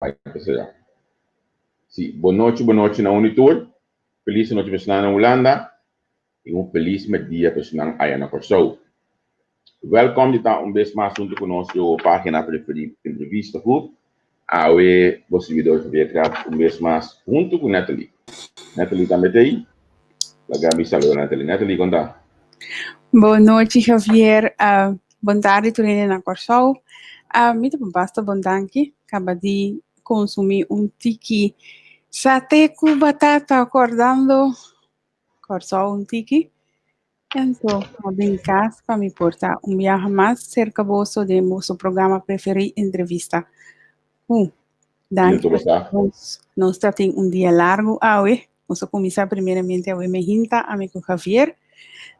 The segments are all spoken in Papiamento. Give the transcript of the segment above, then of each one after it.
Bai pa sera. Si, bon nochi, bon nochi na un i tur. Felis nochi pa esnan na Hulanda i un felis merdia pa esnan aya na Kòrsou. Wèlkòm di ta un bes mas huntu ku nos den bo página preferí Entrevista ku awe bo sirbidor Javier Kraft un bes mas huntu ku Natalie. Natalie tambe ta ei? Laga mi saluda Natalie. Natalie, kon ta? Bon nochi Javier, bon tardi tur hende na Kòrsou. Mi ta basta bon danki, kaba di konsumí un tiki sate ku batata kòrdando Kòrsou un tiki. Anto a bin kas pa mi por ta un biaha mas serka boso den boso programa preferí Entrevista ku. Danki nos. Nos ta tin un dia largu awe. Nos a kuminsá primeramente awe mehinta ami ku Javier.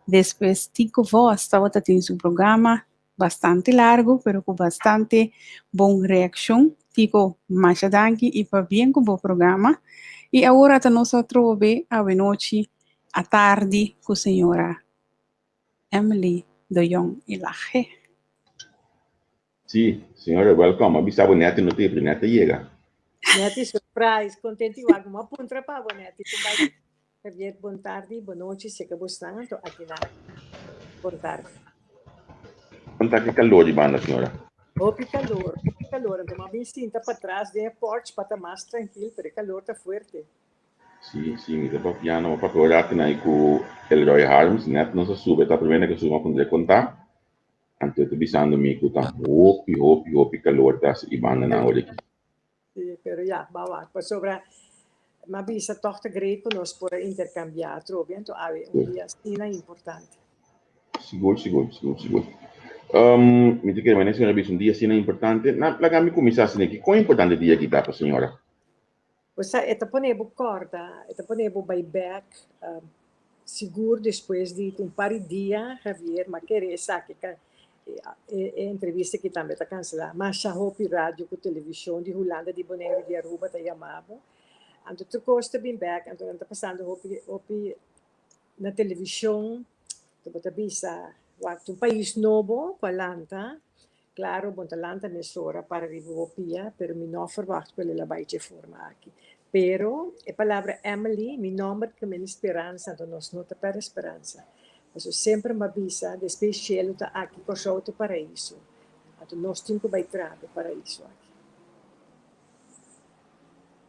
Despues Tico Vos tabata tin su programa bastante largu pero ku bastante bon reakshon. Tico masha danki i pabien ku bo programa. I awor ata nos atrobe awe nochi atardi ku señora Emily de Jong Elhage. Sí, señora, welcome. A bisa bo Netty no te, pero Netty a yega. Netty, surprise. Contenti wak. Mo a puntra pa bo, Netty. Con bai? Javier, bon tardi, bon nochi. Seka bo stan anto aki na. Bon tardi. Con ta ki calor di banda, señora? Hopi calor, hopi calor. Anto mo a bin sinta patras den e porch pa ta mas trankil, pero e calor ta fuerte. Sí, sí, mi ta papiando, mi papia un rato na ku Elroy Harms, net nos a sube, ta primera ke suba pondré konta. Anto e ta bisando mi ku ta hopi, hopi, hopi kalor ta hasi i bandanan ora aki. Sí, pero ya, ba wak. Pasobra m'a bisa tòg ta great ku nos por a interkambiá atrobe, anto awe un dia asina importante. Sigur, sigur, sigur, sigur. Mi ta kere manera señora bisa un dia asina importante. Na, laga mi kuminsá asina aki. Kon importante e dia aki ta pa señora? Osea, e ta pone bo kòrda, e ta pone bo bai bèk. Sigur despues di un par di dia, Javier, m'a kere esaki ka e entrevista aki tambe ta kanselá. Masha hopi radio ku televishon di Hulanda, di Boneiru, di Aruba ta yama bo. Anto tur kos ta bin bèk, anto nan ta pasando hopi hopi na televishon. Anto bo ta bisa, wak ta un pais nobo ku a lanta. Claro, bo ta lanta mesora para riba bo pia, pero mi no a verwacht cu el a bay dje forma aki. Pero e palabra Emily, mi nomber ta mende speransa, anto nos no ta perde speransa. Pasobra semper mi a bisa, despues cielo ta aki, Corsou ta e paraiso. Anto nos tin cu bay traha pa e paraiso aki.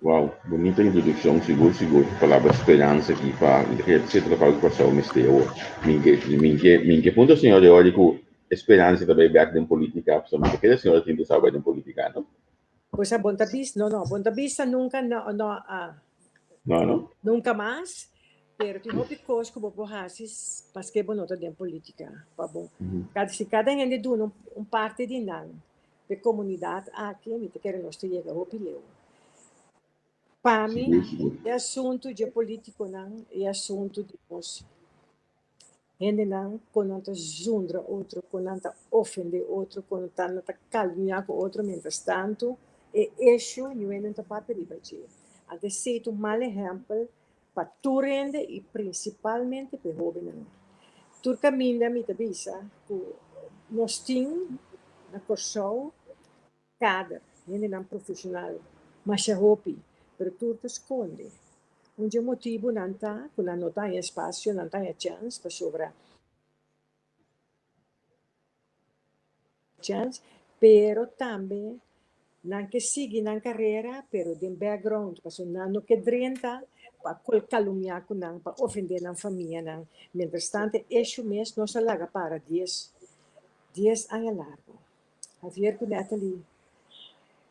Wow, bunita introdukshon, sigur sigur. Palabra speransa aki pa etcetera pa algu pasau mester awor. Mi ke mi ke mi ke punto señor de ori ku e speransa ta bai bek den politika, pasobra mi ta kere señor ta interesado bai den politika, no? Pues a bon ta bisa, no no, bon ta bisa nunka no no a No, no. nunka mas, pero tin hopi kos ku bo por hasi paske bo no ta den politika, pa bo kada si kada hende duna un parti di nan P'e komunidat aki mi ta kere nos ta yega hopi leu. Pa mi e asuntu dje politikonan e asuntu di nos hendenan kon nan ta zundra otro, kon nan ta ofende otro, kon nan ta kalumniá ku otro mientras tantu e issue niun hende no ta papia riba dje. Anto esei ta un mal ehèmpel pa tur hende i prinsipalmente pa e hóbennan. Tur kaminda mi ta bisa ku nos tin na Kòrsou kader, hendenan profeshonal masha hopi, pero tur ta skonde. Un dje motibunan ta ku nan no ta haña espasio, nan ta haña chèns pasobra. Chance, pero tambe nan ke sigui nan carera pero den background pasobra nan no ke drenta pa kol calumnia cu nan pa ofende nan famianan. Mientrastante esho mes nos a laga para dies dies aña largo. Javier cu Natalie,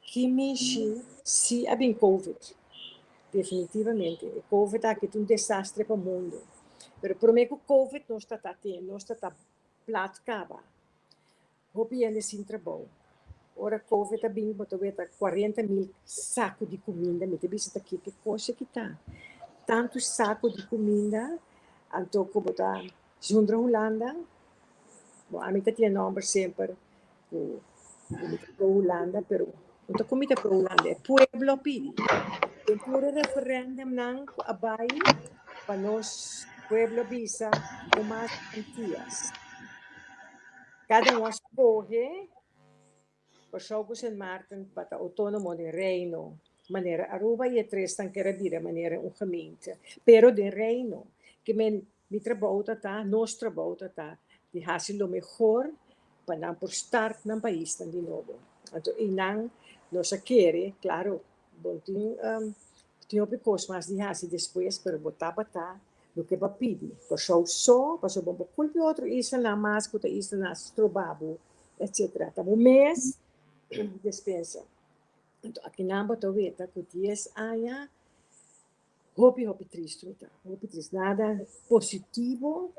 ki mishi si a bin covid? Definitivamente e covid aki ta un desastre pa mundo pero prome cu covid nos ta ta tin nos ta ta plat kaba. Hopi hende sin trabou. Ora covid a bin bo ta weta 40.000 saku di kuminda. Mi ta bisa ta kiko kos aki ta. Tantu saku di kuminda anto ku bo ta zundra Hulanda. Bo ami ta tin e nòmber semper ku mi ta pro Hulanda pero no ta ku mi ta pro Hulanda e pueblo a pidi. Den tur e referendumnan ku a bai pa nos pueblo bisa no mas Antillas. Kada un a skohe Kòrsou ku Sint Maarten pa ta outónomo den Reino, manera Aruba i e tresnan ker a bira manera un gemeente, pero den Reino. Ke men mi trabou ta ta, nos trabou ta ta di hasi lo mehor pa nan por start nan paisnan di nobo. Anto einan nos a kere, klaro, Bon tin tin hopi kos mas di hasi despues pero bo tabata loke bo a pidi. Kòrsou so pasobra bo por kulpi otro islanan mas ku ta islanan a stroba bo etcetera. Ta bo mes despensa. Anto akinan bo ta weta ku dies aña hopi hopi tristu mi ta, hopi tristu. Nada positivo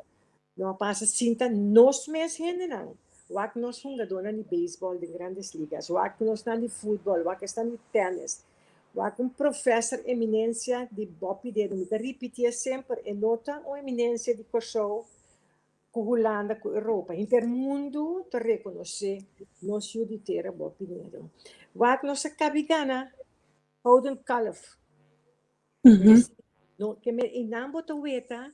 no a pasa sin ta nos mes hendenan. Wak nos hungadónan di beisbòl den Grandes Ligas, wak nosnan di futbòl, wak esnan di tènis, wak un profèser eminensia di Bob Pinedo. Mi ta ripitié semper, e no ta un eminensia di Kòrsou ku Hulanda ku Europa. Henter mundu ta rekonosé nos yu di tera Bob Pinedo. Wak nos a kabi gana Gouden Kalf. No, ke men einan bo ta weta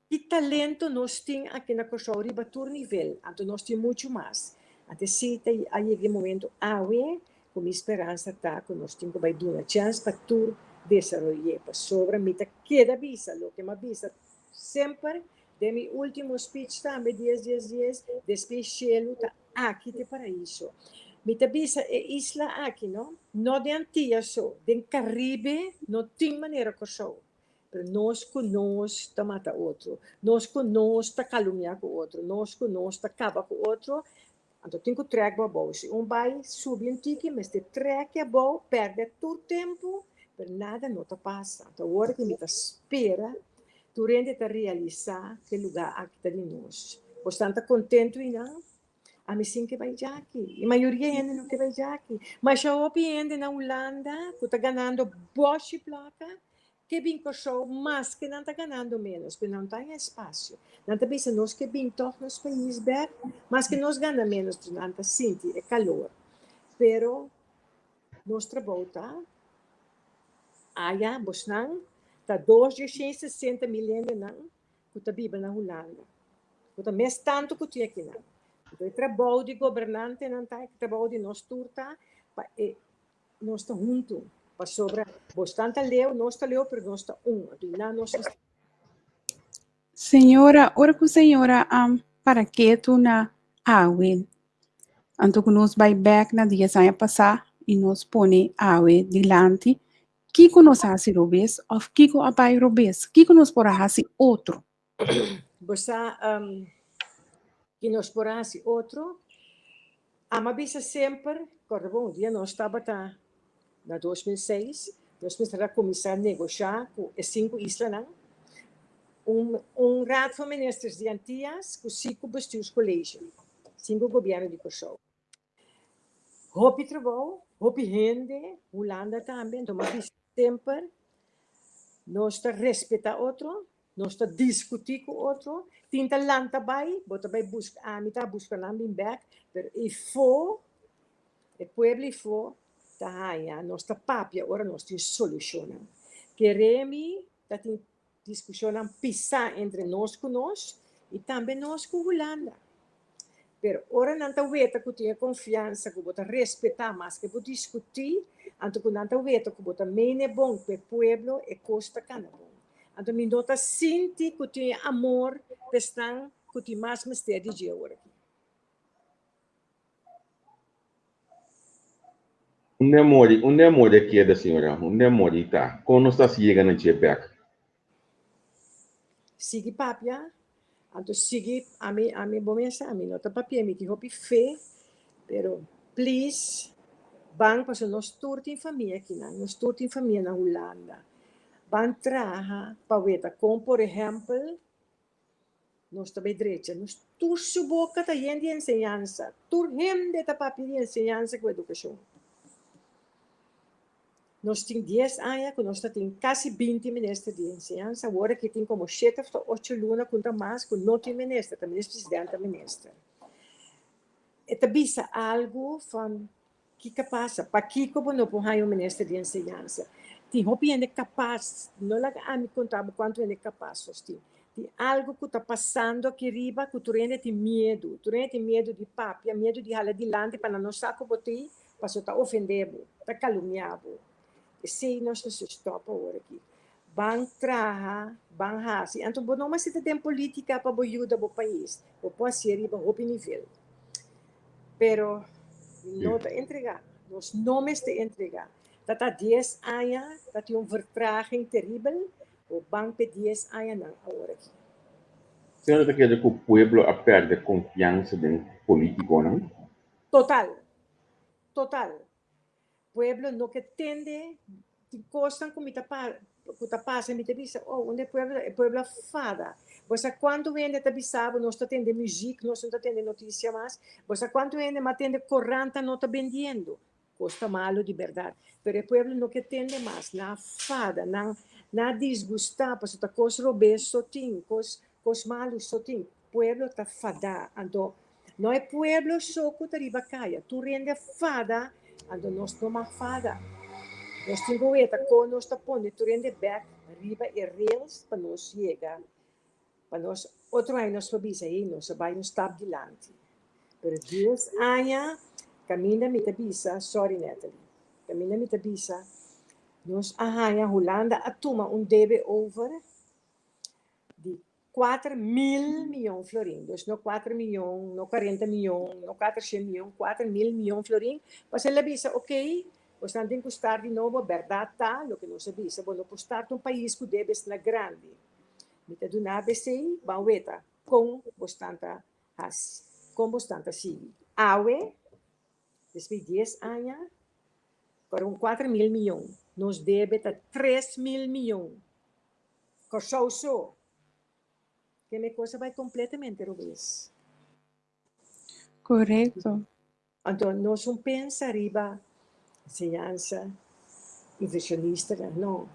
ki talento nos tin aki na Kòrsou riba tur nivel, anto nos tin muchu mas. Anto si ta a yega e momento awe ku mi speransa ta ku nos tin ku bai duna chèns pa tur desaroy'é, pasobra mi ta keda bisa loke mi a bisa semper den mi último speech tambe dies dies dies, despues shelu ta aki te paraiso. Mi ta bisa e isla aki no, no den Antia so, den Karibe no tin manera Kòrsou. Pero nos ku nos ta mata otro, nos ku nos ta kalumniá ku otro, nos ku nos ta kaba ku otro, anto tin ku trèk bo abou. Si un bai subi un tiki mester trèk e abou, pèrdè tur tempu, pero nada no ta pasa. Anto awor ki mi ta spera tur hende ta realisá ku e lugá aki ta di nos. Bosnan ta kontentu einan? Ami sin ke bai djaki. E mayoria hende no ke bai djaki. Masha hopi hende na Hulanda ku ta ganando boshi plaka ke bin Kòrsou maske nan ta ganando ménos, pero nan ta haña espasio. Nan ta bisa nos ke bin tòg nos pais bèk, maske nos gana ménos, pero nan ta sinti e kalor. Pero nos trabou ta aya bosnan ta dos dje shen sesenta mil hendenan ku ta biba na Hulanda, ku ta mes tantu ku tin akinan. Anto e trabou di gobernantenan ta, e trabou di nos tur ta pa e nos ta huntu, pasobra bosnan ta leu, nos ta leu, pero nos ta un. Anto i nan nos mester. Señora, ora ku señora a para ketu na awe, anto ku nos bai bèk na dies aña pasá i nos pone awe dilanti. Kiko nos a hasi robes òf kiko a bai robes? Kiko nos por a hasi otro? Bo sa ki nos por a hasi otro? Ama bisa semper, kòrda bon, un dia nos tabata na 2006, nos mester a kuminsá negoshá ku e sinku islanan, un un Raad van Ministers di Antias ku sinku Bestuurscollege, sinku gobièrnu di Kòrsou. Hopi trabou, hopi hende, Hulanda tambe, anto m'a bisa semper, nos ta respetá otro, nos ta diskutí ku otro, tin ta lanta bai, bo ta bai buska, ami ta buska nan bin bèk, pero ifó, e pueblo ifó ta haña, nos ta papia ora nos tin solushonnan. Kere mi ta tin Diskushonnan pisá entre nos ku nos i tambe nos ku Hulanda. Pero ora nan ta weta ku tin e konfiansa ku bo ta respetá maske bo diskutí, anto ku nan ta weta ku bo ta mene bon ku e pueblo, e kos ta kana bon. Anto mi no ta sinti ku tin e amor pa esnan ku tin mas mester di dje ora aki. Unda e mori, unda e mori a keda, señora? Unda e mori ta? Kon nos ta hasi yega na dje bèk? Sigui papia, anto sigui, ami, ami bo mester, ami no ta papia, mi tin hopi fe, pero please, ban pasobra nos tur tin famia akinan, nos tur tin famia na Hulanda. Ban traha pa weta kon, por ehèmpel, Nos ta bay drecha. Nos tur su boca ta yen di enseñansa. Tur hende ta papia di enseñansa cu educacion. Nos tin dies aña cu nos ta tin casi binti minister di enseñansa. Awor aki tin como shete of ta ocho luna cu ta mas cu no tin minister. Ta minister president ta minister. E ta bisa algo van Kiko a pasa? Pakiko bo no por haña un minister di enseñansa? Tin hopi hende kapas, no laga ami konta bo kuantu hende kapas nos tin. Tin algu ku ta pasando aki riba ku tur hende tin miedu. Tur hende tin miedu di papia, miedu di hala dilanti pa nan no sa ku bo tin, pasobra ta ofendé bo, ta kalumniá bo. Esei nos mester stòp awor aki. Ban traha, ban hasi. Anto bo no mester ta den polítika pa bo yuda bo pais. Bo por hasié riba hopi nivel. Pero mi no ta entregá. Nos no mester entregá. Ta ta dies aña, ta tin un vertraging teribel. Bo ban p'e dies añanan awor aki. Señora ta kere ku pueblo a pèrdè konfiansa den polítikonan? Total. Total. Pueblo no ke tende tin kosnan ku mi ta ku ta pasa mi ta bisa oh unda e pueblo ta e pueblo a fada bo sa kuantu hende ta bisa bo nos ta tende muzik nos no ta tende notisia mas bo sa kuantu hende mas tende koranta no ta bendiendo kos ta malu di bèrdat pero e pueblo no ke tende mas nan a fada nan nan a disgusta pasobra ta kos robes so tin kos kos malu so tin Pueblo ta fadá, anto no e pueblo so ku ta riba kaya, tur hende a fada, anto nos no mag fada. Nos tin ku weta kon nos ta pone tur hende bèk riba e rails pa nos yega, pa nos otro aña nos por bisa, hey, nos a bai un stap dilanti. Pero dies aña kaminda mi ta bisa, sorry Natalie, kaminda mi ta bisa, nos a haña Hulanda a tuma un debe over di 4000 miyon florin, dus no 4 miyon, no 40 miyon, no 400 miyon, 4000 miyon florin, pasobra el a bisa, ok, bosnan tin ku start di nobo, bèrdat ta loke nos a bisa, bo no por start un pais ku debe esnan grandi. Mi ta duna abc, ban weta kon bosnan ta hasi, kon bosnan ta sigui. Awe, despues di dies aña, pa un 4000 miyon, nos debe ta 3000 miyon. Kòrsou so. Ke me kos a bai kompletamente robes. Korekto. Anto nos un pensa riba enseñansa, invershonistanan, no.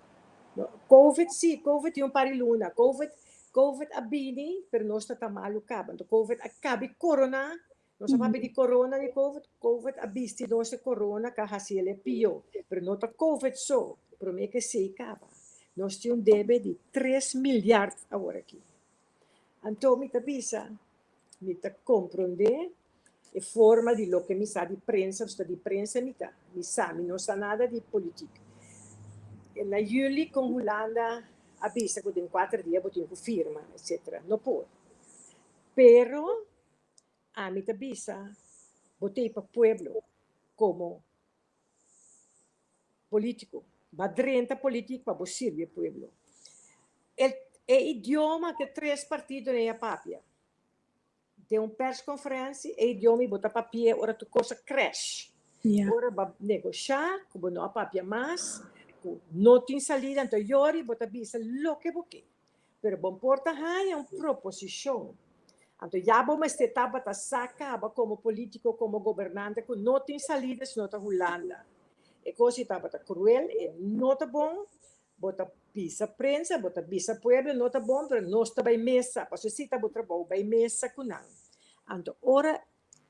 No, Covid si, Covid tin un par di luna. Covid, Covid a bini, pero nos ta ta malu kaba. Anto Covid a kabi korona Nos a papia di corona di covid, covid a bisti nos e corona ka hasi el e pio, pero no ta covid so, prome ke esei kaba. Nos tin un debe di tres milyard awor aki. Anto mi ta bisa, mi ta kompronde e forma di loke mi sa di prensa, pasobra di prensa mi ta, mi sa, mi no sa nada di politik. E na juli kon Hulanda a bisa ku den kuater dia bo tin ku firma, etcetera. No por. Pero Ami ta bisa bo t'ei pa pueblo komo polítiko. Bo a drenta politik pa bo sirbi e pueblo. E e idioma ku e tres partidonan ei a papia den un persconferentie, e idioma ei bo ta papi'é ora tur kos a crash. Ora bo a negoshá ku bo no a papia mas, ku no tin salida, anto yori bo ta bisa loke bo ke. Pero bo por ta haña un proposishon. Anto ya bo mester tabata sa kaba komo polítiko, komo gobernante ku no tin salida si no ta Hulanda. E kos ei tabata kruel, e no ta bon. Bo ta bisa prensa, bo ta bisa pueblo no ta bon, pero nos ta bai mesa, pasobra esei ta bo trabou, bai mesa ku nan. Anto ora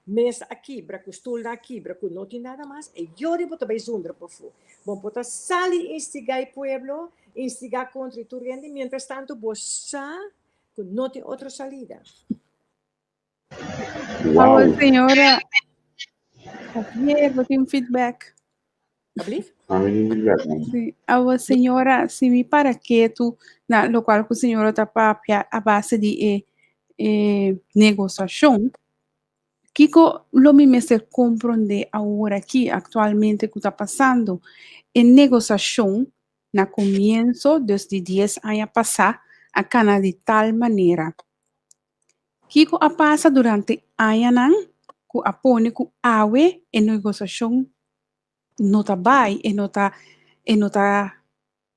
Mesa a kibra, ku stulnan a kibra, ku no tin nada mas, e yori bo ta bai zundra pafó. Bo por ta sali instigá e pueblo, instigá kontra di tur hende, mientras tanto bo sa ku no tin otro salida. Awor Wow. señora Javier, bo tin feedback. Alblief? Ami tin feedback man. Sí. Awor señora, si mi para ketu na lokual ku señora ta papia a base di e e negosiashon, Kiko lo mi mester komprondé aworakí, aktualmente ku ta pasando? E negosiashon na komienso, dus di dies aña pasá, a kana di tal manera. Kiko a pasa durante añanan ku a pone ku awe e negosiashon no ta bai, e no ta e no ta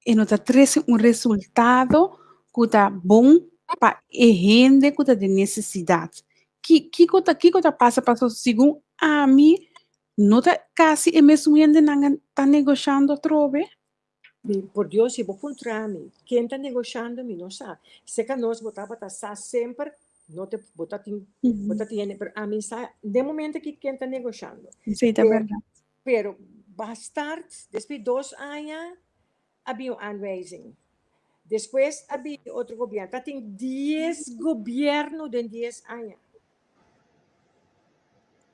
e no ta trese un resultado ku ta bon pa e hende ku ta den nesesidat. Ki kiko ta kiko ta pasa paso segun ami no ta kasi e mesun hendenan ta negoshando atrobe. Mi, por Dios, si bo puntra mi ken ta negoshando mi no sa. Seka nos bo tabata sa semper no te bo ta tin bo ta tin hende pero ami sa den momento aki ken ta negoshando. Sí, ta Pero berdad. Pero bastard, despues di dos aña a bin un aanwijzing. Despues a bin otro gobierno. Ta tin dies gobierno den dies aña.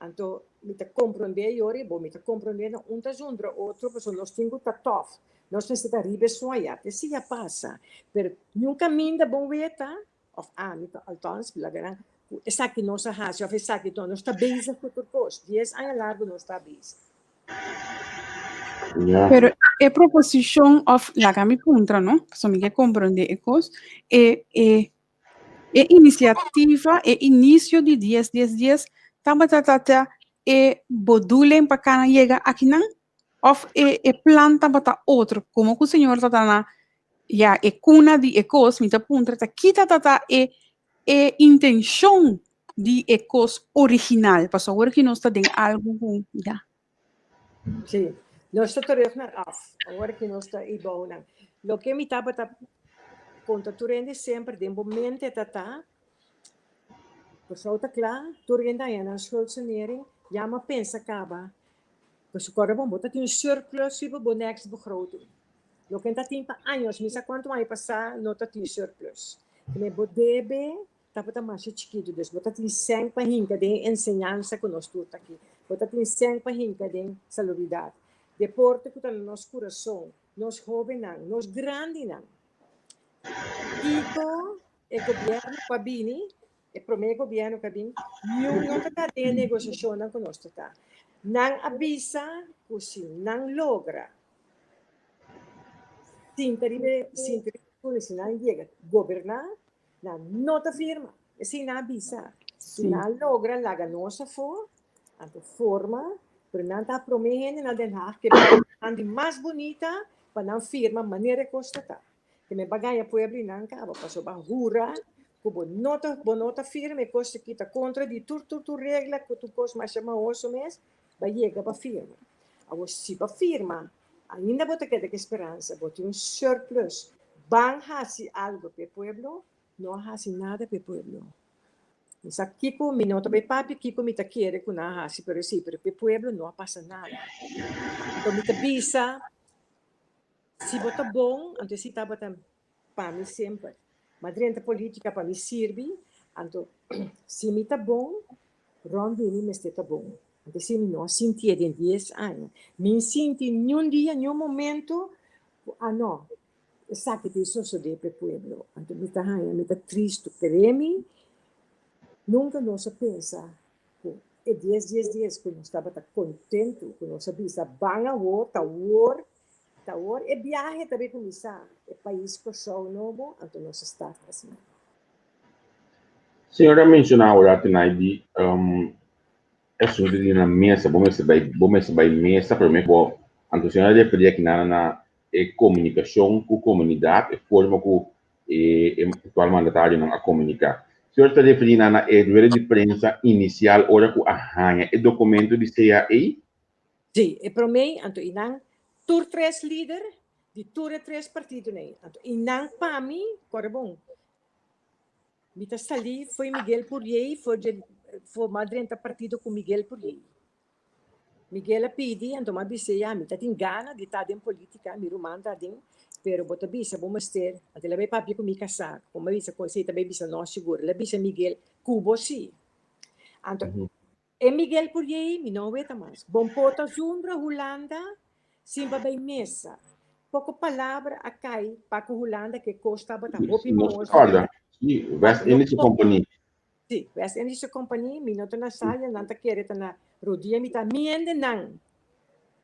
Anto mi ta comprende yori bo, mi ta comprende na un ta zundra otro, pasobra nos tin cu ta tof. Nos mester ta riba e suaya. Te si a pasa. Pero niun caminda bon weta, of ami ta althans laga nan ku esaki nos a hasi of esaki no nos ta bezig ku tur kos dies aña largu nos ta bezig. Ja. Pero e proposishon of laga mi puntra no, pasobra mi ke komprondé e kos, e e e inisiativa, e inisio di dies dies dies tabata tata e bodulen pa kana yega akinan of e e plan tabata otro? Komo ku señor ta na Ya, e kuna di e kos, mi ta puntra ta kita ta ta e e intenshon di e kos original, pasobra awor ki nos ta den algu ku ya. Sí, nos ta terug naar af, awor ki nos ta i bounan. Loke mi tabata konta tur hende semper den bo mente ta ta, Kòrsou ta kla, tur hende haña nan schuldsanering, ya mi a pensa kaba, pasobra kòrda bon, bo ta tin un surplus riba bo next begroting. Loke ta tin pa años, mi sa kuantu aña pasá no ta tin surplus. Kende bo debe tabata masha chikitu, dus bo ta tin sèn pa hinka den enseñansa ku nos tur ta aki. Bo ta tin sèn pa hinka den salubridat. Deporte ku ta na nos kurason, nos hóbennan, nos grandinan. Kiko e gobièrnu ku a bini, e promé gobièrnu ku a bini, niun no ta ta den e negosiashonnan ku nos ta ta. Nan a bisa ku si nan logra Sinta riba e sinta riba e stoel si nan yega goberná, nan no ta firma. Esei nan a bisa. Si nan logra laga nos afó, anto forma, pero nan ta promé hende na Den Haag ke nan di mas bunita pa nan firma manera e kos ta ta. Ke men pa gaña pueblo i nan kaba pasobra bo a hura ku bo no ta bo no ta firma e kos aki ta kontra di tur tur tur regla ku tur kos masha mahoso mes Ba yega pa firma. Awor si ba firma, ainda bo ta keda ku e speransa, bo tin un surplus. Ban hasi algo pa e pueblo, no a hasi nada pa e pueblo. Mi sa kiko, mi no ta bai papia kiko mi ta kere ku nan a hasi, pero si, pero pa e pueblo no a pasa nada. Anto mi ta bisa, si bo ta bon, anto esei tabata pa mi semper. M'a drenta politica pa mi sirbi, anto si mi ta bon, rond di mi mester ta bon. Anto si mi no a sintié den dies aña, mi n sinti niun dia, niun momento ku a no, esaki tin sosodé pa e pueblo. Anto mi ta haña, mi ta tristu. Kere mi, nunka nos a pensa ku e dies dies dies ku nos tabata kontentu, ku nos a bisa ban awor, ta awor. Ta awor e biahe ta bay cuminsa, e pais Corsou nobo, anto nos a start asina. Señor a menciona awor tenai di e asunto di na mesa, bo mester bay, bo mester bay mesa prome bo, anto señor a referi aki nada na e comunicacion cu comunidad, e forma cu e e actual mandatarionan a comunica. Señor ta referi na na e rueda di prensa inicial ora cu a haña e documento di CAE? Sí, e promé anto i nan tur tres lider di tur e tres partidonan ei. Anto i nan pa mi, kòrda bon, mi ta salí fo'i Miguel Pourier, for dje for m'a drenta partido ku Miguel Pourier. Miguel a pidi, anto m'a bis'é, ya, mi ta tin gana di ta den polítika, mi ruman ta aden, pero bo ta bisa bo mester, anto el a bai papia ku mi kasá, ku m'a bisa ku esei ta bai bisa no sigur. El a bisa Miguel, ku bo sí. Anto E Miguel Puriei mi no weta mas. Bon por ta zundra Hulanda sin pa bay mesa. Poco palabra a cay pa cu Hulanda ke cos tabata hopi Nos mahos. corda. Si, West Indische Compagnie. Si, West Indische Compagnie, mi no ta na sala, nan ta kere ta na rodia, mi ta miende nan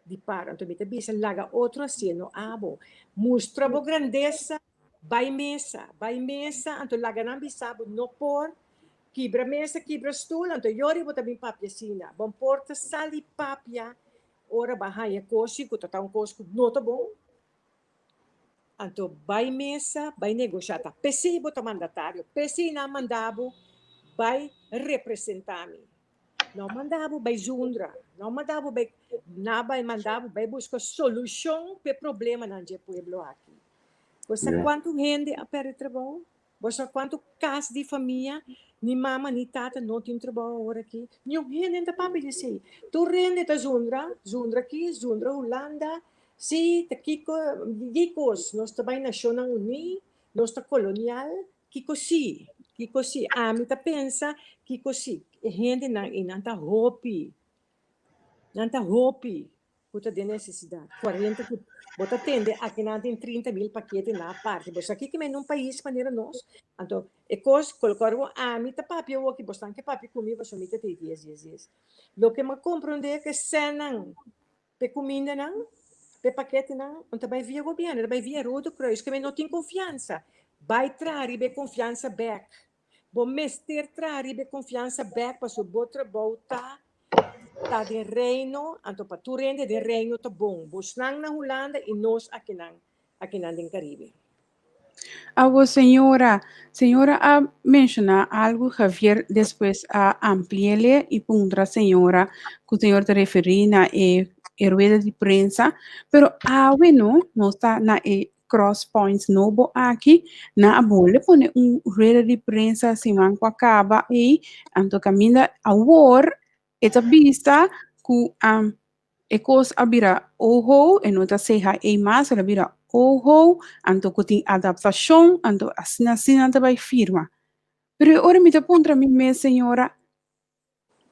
di par. Anto mi ta bisa laga otro hacié, no abo. Mustra bo grandesa, bay mesa, bay mesa, anto laga nan bisa bo no por Kibra mesa, kibra stul, anto yori bo ta bin papia asina. Bon por ta sali papia ora bo a haña kos i ku ta ta un kos ku no ta bon. Anto bai mesa, bai negoshá. Ta p'esei bo ta mandatario, p'esei nan manda bo bai representá mi. No manda bo bai zundra, no manda bo bai, nan bai manda bo bai buska solushon p'e problemanan dje pueblo aki. Bo sa kuantu hende a pèrdè trabou? Bo sa kuantu kas di famia ni mama ni tata no tin trabou awor aki? Niun hende no ta papia di esei. Tur hende ta zundra, zundra aki, zundra Hulanda, si, ta kiko, di kos, nos ta bai Nashonnan Uní, nos ta kolonial, kiko si, kiko si? Ami ta pensa kiko si, e hendenan ei nan ta hopi, nan ta hopi. ku ta den nesesidat. Kuarenta ku bo ta tende akinan tin 30 mil pakete na parti. Bo sa kiko men un pais manera nos? Anto e kos kolokor bo ami ta papia awoki, bosnan ke papia ku mi pasobra mi ta tei dies dies dies. Loke mi a komprondé ku e sènnan p'e kumindanan, p'e paketenan, no ta bai via gobièrnu, ta bai via Rode Kruis, ke men no tin konfiansa. Bai traha riba e konfiansa bèk. Bo mester traha riba e konfiansa bèk pasobra bo trabou ta ta den Reino, anto pa tur hende den Reino ta bon. Bosnan na Hulanda i nos akinan, akinan den Caribe. Awo señora, señora a menciona algo Javier despues a ampliele y puntra señora cu señor ta referi na e e rueda di prensa, pero awe no, nos ta na e cross points nobo aki, nan a bolbe pone un rueda di prensa siman cu a caba ey, anto caminda awor e ta bisa cu e cos a bira oho, e no ta ceha ey mas, el a bira oho, anto cu tin adaptacion, anto asina asina nan ta bay firma. Pero e ora mi ta puntra mi mes, señora,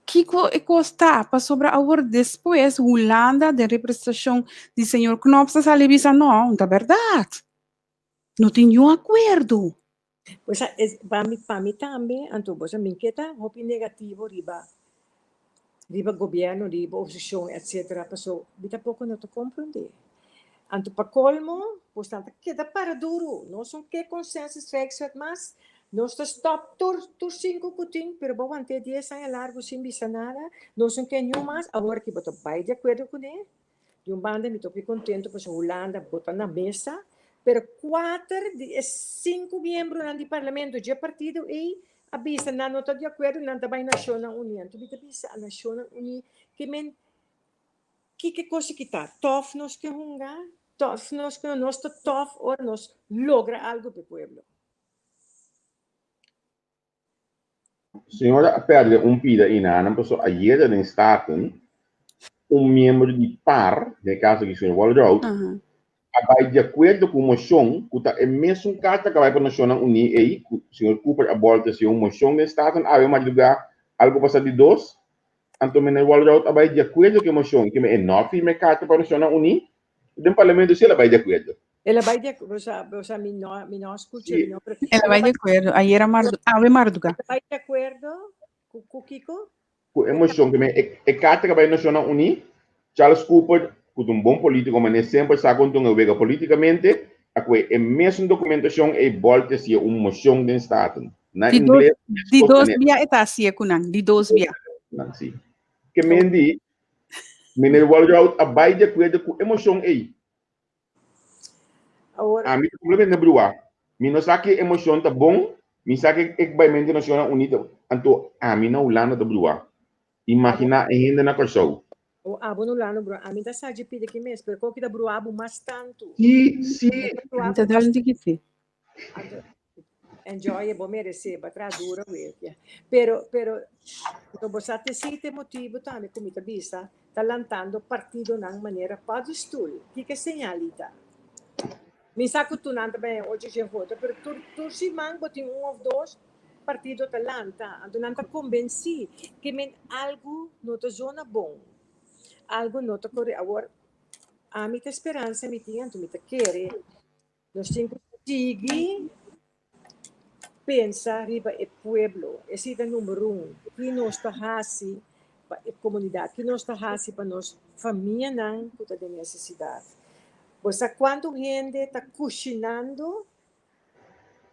Kiko e kos ta? Pasobra awor despues Hulanda den representashon di señor Knops ta sali bisa no, no ta bèrdat. No tin niun akuerdo. Pues es pa mi pa mi tambe anto bo sa mi ke ta hopi negativo riba riba gobierno riba oposicion etcetera paso mi tampoco no ta comprende. Anto pa colmo pues nan ta keda para duro nos no ke consensus rijkswet mas nos ta stop tur tur sinku ku tin pero bo want'é dies aña largo sin bisa nada nos no ke niun mas awor ki bo ta bai di akuerdo kuné di un banda mi ta hopi kontento pasobra Hulanda bo ta na mesa pero kuater di e sinku miembronan di parlamento dje partido ei a bisa nan no ta di akuerdo nan ta bai Nashonnan Uní anto mi ta bisa a Nashonnan Uní ke men Kiko kos ki ta tof nos ke hunga? Tof nos ke nos ta tof ora nos logra algo p'e pueblo. Señora a perde un pida inanan paso ayera den Staten un miembro di par, den e caso aki señor Walroud, a bai di acuerdo cu un mocion cu ta e mesun carta cu a bai pa Nacionnan Uní ey cu señor Cooper a bolta haci un mocion den Staten awe madruga algo pasa di dos Anto meneer Walroud a bai di akuerdo ku e moshon, ke e no a firma e karta pa Nashonnan Uní, den parlamento si el a bai di akuerdo. El a bai di akuerdo, o sea, mi no, mi no a skucha, mi no, pero El a bai di akuerdo, ayer a mardu, awe marduga. El a bai di akuerdo ku, ku kiko? Ku e moshon, ke e, e karta ku a bai Nashonnan Uní, Charles Cooper ku ta un bon polítiko manera semper sa kon tuma wega polítikamente, a kue e mesun dokumentashon ei bòlta hasié un moshon den Staten. Na Di dos, ingles di meskos dos manera. bia e ta hasié ku nan, di dos bia. Nan si. Ke men di, Meneer Walroud a bai di akuerdo ku e moshon ei. Awor, Ami ta kompletamente bruá. Mi no sa ke e moshon ta bon, mi sa ke e bai mente Nashonnan Uní ta, anto ami na Hulanda ta bruá. Imaginá e hende na Kòrsou. O abo no lano bruá. Ami ta sa dje pidi ki mes, pero koki ta bruá bo mas tantu. Sí, sí. E ta bruá Mi ta bo dal mas un tiki sí. Anto, enjoy e bo meresé, bo a traha duro awe. Pero, pero, no bo sa te si te motibu tambe ku mi ta bisa ta lantando partidonan manera paddestoel. Kiko e señal ei ta? Mi sa ku tur nan ta bai ocho shen voto, pero tur tur siman bo tin un òf dos partido ta lanta, anto nan ta kombensí ke men algu no ta zona bon, algu no ta kore. Awor, ami ta speransa mi tin, anto mi ta kere nos tin ku sigui pensa riba e pueblo, esei ta number un, ki nos ta hasi pa e komunidat, ki nos ta hasi pa nos famianan ku ta den nesesidat. Bo sa kuantu hende ta kushinando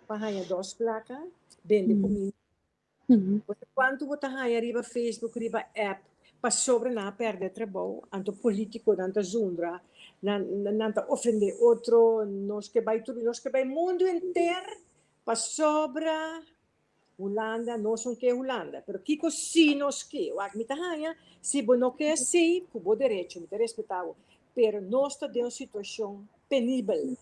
pa haña dos plaka, bende kuminda? Bo sa kuantu bo ta haña riba Facebook, riba app, pasobra nan a pèrdè trabou, anto polítikonan ta zundra, nan nan ta ofendé otro, nos ke bai tur, nos ke bai mundu henter pasobra Hulanda, nos no ke Hulanda, pero kiko si nos ke? Wak, mi ta haña, si bo no ke esei, ku bo derecho, mi ta respetá bo, pero nos ta den un situashon penibel.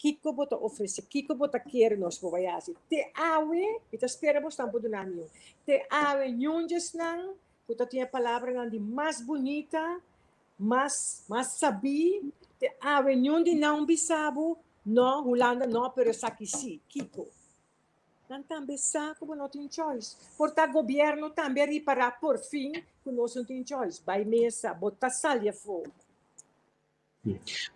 Kiko bo ta ofresé? Kiko bo ta kere nos por bai hasi? Te awe, mi ta spera bosnan por duna mi un. Te awe, niun djesnan ku ta tin e palabranan di mas bunita, mas, mas sabí, te awe niun di nan bisa bo, No, Hulanda no, pero esaki sí. Kiko? Nan tambe sa ku bo no tin choice. Por ta gobierno tambe a ripará por fin ku nos no tin choice. Bai mesa, bo ta sali afó.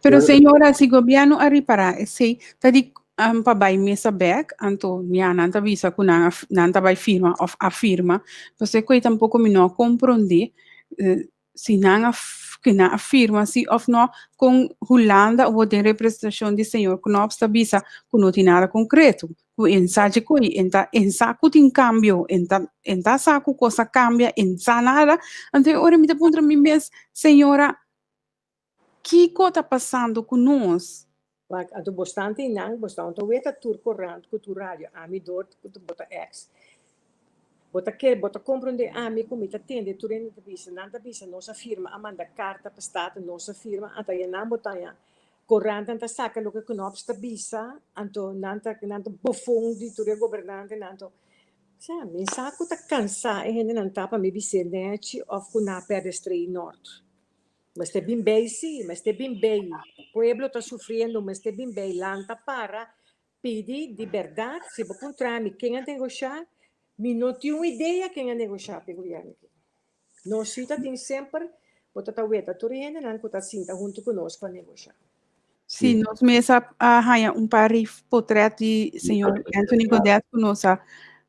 Pero señora, si gobierno a ripará esei, ta di pa bai mesa bek, anto ya nan ta bisa ku nan a nan ta bai firma òf a firma. Pasobra ku ei tampoko mi no a komprondé si nan a ku nan a firma si òf no, kon Hulanda awor den representashon di señor Knops ta bisa ku no tin nada konkreto, ku e sa dje koe, e ta e sa ku tin kambio, e ta e ta sa ku kos a kambia, e sa nada. Anto e ora mi ta puntra mi mes, señora, Kiko ta pasando ku nos? Wak, anto bo stan tin nan, bo stan ta weta tur korant ku tur radio, ami dor ku bo ta ex. Bo ta ke, bo ta komprondé ami ku mi ta tende tur hende ta bisa, nan ta bisa nos a firma, a manda karta pa Staten, nos a firma, anta ya nan bo ta haña korantnan ta saka loke Knops ta bisa, anto nan ta nan ta bofon di tur e gobernantenan, anto sa mi sa ku ta kansa e hendenan ta pa mi bis'é nèchi òf ku nan a pèrdè Strei Nort. Mester bin bay si, mester bin bay. Pueblo ta sufriendo, mester bin bay. Lanta para, pidi di berdad. Si bo puntra mi ken a negosha, mi no tin un idea ken a negosha p'e gobierno aki. Nos si ta tin semper, bo ta ta weta tur e hendenan cu ta sinta hunto cu nos pa negosha. Sí, nos mes a, a haña un par di potret di señor Anthony Godet ku nos a,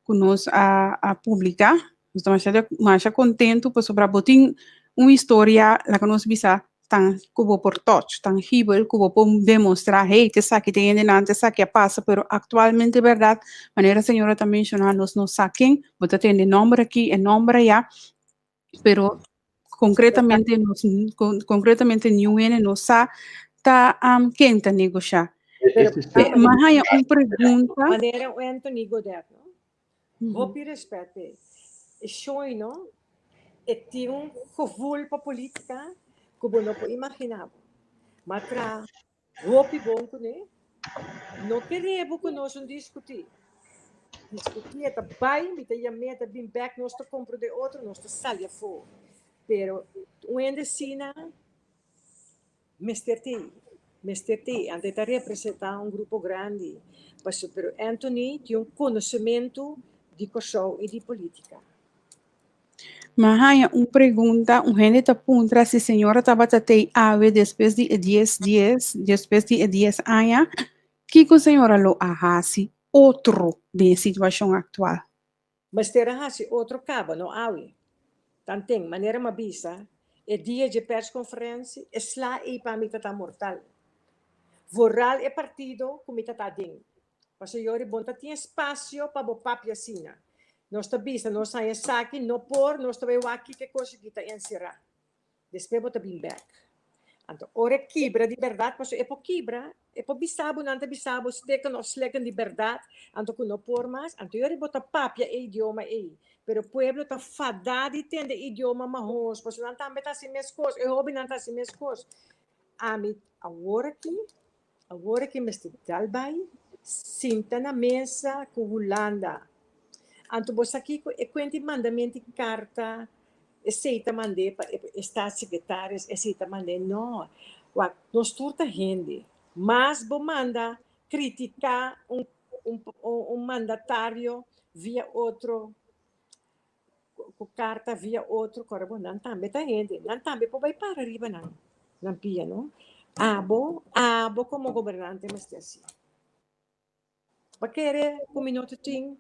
ku nos a, a publiká. Nos ta masha, masha kontentu pasobra bo tin un historia, laga nos bisa, tan ku bo por touch, tangibel, ku bo por demostrá, hey, t'esaki ta hende nan, t'esaki a pasa, pero aktualmente bèrdat, manera señora ta menshoná, nos no sa ken, bo ta tende e nòmber aki, e nòmber ayá, pero concretamente nos concretamente niun hende no sa ta um, ken ta negoshá. Pero, Eh, ma haya un pregunta. Manera Anthony Godet, no? Hopi respet p'e. E shoi, no? E tin un gevoel pa politica ku bo no por imagina bo. Ma tra Hopi bon kuné. No kere bo ku nos un diskutí. Diskutí e ta bai, mi ta yam'é, e ta bin bèk, nos ta komprondé otro, nos ta sali afó. Pero un hende asina mester t'ei, mester t'ei. Anto e ta representá un grupo grandi. Pasobra pero Anthony tin un konosementu di Kòrsou i di polítika. Mi a haña un pregunta, un hende ta puntra si señora tabata tei awe despues di e dies dies, despues di e dies aña, kiko señora lo a hasi otro den e situashon aktual? Mester a hasi otro kaba, no awe. Tanten, manera mi a bisa, E dia dje persconferentie, e sla ei pa mi ta ta mortal. Vooral e partido ku mi ta ta aden. Pasobra yori bon ta tin espacio pa bo papia asina. Nos ta bisa, nos haña esaki, no por, nos ta bai wak kiko e kos aki ta enserá. Despues bo ta bin bek. Anto ora e kibra di bèrdat, pasobra e por kibra, e por bisa bo, nan ta bisa bo steken òf sleken di bèrdat, anto ku no por mas, anto yori bo ta papia e idioma ei. Pero pueblo ta fadá di tende e idioma mahos, pasobra nan tambe ta hasi meskos, e hóbennan ta hasi meskos. Ami awor aki, awor aki mester dal bai sinta na mesa ku Hulanda. Anto bo sa kiko e kuenta i mandamento di karta, esei ta mand'é pa e staatssecretaris, esei ta mand'é. No, wak, nos tur ta hende. Mas bo manda kritiká un un mandatario via otro ku karta via otro kòrda bo nan tambe ta hende nan tambe por bai para riba nan nan pia no abo abo komo gobernante mester hasi bo kere ku mi no ta tin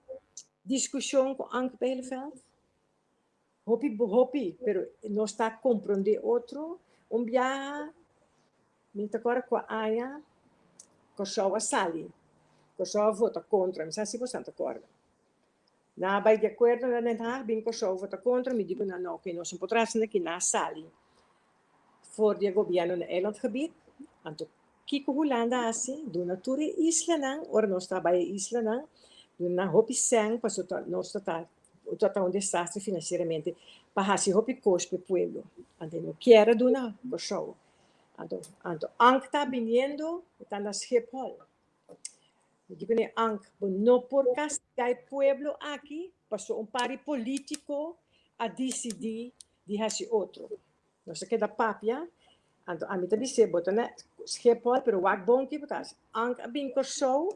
diskushon ku Ank Bijleveld hopi hopi pero nos ta komprondé otro un biaha mi ta kòrda kua aña Kòrsou a sali Kòrsou a vota kontra mi sa si boso ta kòrda. Nan a bai di akuerdo na Den Haag, bin Kòrsou vota kontra, mi di ku nan no, oke, nos no por traha asina aki, nan a sali for di e gobièrnu na eilandgebied, anto kiko Hulanda a hasi? Duna tur e islanan, ora nos ta bai e islanan, duna nan hopi sèn pasobra nos ta ta ta un desastre finansieramente pa hasi hopi kos pa e pueblo, anto e no kier a duna Kòrsou, anto anto Ank ta biniendo, e ta na Schiphol. Mi di kuné, Ank, bo no por kastigá e pueblo aki pasobra un par di polítiko a disidí di hasi otro. Nos a keda papia, anto ami ta bis'é, bo ta na Schiphol, pero wak bon ki bo ta hasi. Ank a bin Kòrsou,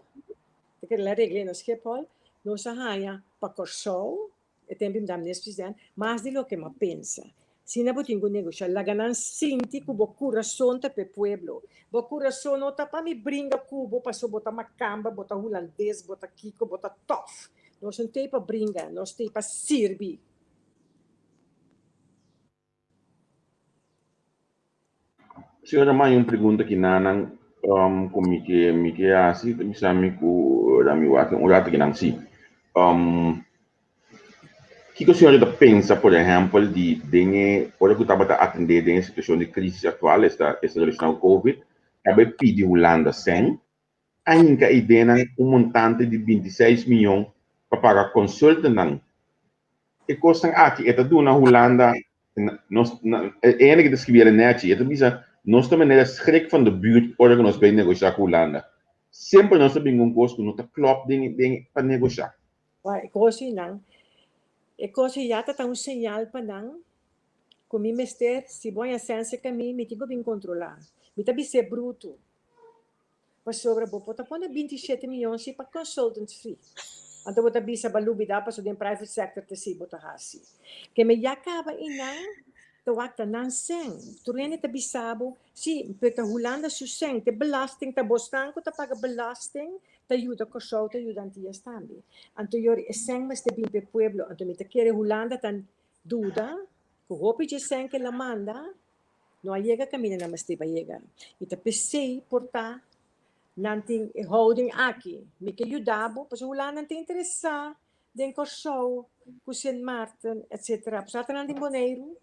ta kere la regl'é na Schiphol, nos a haña pa Kòrsou E tempu mi ta minister president, mas di loke m'a pensa. Asina bo tin ku negoshá. Laga nan sinti ku bo kurason ta p'e pueblo. Bo kurason no ta pa mi bringa ku bo pasobra bo ta makamba, bo ta hulandes, bo ta kiko, bo ta tòf. Nos no t'ei pa bringa, nos t'ei pa sirbi. Señora May un pregunta ki nanan um, ku mi ke mi ke hasi ta bisa mi ku la mi wak un rato ki nan si. Um, kiko señora ta pensa por ehèmpel di den e ora ku tabata atendé den e situashon di krisis aktual esta esta relashoná ku covid tabata pidi Hulanda sèn a hinka idenan un montante di 26 miyon pa paga consultantnan. E kosnan aki e ta duna Hulanda nos e hende ki ta skribi el nechi e ta bisa nos ta manera schrik van de buurt ora ku nos bai negoshá ku Hulanda. Semper nos ta bin ku un kos ku no ta klòp den den pa negoshá. Wak e kos ei nan e kos ei ya ta ta un señal pa nan ku mi mester si bo haña sense ka mi mi tin ku bin kontrolá. Mi ta bis'é brutu. Pasobra bo por ta pone 27 miyon si pa consultant fee. Anto bo ta bisa ba lubida pasobra den private sector ta si bo ta hasi. Ke me ya kaba i nan ta wak ta nan sen. Tur hende ta bisa bo, si, pero ta Hulanda su sen, te belasting ta bosnan ku ta paga belasting ta yuda Kòrsou, ta yuda Antias tambe. Anto yori e sen mester bin pa e pueblo. Anto mi ta kere Hulanda ta duda ku hopi dje sen ke la manda No a yega kaminda nan mester a yega. I ta p'esei por ta nan tin e houding aki. Mi ke yuda bo, pasobra Hulanda nan ta interesá den Kòrsou, ku Sint Maarten, etsetera. Pasobra ata nan tin Boneiru.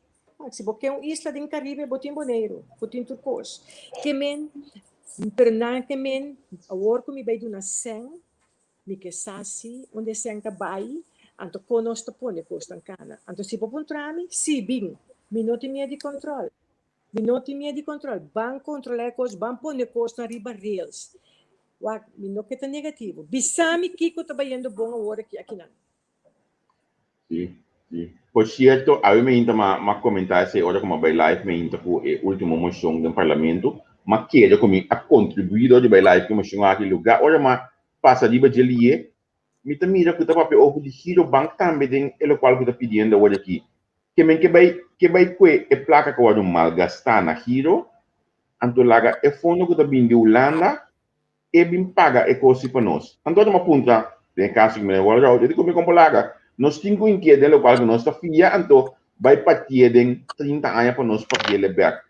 Si bo ke un isla den Karibe, bo tin Boneiru, bo tin tur kos. Ke men, pero nan ke men, awor ku mi bai duna sèn, Mi ke sa si unda e sèn ta bai, anto kon nos ta pone kosnan kana. Anto si bo puntra mi, si, bin. Mi no tin miedu di kòntròl. Mi no tin miedu di kòntròl. Ban kontrolá e kos, ban pone kosnan riba rails. Wak, mi no ke ta negativo. Bisa mi kiko ta bayendo bon awor aki akinan. Sí, sí. Por cierto, awe mi hinta ma ma comenta esei ora cu mi a bai live mi hinta cu e ultimo mocion den parlamento. Ma kere cu mi a contribui dor di bai live cu e mocion aki lugar ora ma pasa riba dje liye mi ta mira cu ta papia over di Girobank tambe den e locual cu ta pidiendo awor aki. Ke men ke bai ke bai cue e placa cu a wordo malgasta na Giro anto laga e fondo cu ta bini di Hulanda E bin paga e kosi pa nos. Anto mi a puntra, den e kaso ku mi na Walraud, e di ku mi kon por laga? Nos tin ku inkiet den lokual ku nos ta fia, anto bai partié den 30 aña pa nos papiele bèk.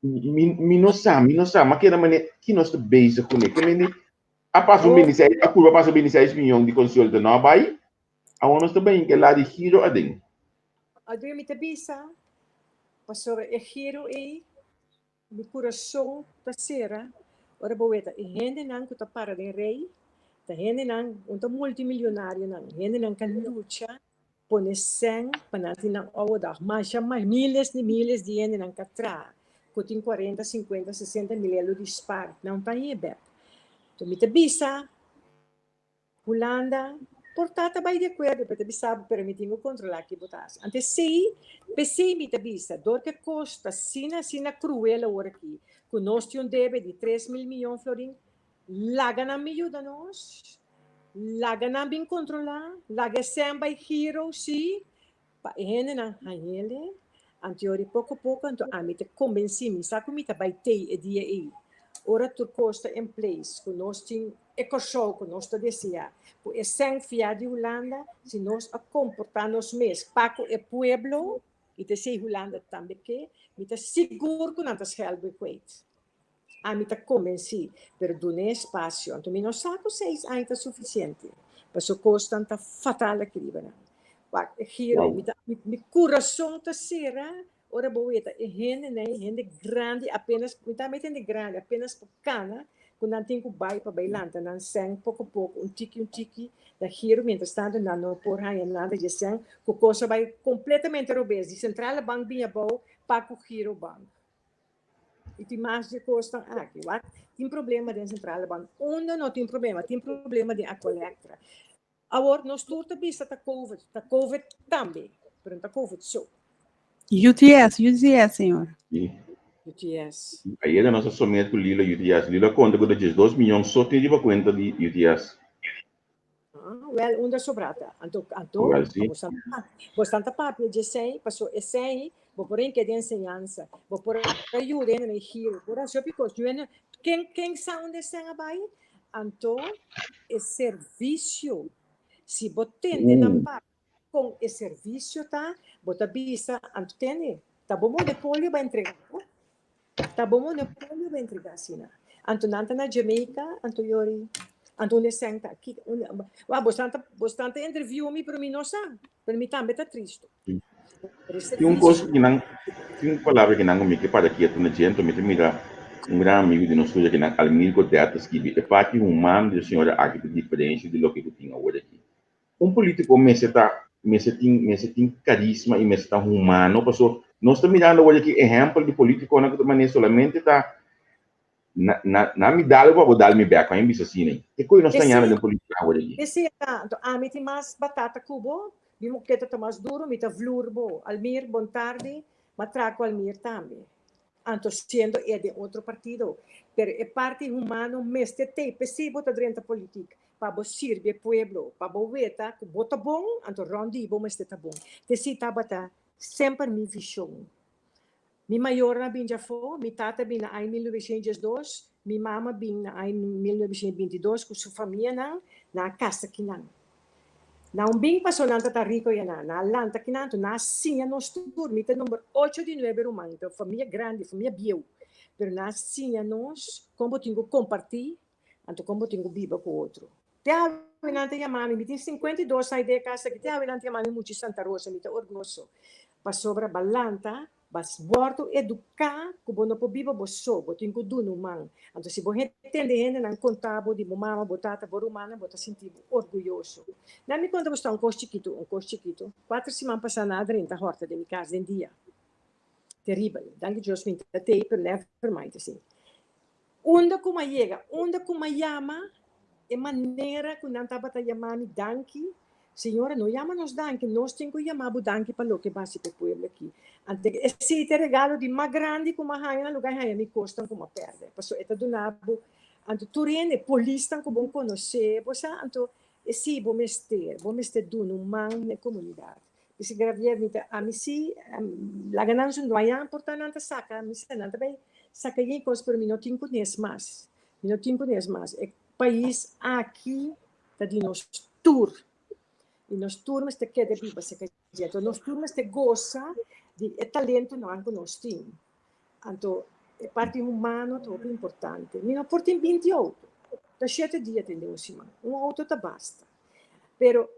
Mi, mi no sa, mi no sa, ma keda mane ki nos ta bezig kuné. Ke mende a pasa un 26, a kurba pasa 26 miyon di konsulta no a bai, awor nos ta bai ke la di giro aden. Adrian, mi ta bisa, pasobra e giro ei, mi kurason ta sera ora bo weta e hendenan ku ta para den rei, ta hendenan, un ta multimilionarionan, hendenan ka lucha pone sèn pa nan tin nan ouderdag. Masha mas miles di miles di hendenan ka traha ku tin kuarenta, sinkuenta, sesenta mil elo di spar, nan ta haña bèk. Enton mi ta bisa Hulanda por ta ta bai di akuerdo, pero ta bisa bo, pero mi tin ku kontrolá ki bo ta hasi. Anto esei, p'esei mi ta bisa, dor ku e kos ta asina asina kruel awor aki, ku nos tin un debe di 3000 miyon florin, laga nan bin yuda nos, laga nan bin kontrolá, laga e sèn bai giro, sí, pa e hendenan hañ'el. Anto yori poko poko, anto ami ta kombensí, mi sa ku mi ta bai tei e dia ei, ora tur kos ta en place, ku nos tin e Kòrsou ku nos ta deseá, ku e sèn fiá di Hulanda, si nos a komportá nos mes pa ku e pueblo, i ta esei Hulanda tambe ke, mi ta sigur ku nan ta skèldu e kweet. Ami ta kombensí, pero dun'é espasio. Anto mi no sa ku seis aña ta sufisiente, paso kosnan ta fatal aki riba nan. Wak, e giro, mi ta, mi kurason ta sera ora bo weta e hendenan, e hende grandi apenas, mi ta mete hende grandi apenas por kana, ku nan tin ku bai pa bai lanta nan sèn poko poko, un tiki un tiki, na giro, mientras tanto nan no por haña nada dje sèn, ku kos a bai kompletamente robes, di Centrale Bank bini abou pa ku Girobank. I tin mas dje kosnan aki. Wak, tin problema den Centrale Bank. Unda no tin problema? Tin problema den Aqualectra. Awor, nos tur ta bisa ta Covid. Ta Covid tambe, pero no ta Covid so. UTS, UTS, señora. Sí. UTS. Ayera nos a somet ku Lilo UTS. Lilo a konta ku ta 12 miyon so tin riba kuenta di UTS. Ah, wel, unda sobra ta. Anto, anto, Wel, sí. bo stan ta papia dje esei, paso esei bo por hinka den enseñansa, bo por ayuda hende na giro, por haci hopi cos. Yu ken, ken sa unda esei a bai? Anto, e servicio, si bo tende nan papia con e servicio ta, bo ta bisa, anto tende, ta bo monopolio bo a entrega. Ta bo monopolio bo entrega asina. Anto nan ta na Jamaica, anto yori, anto unda esèn ta? Ki, unda, wa, bo stan ta, bo stan ta interview mi, pero mi no sa, pero mi tambe ta tristo. Pero e Tin un kos servicio. ki nan, tin un palabra ki nan ku mi ke para kieto na dje, anto mi ta mira un gran amigu di nos tur aki nan, Almir Godet ta skibi, e parti humano di e señora aki ta diferensia di loke ku tin awor aki. Un politico mester ta mester tin mester tin carisma y mester ta humano paso nos ta mirando awor aki ehempel di politiconan cu ta mane solamente ta na na na mi dal bo pa bo dal mi bek mi bisa asina te koe nos ta ñana den politica awor aki. Esey ta anto ami tin mas batata cu bo mi moketa ta mas duro mi ta vloer bo Almir bon tardi ma traha cu Almir tambe anto siendo e den otro partido pero e parti humano mester tey pesey bo ta drenta politic pa bo sirbi e pueblo, pa bo weta ku bo ta bon, anto rònt di bo mester ta bon. T'esei tabata semper mi vishon. Mi mayornan a bin djafó, mi tata a bin na aña 1912, mi mama a bin na aña 1922 ku su famianan, nan a kasa kinan. Nan un bin paso nan ta ta riko ya nan, nan a lanta kinan, anto nan a siña nos tur, mi ta number ocho di nuebe ruman, ta famia grandi, famia bieu, pero nan a siña nos kon bo tin ku kompartí Anto kon bo tin ku biba ku otro? Te awe nan ta yama mi, mi tin 52 aña den e kas aki, te awe nan ta yama mi Muchi Santa Rosa, mi ta orguyoso. Pasobra ba lanta, ba wòrdu eduká ku bo no por biba bo so, bo tin ku duna un man. Anto si bo tende hendenan konta bo di bo mama, bo tata, bo rumannan, bo ta sinti bo orguyoso. Nan mi konta bo sta un kos chikitu, un kos chikitu. Kuater siman pasá nan a drenta hòrta den mi kas den dia. Teribel. Danki Dios mi ta tei, pero never mind esei. Unda ku m'a yega, unda ku m'a yama, e manera ku nan tabata yama mi danki, Señora, no yama nos danki, nos tin ku yama bo danki pa loke bo hasi pa e pueblo aki. Ante esei ta e regalo di mas grandi ku m'a haña na luga di haña mi kosnan ku m'a pèrdè, pasobra e ta duna bo, anto tur hende, polisnan ku bo konosé, bo sa, anto esei bo mester, bo mester duna un man na e komunidat. Dice Gravier, mi ta, ami si, laga nan su duaña por ta nan ta saca, mi sa nan ta bay saca yen cos, pero mi no tin cunes mas, mi no tin cunes mas. E pais aki ta di nos tur, y nos tur mester keda biba cerca. dje. Anto nos tur mester gosa di e talentonan ku nos tin. Anto e parti humano ta hopi importante. Mi no por tin binti outo. Ta shete dia tin den un siman. Un outo ta basta. Pero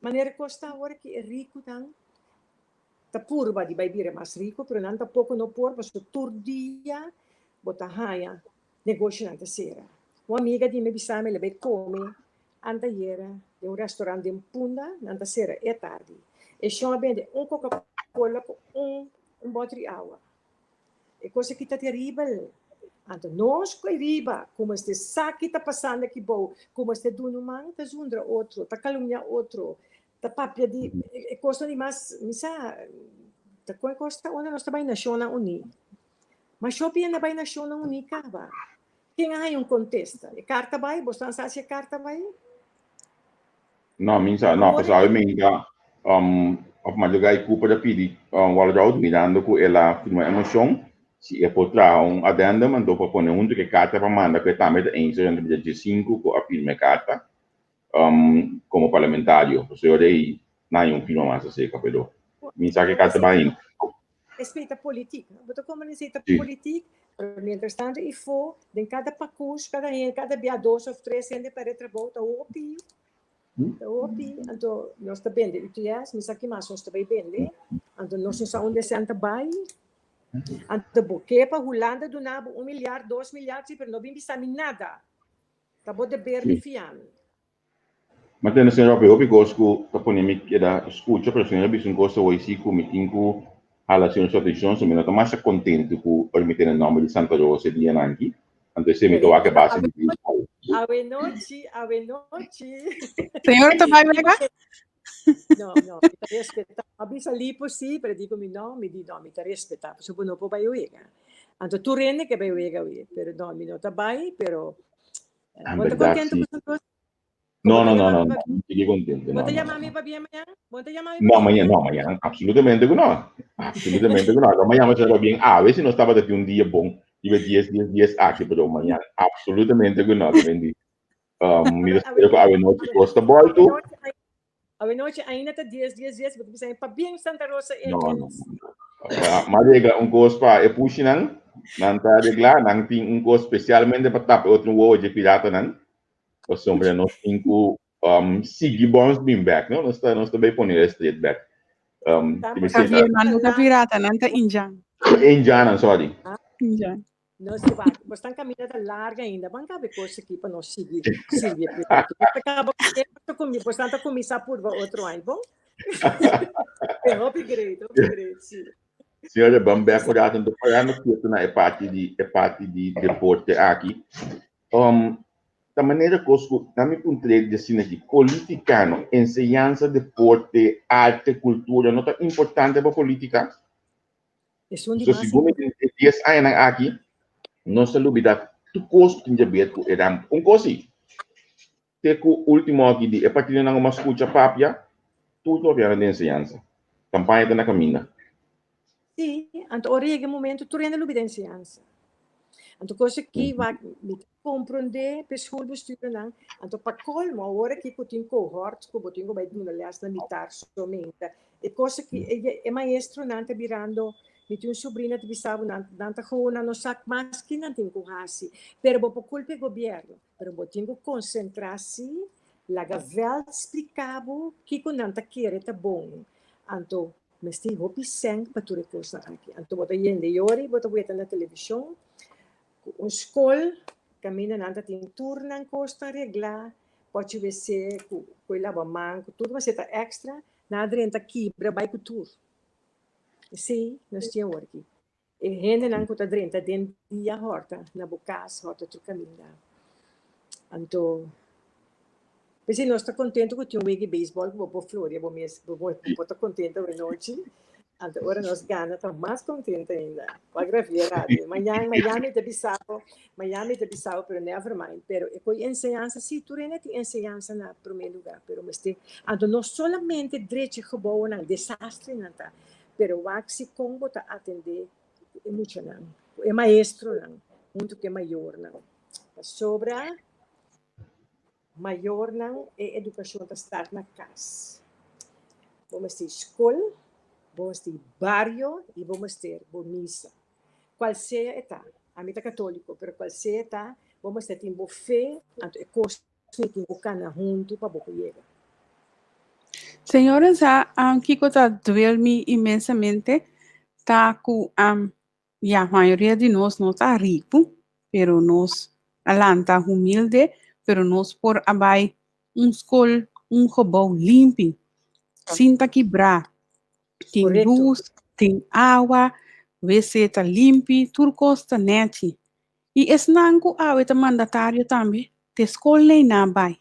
manera kos ta awor aki e rikunan ta purba di bai bira mas riku, pero nan tampoko no por pasobra tur dia bo ta haña negoshonan ta sera. Un amiga di mi bisa mi el a bai kome antayera den un restaurant den Punda, nan ta sera e tardi. E shon a bende un Coca-Cola ku un un bòter di awa. E kos aki ta teribel. Anto nos ku e riba, ku mester sa ki ta pasando aki bou, ku mester duna un man, ta zundra otro, ta kalumnia otro, ta papia di e kosnan di mas, mi sa, ta kon e kos ta unda nos ta bai Nashonnan Uní. Ma shopi hende a bai Nashonnan Uní kaba. Ken a haña un kontesta? E karta bai? Bosnan sa si e karta bai? No, mi sa, no, pasobra awe mi ta um, of Madrigal Cooper a pidi um, Walroud mirando ku el a firma e moshon, si e por traha un addendum anto pa pone huntu ku e karta pa manda ku e tambe ta eens durante dia diesinku ku a firma e karta um, komo parlamentario. Pasobra ora ei nan haña un firma mas aserka, pero mi sa ku e karta bai ainda. Esei ta politiek. Bo ta komprende esei ta politiek, pero mientras tanto ifo den kada pakus, kada hende, kada bia dos of tres hende perde trabou ta hopi. Ta hopi. Anto nos ta bende UTS, mi sa ki mas nos ta bai bende. Anto nos no sa unda esei ta bai. Anto bo ke pa Hulanda duna bo un milyar, dos milyar, si, pero no bin bisa mi nada. Ta bo deber di fia mi. Ma tende señor Robbie, hopi kos ku ta pone mi keda skucha, pero señor a bisa un kos awor si ku mi tin ku hala señor su atenshon, so mi no ta masha kontentu ku ora mi tene nòmber di Santa Rosa e dianan aki, anto esei mi ta wak e base di baseball. Awe nochi, awe nochi. Señor ta bai wega? No, no, mi ta respetá. A bisa Lipo sí, pero di ku mi no, mi di no, mi ta respetá, pasobra bo no por bai wega. Anto tur hende ke bai wega awe, pero no, mi no ta bai, pero En Bo ta berdad, contento sí. cu Santa Rosa? No, Bo no, ta no, yama no, mi no, pa no sigui contento, Bo no, ta no, yama no. mi pa bien mañana? Bo ta yama mi pa No, bien mañana, mañana? no, mañana, absolutamente cu no. Absolutamente cu no. Lo mañana será bien awe si nos tabata tin un dia bon, riba dies, dies, dies aki, pero mañana absolutamente cu no, te bendi. Mi ta Awe, spera cu awe nochi cos ta bolto. awe nochi, awe nochi ainda ta dies, dies, dies, bo ta bisa pa bien Santa Rosa No, no, Angels. no. Ma regla un kos pa e pushinan, nan ta regla, nan tin un kos spesialmente pa tapa e otro wowo dje piratanan. Pasobra nos tin ku um, sigui bons bin bek, no? Nos ta, nos ta bay pone e street bek. Um, Ta, ti mi seta. Javier, nan no ta pirata, nan ta injan. Injanan, sorry. Injan. Nos ta wak, bos tan caminda ta larga ainda, ban cabe cos aki pa nos sigui sirbi e proyecto. Bos ta caba cu e, bos ta cumi, bos tan ta cuminsa purba otro aña, bon? E hopi great, hopi great, si. Señora, ban bek un rato, anto parando kieto na e parti di, e parti di deporte aki. Um, ta manera kos ku, na mi puntre di asina aki, politikano, enseñansa, deporte, arte, kultura, no ta importante pa politika? Esun di So, mas segun mi importante. e dies añanan aki, nos ta lubida tur kos ku tin djaber ku e ramp. Un kos si, te ku ultimo aki di e partidonan ku mas skucha papia, tur ta papiando di enseñansa. Kampaña ta na kaminda. Sí, anto ora yega e momento tur hende lubida enseñansa. Anto kos aki wak mi ta komprondé p'e schoolbestuurnan, anto pa kolmo awor aki ku tin cohort ku bo tin ku bai duna lès na mitar solamente, E cosa ki e, e maestronan ta birando, mi tin un sobrina ta bisa bo nan, nan ta gewoon nan no sa mas ki nan tin ku hasi. Pero bo por kulpa e gobierno, pero bo tin ku konsentrá si, laga vèlt splika bo kiko nan ta kere ta bon. Anto mester hopi sèn pa tur e kosnan aki. Anto bo ta yende yori, bo ta weta na televishon ku un skol kaminda nan ta tin tur nan kosnan reglá, pochi wc ku ku e laba man, ku tur mester ta èkstra, Nan a drenta kibra bai ku tur. Esei nos tin awor aki. E hendenan ku ta drenta den dia hòrta na bo kas, hòrta tur kaminda. Anto, p'esei nos ta kontentu ku tin un wega di beisbòl ku bo por floria bo mes, bo por ta kontentu awenochi. Anto ora nos gana ta mas kontentu ainda. Wak Ravier radio. Mañan Miami ta bisa bo, Miami ta bisa bo, pero never mind. Pero e koe enseñansa, sí, tur hende tin enseñansa na promé lugá, pero mester, anto no solamente drecha e gebouwnan, desastrenan ta, pero wak si kon bo ta atendé ku e muchanan, ku e maestronan, huntu ku e mayornan. Pasobra mayornan e edukashon ta start na kas. Bo mester skol, bo mester bario i bo mester bo misa. Kual sea e ta. Ami ta katóliko, pero kual sea e ta, bo mester tin bo fe, anto e kos ei tin ku kana huntu pa bo por yega. Señora sa kiko ta duel mi inmensamente ta ku ya mayoria di nos no ta riku, pero nos a lanta humilde, pero nos por a bai un skol, un gebouw limpi, sin ta kibrá, tin lus, tin awa, wc ta limpi, tur kos ta nèchi. I esnan ku awe ta mandatario tambe, te skol nei nan a bai.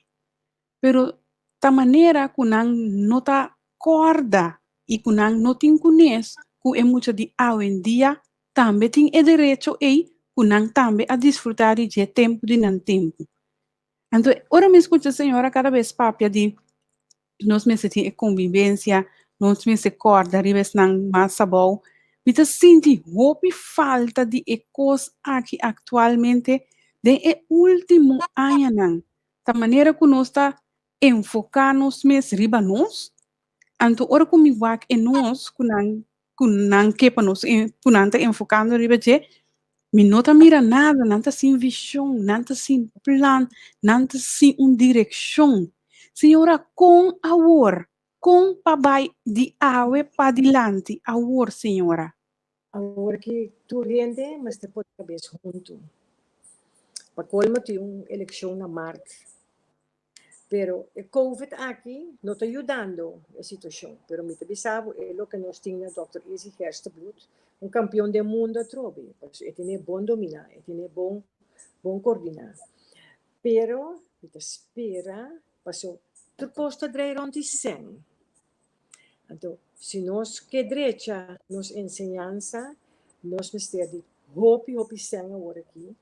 Pero ta manera ku nan no ta kòrda i ku nan no tin kunes ku e mucha di awendia tambe tin e derecho ei ku nan tambe a disfrutá di dje tempu di nan tempu. Anto ora mi skucha señora kada bes papia di nos mester tin e konbibensia, nos mester kòrda riba esnan mas abou, mi ta sinti hopi falta di e kos aki aktualmente den e último añanan. Ta manera ku nos ta enfoká nos mes riba nos, anto ora ku mi wak e nos ku nan ku nan ke pa nos ku nan ta enfokando riba dje, mi no ta mira nada, nan ta sin vishon, nan ta sin plan, nan ta sin un direkshon. Señora, kon awor? Kon pa bai di awe padilanti awor, señora? Awor ki tur hende mester pone kabes huntu. Pa kolmo tin un elekshon na mart. Pero e covid aki no ta yudando e situashon. Pero mi ta bisa bo e loke nos tin na Dòkter Izzy Gerstenbluth, un kampion den mundo atrobe. Pasobra e tene bon dominá, e tene bon bon koordiná. Pero mi ta spera pasobra tur kos ta drei rònt di sèn. Anto, si nos ke drecha nos enseñansa, nos mester di hopi, hopi sèn awor aki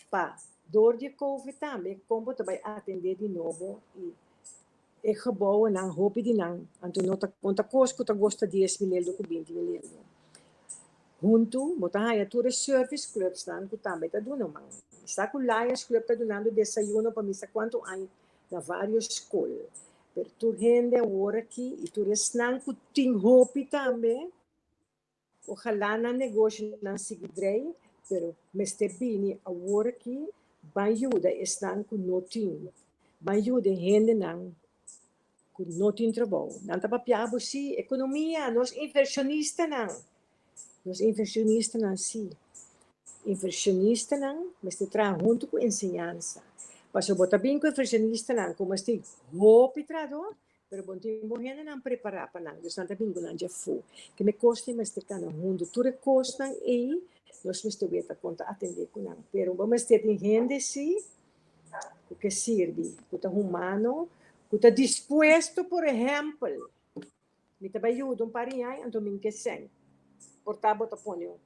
pa dor di e covid tambe kon bo ta bai atendé di nobo i e gebouwennan, hopi di nan, anto no ta konta kos ku ta gosta dies mil eldo ku binti mil eldo. Huntu bo ta haña tur e service clubsnan ku tambe ta duna man. Mi sa ku Lions Club ta dunando desayuno pa mi sa kuantu aña na varios skol. Pero tur hende awor aki i tur esnan ku tin hopi tambe, ojalá nan negoshonan sigui drei, pero mester bini awor aki ban yuda esnan ku no tin, ban yuda e hendenan ku no tin trabou. Nan ta papia bo sí, ekonomia, nos invershonistanan, nos invershonistanan sí. Invershonistanan mester traha huntu ku enseñansa. Pasobra bo ta bin ku invershonistanan ku mester hopi trahadó, pero bo no tin bo hendenan prepará pa nan, dus nan ta bin ku nan djafó. Ke me kosnan mester kana huntu. Tur e kosnan ei nos mester weta kon ta atendé ku nan. Pero bo mester tin hende sí ku ke sirbi, ku ta humano, ku ta dispuesto, por ehèmpel, Mi ta bai yuda un par di aña, anto mi ke sèn. Por ta bo ta pone un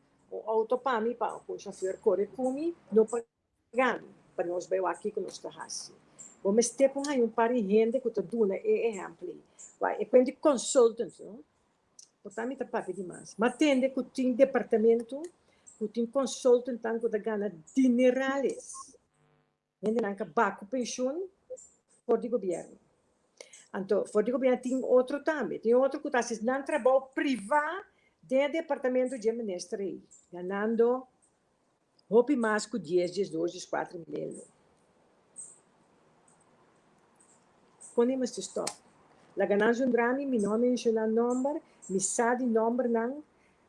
outo pa mi pa un shofèr kore ku mi, no paga mi, pa nos bai wak kiko nos ta hasi. Bo mester por haña un par di hende ku ta duna e ehèmpel ei. Wak, e kuent di consultant, no? Por ta mi ta papia di mas. Ma tende ku tin departamento ku tin consultantnan ku ta gana dinerales. Hendenan ka bak ku penshun for di gobièrnu. Anto for di gobièrnu tin otro tambe. Tin otro ku ta hasi nan trabou privá den e departamento dje minister ei, ganando hopi mas ku dies, diesdos, dieskuater mil euro. Kon e mester stòp? Laga nan zundra mi, mi no a menshoná nòmber, mi sa di nòmbernan,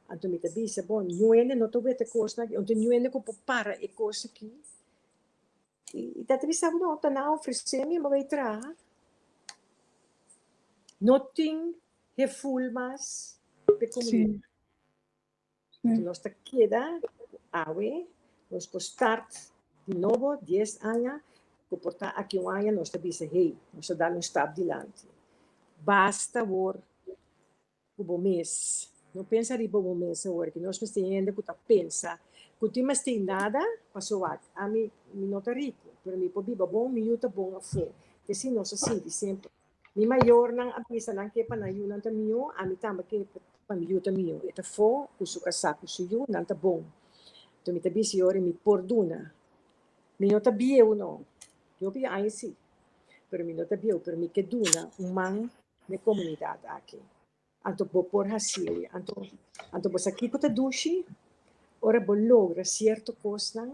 anto mi ta bisa, bon, niun hende no ta weta e kosnan aki, anto niun hende ku por para e kos aki. I ta ta bisa bo, no, ta nan a ofresé mi, mi a bai traha. No tin heful mas p'e komunidat. Enton nos ta keda ku awe, nos por start di nobo dies aña, ku por ta aki un aña nos ta bisa, hey, nos ta dal un stap dilanti. Basta awor ku bo mes. No pensa riba bo mes awor ki nos mester hende ku ta pensa ku tin mester nada paso wak ami mi no ta riku pero mi por biba bon mi yu ta bon afó te si nos a sinti semper mi mayornan a bisa nan ke pa nan yunan ta mihó ami tambe ke pa mi yu ta mihó e ta afó ku su kasá ku su yu nan ta bon enton mi ta bisa yori mi por duna mi no ta bieu no hopi aña si pero mi no ta bieu pero mi ke duna un man. n'e komunidat aki. Anto bo por hasié. Anto, anto bo sa kiko ta dushi? Ora bo logra sierto kosnan,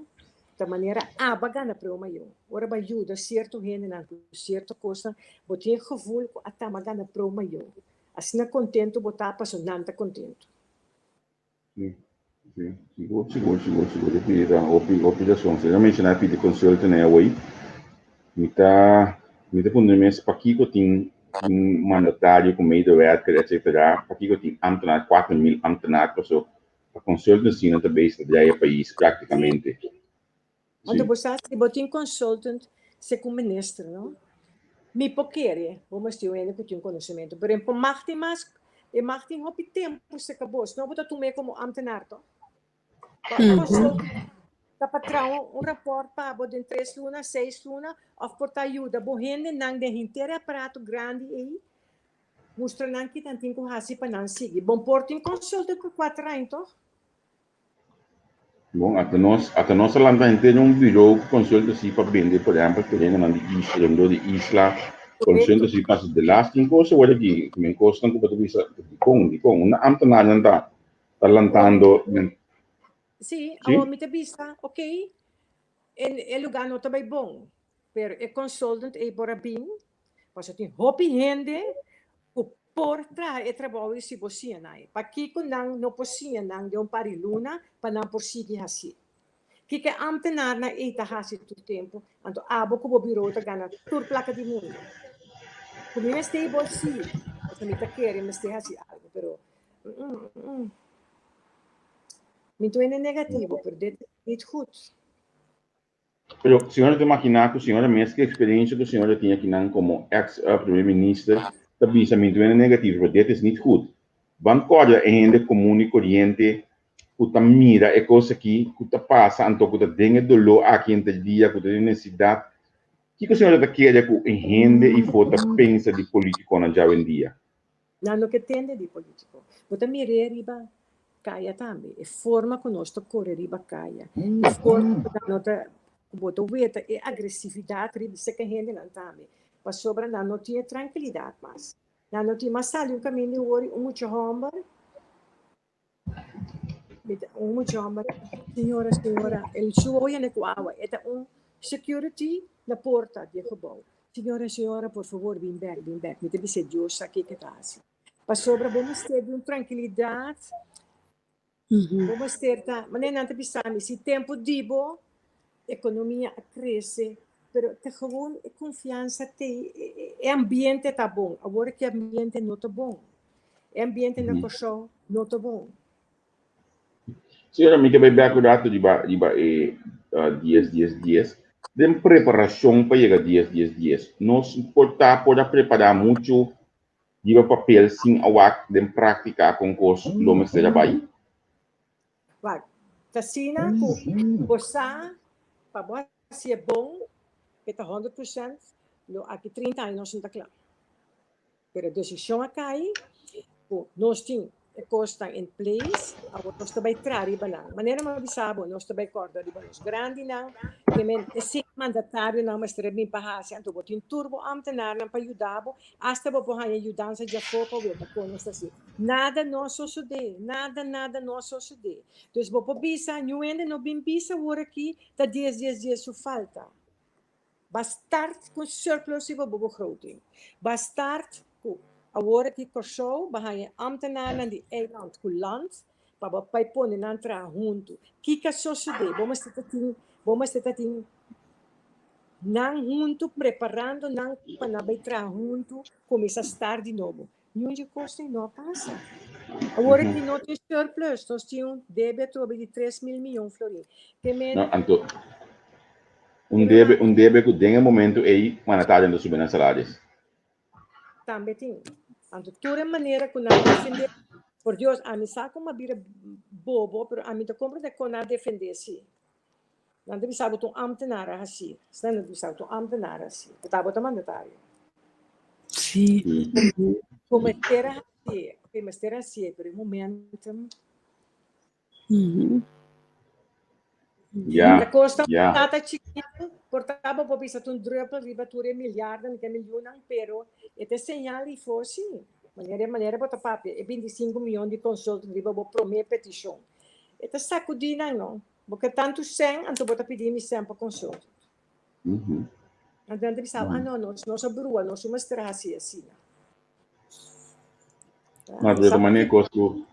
ta manera abo a gana preu mayor. Ora bo a yuda sierto hendenan ku sierto kosnan, bo tin e gevoel ku ata mi a gana preu mayor. Asina kontentu bo ta pasobra nan ta kontentu. Sí, sí, sigur, sigur, sigur, sigur. E pidi ta hopi, hopi rason. Si no menciona pidi consulta na away, mi ta, mi ta puntra mi mes pakiko tin un mandatario ku medewerker etcetera, pakiko tin ambtenaar, 4000 ambtenaar, paso pa consultancy nan ta bezig ta draai e pais praktikamente. Anto bo sa si bo tin consultant segun minister no mi por kere bo mester un hende ku tin konosementu pero e por mag tin mas e mag tin hopi tempu serka bos no bo ta tum'é komo ambtenaar to pa un consultant ta pa traha un raport pa bo den tres luna seis luna of por ta yuda bo hendenan den henter e aparato grandi ei mustra nan ki nan tin ku hasi pa nan sigui bo por tin consultant pa kuater aña toch. Bon, ata nos, ata nos a lanta henter un bureau ku consulta si pa bende, por ehempel, terenonan di isla, rondó di isla, consulta si pasa de laatste un kos awor aki, men kosnan ku bo ta bisa, dikon, dikon, unda ambtenaarnan ta, ta lantando den. Sí, Sí? awor mi ta bisa, ok, e, e lugá no ta bai bon, pero e consultant ei por a bin, pasobra tin hopi hende ku por traha e trabou ei si bo siña nan ei. Pakiko nan no por siña nan den un par di luna pa nan por sigui hasié? Kiko e ámtenarnan ei ta hasi tur tempu? Anto abo ku bo birou ta gana tur plaka di mundu. Ku mi mester ei bo sí, pasobra mi ta kere mester hasi algu, pero mi ta wende negativo, pero dit is niet goed. Pero señora ta imaginá ku señora mes ki eksperensia ku señora tin akinan komo eks primer minister ta bisa mi duene negativo pero dit is niet goed. Ban kòrda e hende komun i koriente ku ta mira e kos aki ku ta pasa anto ku ta den e doló aki henter dia ku ta den nesesidat. Kiko señora ta kere ku e hende ifo ta pensa di politikonan djawendia? Nan no ke tende di politico. Bo ta mir'é riba kaya tambe. E forma ku nos ta kore riba kaya. E forma ku nan no ta, ku bo ta weta e agresividat riba seka hendenan tambe. Pasobra nan no tin e trankilidat mas. Nan no tin mas sali un kaminda i wori un mucha hòmber. Un mucha hòmber, señora, señora, el shuo yende ku awa. E ta un security na porta di e gebou. Señora, señora, por favor, bin bèk, bin bèk. Mi ta bis'é, Dios sa kiko e ta hasi. Pasobra bo mester di un trankilidat, bo mester ta, manera nan ta bisa mi, si tempu di bo, ekonomia a krese, pero ta gewoon e konfiansa t'ei, e ambiente ta bon. Awor ki ambiente no ta bon. E ambiente na Kòrsou no ta bon. Señora, mi ke bai bek un rato riba riba e dies dies dies. Den preparashon pa yega dies dies dies, nos por ta por a prepará muchu riba papel sin a wak den práktika kon kos lo mester a bai? Wak, ta asina ku bo sa pa bo hasié bon, e ta 100%, lo aki 30 aña nos no ta kla. Pero e desishon a kai ku nos tin e kosnan in place, awor nos ta bai traha riba nan. Manera mi a bisa bo, nos ta bai kòrda riba nos grandinan, ke men e sin mandatarionan mester a bin pa hasi, anto bo tin tur bo ámtenarnan pa yuda bo, asta bo por haña yudansa djafó pa weta kon nos ta hasi. Nada no a sosodé, nada, nada no a sosodé. Dus bo por bisa, niun hende no bin bisa awor aki ta dies, dies, dies su falta. Ba start ku surplus riba bo begroting. Ba start ku awor aki Kòrsou ba haña ambtenaarnan di eiland ku land pa bo bai pone nan traha huntu. Kiko a sosodé? Bo mester ta tin bo mester ta tin nan huntu preparando nan pa nan bai traha huntu kuminsá start di nobo. Niun dje kos ei no a pasa. Awor aki no tin surplus, nos tin un debe atrobe di 3000 miyon florin. Ke men. No, anto un debe, un debe ku den e momento ei mandatario no ta subi nan salaris. Tambe tin. Anto tur e manera ku nan defende, por Dios, ami sa ku mi a bira bobo, pero ami ta komprende kon nan a defende si. Nan ta bisa bo ta un ambtenaar a hasi. Asina nan ta bisa bo ta un ambtenaar a hasi. Bo tabata mandatario. Sí. Ku mester a hasié, ku mester a hasié, pero e momentum. Ya, Ta kosta ya. tata chikitu, por ta bo por bisa ta un druppel riba tur e miliarden, ke milionnan, pero e ta e señal di for sí. Manera manera bo ta papia e 25 miyon di consultant riba bo promé petishon. E ta sakudí nan no. Bo ke tantu sèn, anto bo ta pidi mi sèn pa consultant. Anto nan ta bisa, ah no, nos nos a brua, nos no mester hasi asina. Ma pero ta manera kos ku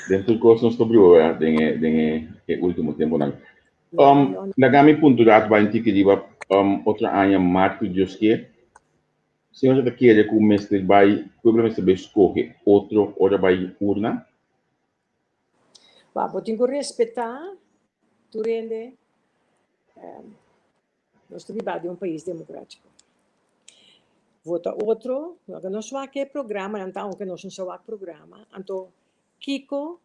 den tur kos nos ta brua den e den e e último temponan. Um, laga mi punturat bai un tiki riba um, otro aña maart ku Dios ke. Señor ta kere ku mester bai, pueblo mester bai skohe otro ora bai urna? Ba, bo tin ku respetá tur hende. Nos ta biba den un pais demokratiko. Vota otro, no nos wak e programanan ta aunke nos no sa wak programa, anto kiko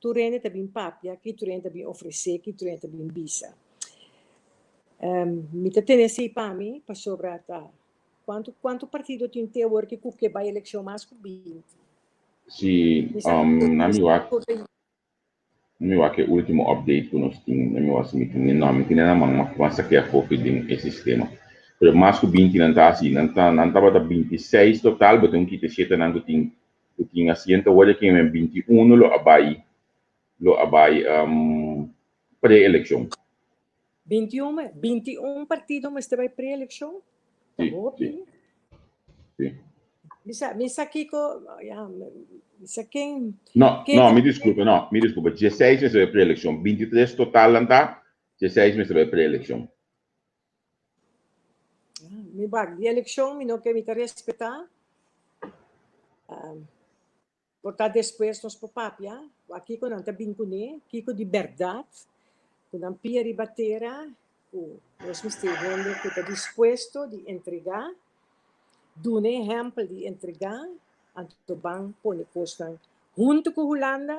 tur hende ta bin papia, ki tur hende ta bin ofresé, ki tur hende ta bin bisa. Mi ta tene esei pa mi pasobra ta kuantu kuantu partido tin te awor ku ke bai elekshon mas ku 20. Si, um, na mi wak Mi wak e ultimo update ku nos tin, mi wak si mi tin e no, mi tin e na man, ma ku a saké afó fi den e sistema. Pero mas ku 20 nan ta hasi, nan ta nan tabata 26 total, bo tin kita shete nan ku tin ku tin asiento awor aki men 21 lo a bai lo a bai pre-elekshon. 21, 21 partido mester bai pre-elekshon? Ta Sí, hopi. sí. Sí. Mi sa, mi sa kiko, ja, mi sa ken, No, ken no, ta mi disculpa, no, mi disculpa. 16 mester bai pre-elekshon. 23 total nan ta, 16 mester bai pre-elekshon. Ja, mi wak di elekshon, mi no ke, mi ta respetá. Por ta despues nos por papia wak kiko nan ta bin kuné, kiko di bèrdat ku nan pia riba tera ku nos mester hende ku ta dispuesto di entregá, duna e ehèmpel di entregá, anto ban pone kosnan huntu ku Hulanda,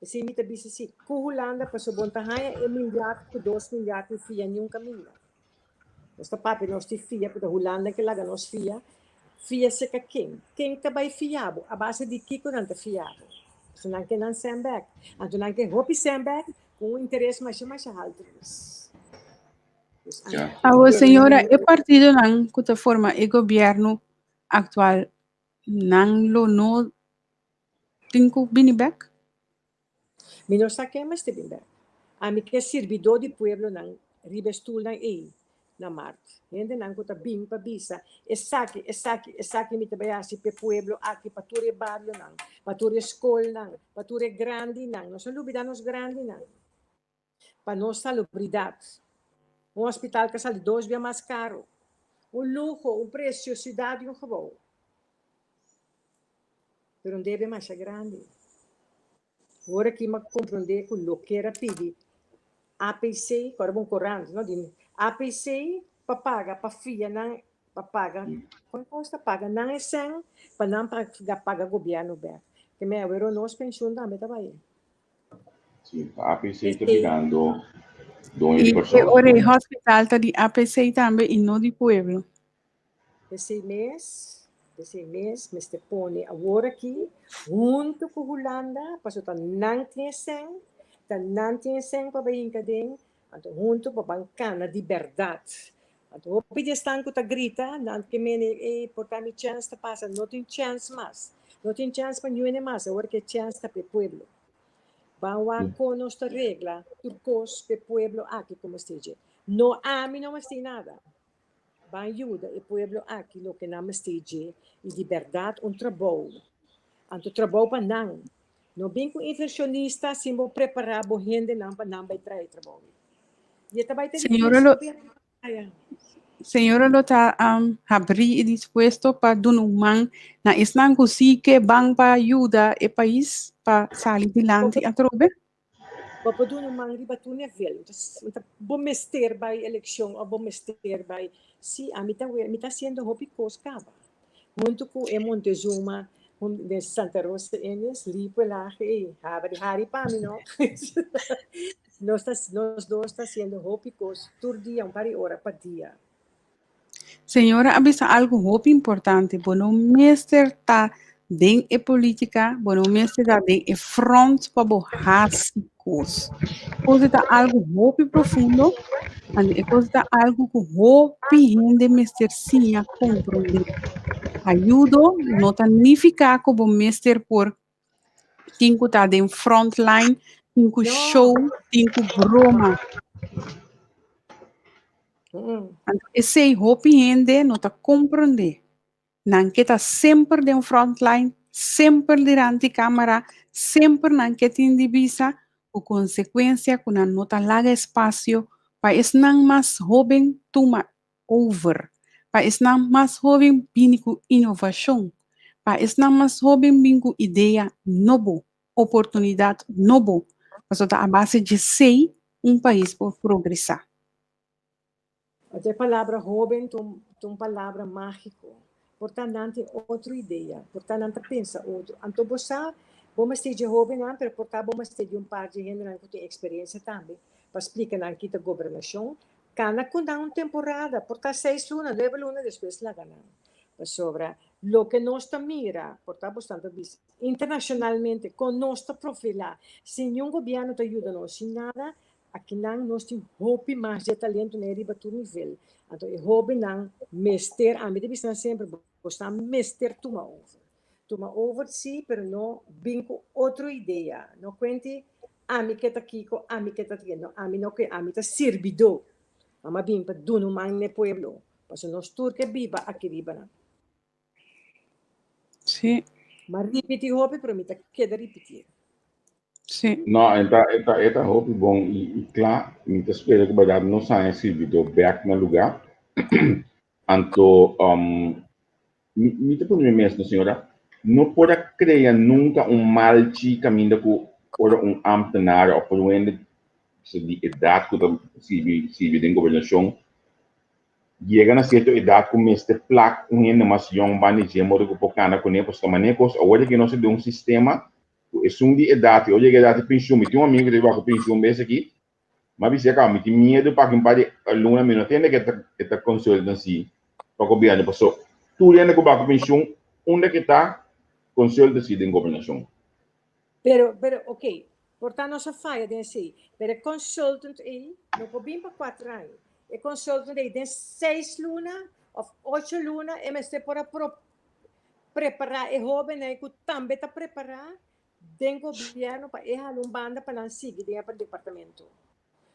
esei mi ta bisa si, ku Hulanda pasobra bo no ta haña e milyard ku dos milyard di fia niun kaminda. Nos ta papia nos di fia, pero Hulanda ke laga nos fia. Fia seka ken? Ken ta bai fia bo? A base di kiko nan ta fia bo? Pasobra nan ke nan sèn bèk. Anto nan ke hopi sèn bèk ku un interes masha masha haltu mes. Dus Ja. Awo señora, e partidonan ku ta forma e gobièrnu aktual, nan lo no tin ku bini bèk? Mi no sa ken mester bin bek. Ami ke sirbidó di pueblonan riba e stulnan ei na mart. Hendenan ku ta bin pa bisa, Esaki, esaki, esaki mi ta bai hasi p'e pueblo aki, pa tur e barionan, pa tur e skolnan, pa tur e grandinan. Nos a lubidá nos grandinan. Pa nos salubridat. Un hospital ta sali dos bia mas karu. Un luho, un presiosidat di un gebou. Pero un debe masha grandi. Ora ki m'a komprondé ku loke a pidi APC, ku ora bo un korant, no, di APC pa paga pa fia nan, pa paga, kon kos ta paga nan e sèn pa nan paga paga gobièrnu bèk. Ke me awero nos penshun tambe ta bai. Sí, pa APC ta birando doño di I e Kòrsou. ora e hospital ta di APC tambe i no di pueblo. P'esei mes, p'esei mes mester pone awor aki huntu ku Hulanda, pasobra ta nan tin e sèn, ta nan tin e sèn pa bai hinka den, anto huntu pa ban kana di bèrdat. Anto hopi di esnan ku ta grita, nan ke mene ey por ta mi chèns ta pasa, no tin chèns mas, no tin chèns pa niun mas, awor ke chèns ta p'e pueblo. Ban wak kon nos ta regla tur kos p'e pueblo aki ku mester dje. No ami no mester nada. Ban yuda e pueblo aki loke nan mester dje y di berdad un trabou. Anto trabou pa nan. No bin cu inversionista sin bo prepara bo hendenan pa nan bay traha e trabou. Y e ta bay ta Señora difícil lo pa hende haya. Señora lo ta habrí y dispuesto pa duna un man na esnan cu si ke ban pa yuda e pais pa sali dilanti atrobe? Bo por duna un man riba tur nivel. Bo ta bo mester bai elekshon òf bo mester bai. Sí, ami ta wea, mi ta hasiendo hopi kos kaba. Huntu ku e Montezuma den Santa Rosa Indians, lipo el laga ei, habri hari pa mi no. Nos ta nos dos ta hasiendo hopi kos tur dia, un par di ora pa dia. Señora a bisa algo hopi importante, bo no mester ta den e politica, bo no mester ta den e front pa bo haci cos. Cos ta algo hopi profundo, and e cos ta algo cu hopi hende mester siña comprende. Ayudo no ta nifiká ku bo mester por tin ku ta den frontline, tin ku show, tin ku broma. Anto esei hopi hende no ta komprondé. Nan ke ta semper den frontline, semper diranti kámara, semper nan ke tin di bisa ku konsekuensia ku nan no ta laga espasio pa esnan mas hóben tuma over, pa esnan mas hóben bini ku inovashon, pa esnan mas hóben bin ku idea nobo, oportunidat nobo, pasobra ta a base djesei un pais por progresá. E palabra hóben ta un palabra mágiko. Por ta nan tin otro idea, por ta nan ta pensa otro. Anto bo sa, bo mester dje hóbennan, pero por ta bo mester di un par dje hendenan ku tin eksperensia tambe pa splika nan ki ta gobernashon. Kana ku nan un temporada, por ta seis luna, nuebe luna, despues laga nan. Pasobra loke nos ta mira, por ta bo stan ta bisa, internashonalmente kon nos ta profilá, si niun gobièrnu ta yuda nos, sin nada, Akinan nos tin hopi mas dje talentonan riba tur nivel. Anto e hobennan mester, ami ta bisa nan semper, bosnan mester tuma over. Tuma over si, pero no bin ku otro idea. No kuenti ami ke ta kiko, ami ke ta ke. No, ami no ke, ami ta sirbidó. Mama bin pa duna un man n'e pueblo, pasobra nos tur ke biba aki riba nan. Sí. Ma ripiti hopi, pero mi ta keda ripitié. Sí. No, e ta, e ta, e ta hopi bon i, i kla. Mi ta spera ku bèrdat nos haña sirbidó bèk na lugá. Anto, um, mi, mi ta puntra mi mes, no señora, no por a krea nunka un malchi kaminda ku ora un ámtenar òf un hende di edat ku ta sirbi, sirbi den gobernashon Yega na sierto edat ku mester plak un hende mas yòn banda dje modo ku por kana kuné pasobra ta manera kos awor ke nos ta den un sistema ku esun di edat i ora yega edat di penshun mi tin un amigu ku ta biba ku penshun bes aki mi a bisa kaba mi tin miedu pa aki un par di luna mi no tende ke e ta consultancy pa gobièrnu pasobra tur hende ku bai ku penshun unda ke ta consultancy den gobernashon. Pero pero ok Por ta nos a faya den esei, pero e consultant ei no por bin pa cuater aña. E consultant ei den seis luna of ocho luna e mester por a prepara e hobennan ei cu tambe ta prepara den gobierno pa e hala un banda pa nan sigui den e departamento.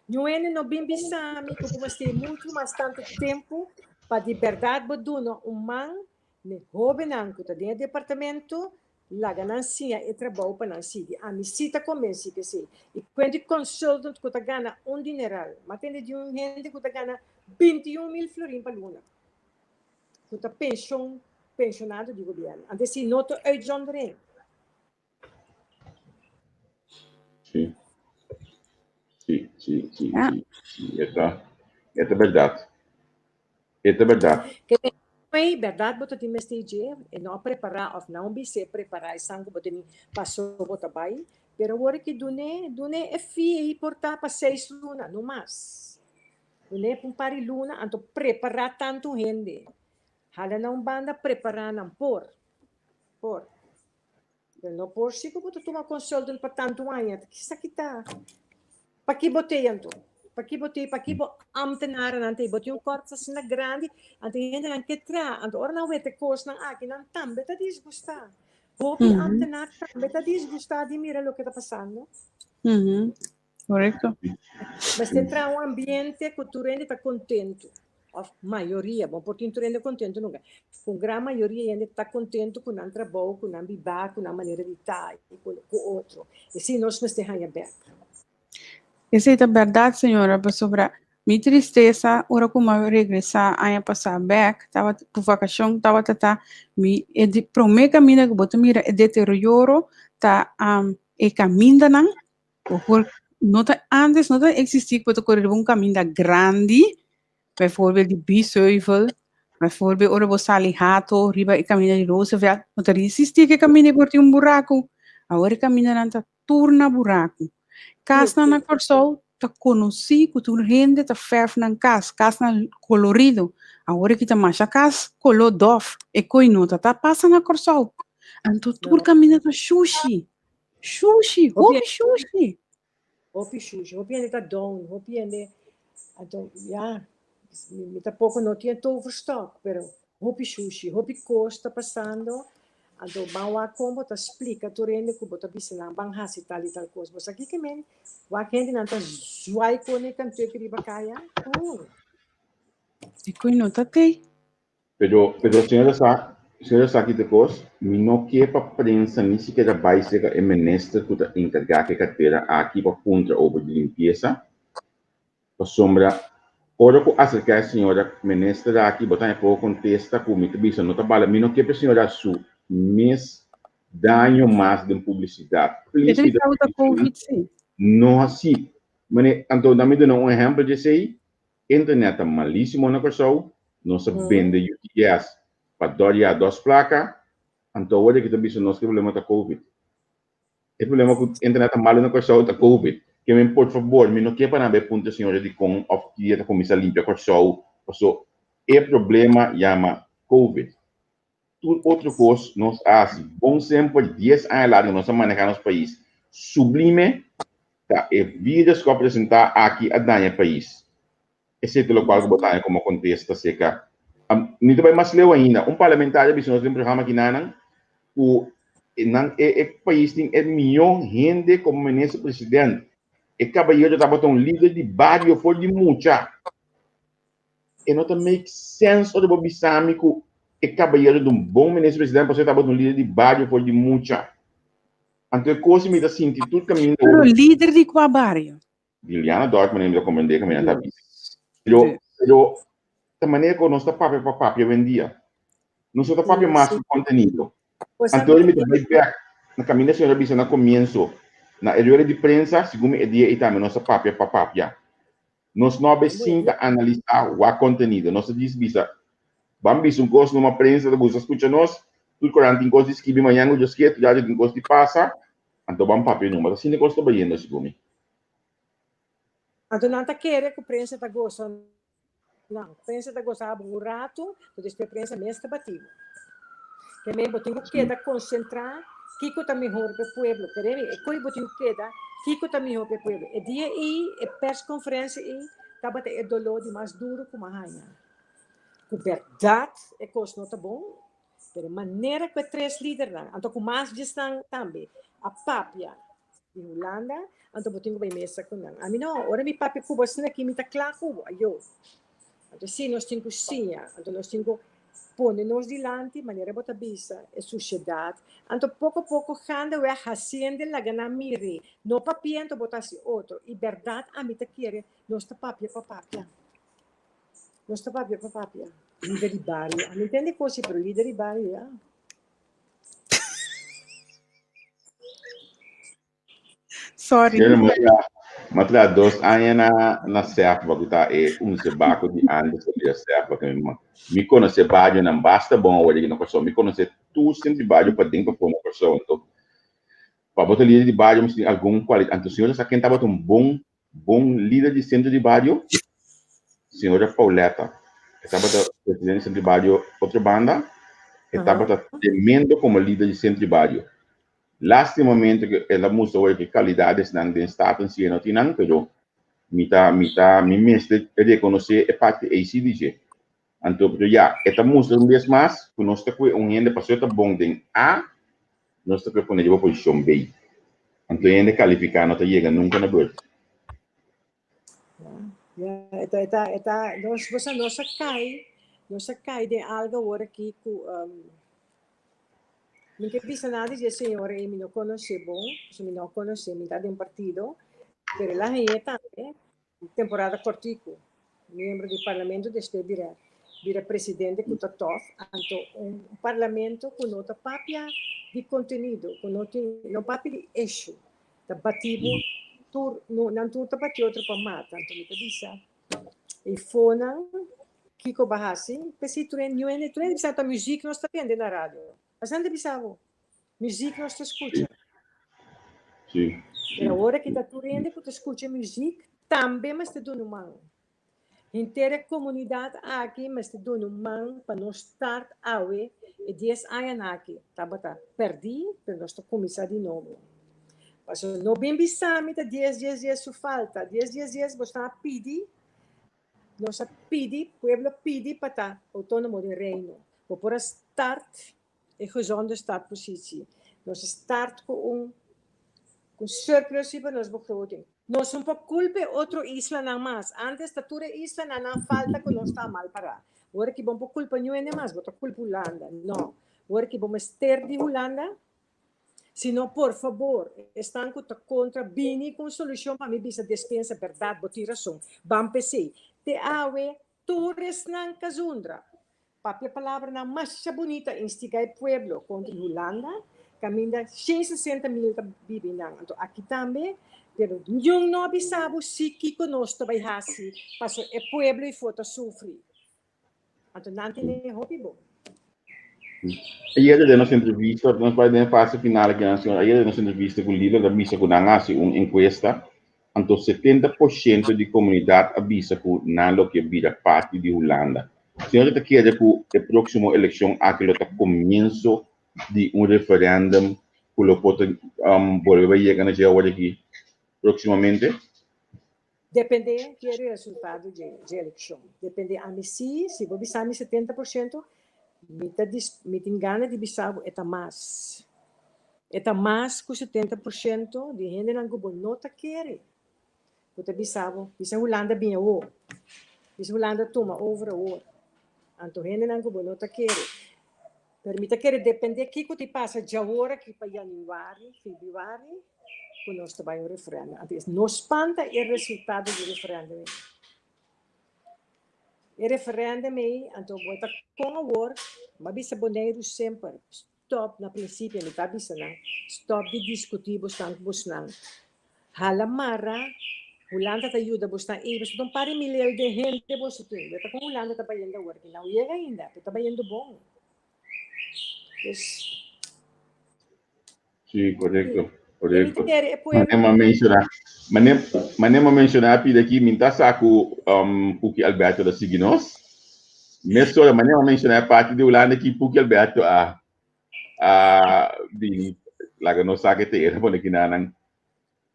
Niun hende no bin bisa mi cu bo mester mucho mas tanto tempo pa di berdad bo duna un man n'e hobennan cu ta den e departamento. Laga nan siña e trabou pa nan sigui. Ami sí ta konbensí ku esei. I kuent di consultant ku ta gana un dineral. M'a tende di un hende ku ta gana 21 mil florin pa luna, ku ta penshon, penshonado di gobièrnu. Anto esei no ta uitzondering. Sí. Sí, sí, sí, sí, sí. E ta, e ta bèrdat. E ta bèrdat. Ke men ei bèrdat bo ta tin mester dje, e no a prepará òf nan bis'é prepará esan ku bo teni paso bo ta bai, pero awor ki dun'é, dun'é e fee ei por ta pa seis luna, no mas. Dun'é pa un par di luna, anto prepará tantu hende. Hala nan un banda prepará nan por, por. Pero no por si ku bo ta tuma consultant pa tantu aña. Kisa ki ta? Paki bo tei anto? Paki bo tei? Paki bo ambtenarennan tei? Bo tin un korps asina grandi, anto e hendenan ke traha. Anto ora nan wete kosnan aki, nan tambe ta disgustá. Hopi ambtenar tambe ta disgustá di mira loke ta pasando. Korekto. Mester traha un ambiente ku tur hende ta kontentu. Òf mayoria, bo por tin tur hende kontentu nunka. Ku un gran mayoria hende ta kontentu ku nan trabou, ku nan bibá, ku nan manera di ta i ku otro. Esei nos mester haña bèk. Esei ta bèrdat, señora, pasobra mi tristesa ora ku mi a regresá aña pasá bèk, tabata ku vakashon tabata ta mi e di promé kaminda ku bo ta mira e deterioro ta e kamindanan. Bo por no ta antes no ta existi ku bo ta kore riba un kaminda grandi, bijvoorbeeld di Biesheuvel, bijvoorbeeld ora bo sali Hato riba e kaminda di Roosevelt, no ta resisti ku e kaminda por tin un buraku. Awor e kamindanan ta tur na buraku. Kasnan na Kòrsou ta konosí ku tur hende ta fèrf nan kas, kasnan kolorido. Awor aki ta masha kas koló dòf, e koi no ta ta pasa na Kòrsou. Anto tur kaminda ta shushi. Shushi, hopi shushi. Hopi shushi, hopi hende ta down, hopi hende, anto ya, mi, mi tampoco no tin toverstok, pero Hopi shushi, hopi kos ta pasando, anto ban wak kon bo ta splika tur hende ku bo ta bisa nan ban hasi tal i tal kos. Bo sa kiko men? Wak hendenan ta zwai kone kanteki riba kaya? Oh. E koe no ta tei. Pero, pero señora sa, señora sa ki ta kos, mi no ke pa prensa ni sikiera bai serka e minister ku ta enkargá ku e kartera aki pa puntra over di limpiesa, Pasobra ora ku aserká e señora minister aki bo ta haña poko kontesta ku mi ta bisa no ta bala mi no ke pa e señora su mes daño mas den publisidat. E Please ta mi ta bisa ku ta pidi covid sí. no hasi. Mane anto nan mi duna un ehèmpel di esei, internet ta malisimo na Kòrsou, nos a bende UTS pa dòria dos plaka, anto awor aki ta bisa nos ku e problema ta covid. E problema ku internet ta malu na Kòrsou ta covid. Ke men por fabor mi no ke pa nan bai puntra señora dikon òf ki dia ta kuminsá limpia Kòrsou paso e problema yama covid. Tur otro kos nos a hasi bon semper dies aña largu nos a manehá nos pais sublime ta e virus ku a presentá aki a daña e pais. Esei ta lokual ku bo ta haña komo kontesta seka. Mi ta bai mas leu ainda. Un parlamentario a bisa nos den programa kinanan ku nan e e pais tin e mihó hende komo minister president. E kabayero tabata un lider di bario for di mucha. E no ta make sense ora bo bisa mi ku e kabayero ta un bon minister president pasobra e tabata un lider di bario for di mucha. Anto e kos mi ta sinti tur kaminda Pero lider di kua bario? Liliana Dorp manera mi ta comprende cu mi nan ta bisa. Pero, pero ta manera cu nos ta papia pa papia hoy-en-dia. Nos no ta papia mas cu contenido. Anto mi ta bay bek na caminda señor a bisa na comienzo, na e rueda di prensa, segun mi e dia ey tambe nos ta papia pa papia. Nos no a bay sinta analisa wak contenido. Nos ta djis bisa, ban bisa un cos numa prensa ta gusta scucha nos, tur corant tin cos di skibi mañan cu Dios kier, tur radio tin cos di pasa, anto ban papia numa. Ta asina cos ta bayendo segun mi. Anto nan ta kere ku prensa ta gosa nan. Prensa ta gosa bo un ratu, pero despues prensa mes ta bati bo. Ke men bo tin ku keda konsentrá kiko ta mihor pa e pueblo. Kere mi, e koe bo tin ku keda kiko ta mihor pa e pueblo. E dia ei, e perskonferensia ei, tabata e doló di mas duru ku mi a haña. Ku bèrdat e kos no ta bon, Pero e manera ku e tres lidernan, anto ku mas djesnan tambe, a papia di Hulanda, anto bo tin ku bai mesa ku nan. Ami no, ora mi papia ku bo asina aki, mi ta kla ku bo, ayo. Anto si nos tin ku siña, anto nos tin ku pone nos dilanti, manera bo ta bisa, e susiedat. Anto poko poko gaandeweg hasiende laga nan miri, no papia anto bo ta hasi otro. I bèrdat ami ta kere nos ta papia pa papia. Nos ta papia pa papia. Lider di bario. A mi ntende kosi, pero lider di bario, ya. Sorry. Yo no ma tra dos aña na na SEFBA ku ta e unse bako di antes pa bira SEFBA ke mi ma mi konosé barionan basta bon awor aki na Kòrsou. Mi konosé tur senti bario paden pafó na Kòrsou. Anto pa bo ta lider di bario mester tin algun kualidat. Anto señor sa ken tabata un bon Bon lider di sentro di bario, señora Pauletta. E tabata presidente di sentro di bario Otrobanda. E tabata tremendo como lider di sentro di bario. Lastimamente cu el a mustra hoy cu calidadesnan den Staten si e no tin nan, pero mi ta, mi ta, mi mester reconoce e parti ey si di dje. Anto, pero ya, e ta mustra un bes mas cu nos ta cue un hende pasobra e ta bon den A, nos ta cue pone riba posicion B. Anto e hende califica no ta yega nunca na beurt. Ya, e ta, e ta, e ta, nos, bo sa, nos a cay, nos a cay den algo awor aki cu, um, mi ke bisa nada di e señora ey, mi no conoce bon, pasobra mi no conoce, mi ta den partido, pero el a hañ'é tambe, Temporada kortiku, miembro di parlamento despues bira bira presidente ku ta tòf, anto un parlamento ku no ta papia di kontenido, ku no tin no papia di issue, ta bati bo tur no nan tur ta bati otro pa mata, anto mi ta bisa e fonan kiko bo a hasi, p'esei tur hende niun hende tur hende bisa ta muzik nos ta tende na radio, asina ta bisa bo. Muziek nos ta skucha. Sí. Pero awor aki ta tur hende ku ta skucha muziek tambe mester duna un man. Henter e komunidat aki mester duna un man pa nos start awe e dies añanan aki tabata pèrdí pero nos ta kuminsá di nobo. Pasobra no bin bisa mi ta dies dies dies su falta. Dies dies dies bo sta pidi, nos a pidi, pueblo a pidi pa ta outónomo den Reino. Bo por a start e gezonde startpositie. Nos a start ku un ku surplus riba nos begroting. Nos no por kulpa e otro islanan mas. Antes ta tur e islanan nan falta ku nos ta mal pará. Ora ki bo no por kulpa niun hende mas, bo ta kulpa Hulanda. No. Ora ki bo mester di Hulanda, si no por fabor, esnan ku ta kontra bini ku un solushon pa mi bisa despensa bèrdat bo tin rason. Ban p'esei. Te awe tur esnan kazundra. Papia palabranan masha bunita instigá e pueblo kontra Hulanda, kaminda 160 mil ta biba einan. Anto aki tambe, pero niun no a bisa bo si kiko nos ta bai hasi paso e pueblo ei for ta sufri. Anto nan tene hopi bo. Ayer den nos entrevista, nos bai den fase final aki nan señor, ayer den nos entrevista ku Lila ta bisa ku nan a hasi un enkuesta, anto 70% di komunidat a bisa ku nan lo ke bira parti di Hulanda. Señor ta kere ku e próksimo elekshon aki lo ta komienso di un referèndum ku lo por ta bolbe bai yega na dje awor aki próksimamente? Depende di e resultado dje dje elekshon. Depende ami si, si bo bisa mi 70%, mi ta dis mi tin gana di bisa bo e ta mas. E ta mas ku 70% di hendenan ku bo no ta kere. Bo ta bisa bo, bisa Hulanda bin awor. Bisa Hulanda tuma over awor. Anto hendenan ku bo no ta kere. Pero mi ta kere depende kiko ti pasa djawor aki pa januari, februari, ku nos ta bai un referendum. Anto es no spanta e resultado di referendum ei. E referendum ei, anto bo ta kon awor, m'a bisa Boneiru semper, stop na prinsipio mi ta bisa nan, stop di diskutí bosnan ku bosnan. Hala mara, Hulanda ta yuda bosnan ei, boso ta un par di milel den hende boso tin. Bo ta kon Hulanda ta bayendo awor aki, nan yega ainda, pero ta bayendo bon. Dus. Sí, correcto, correcto. Mane ma menciona, mane, mane ma menciona pida aquí, minta sa ku um, Puki Alberto da sigui nos. Mesora, mane ma menciona parte de Holanda ki Puki Alberto a a bini laga nos sa ke te era pone kinanan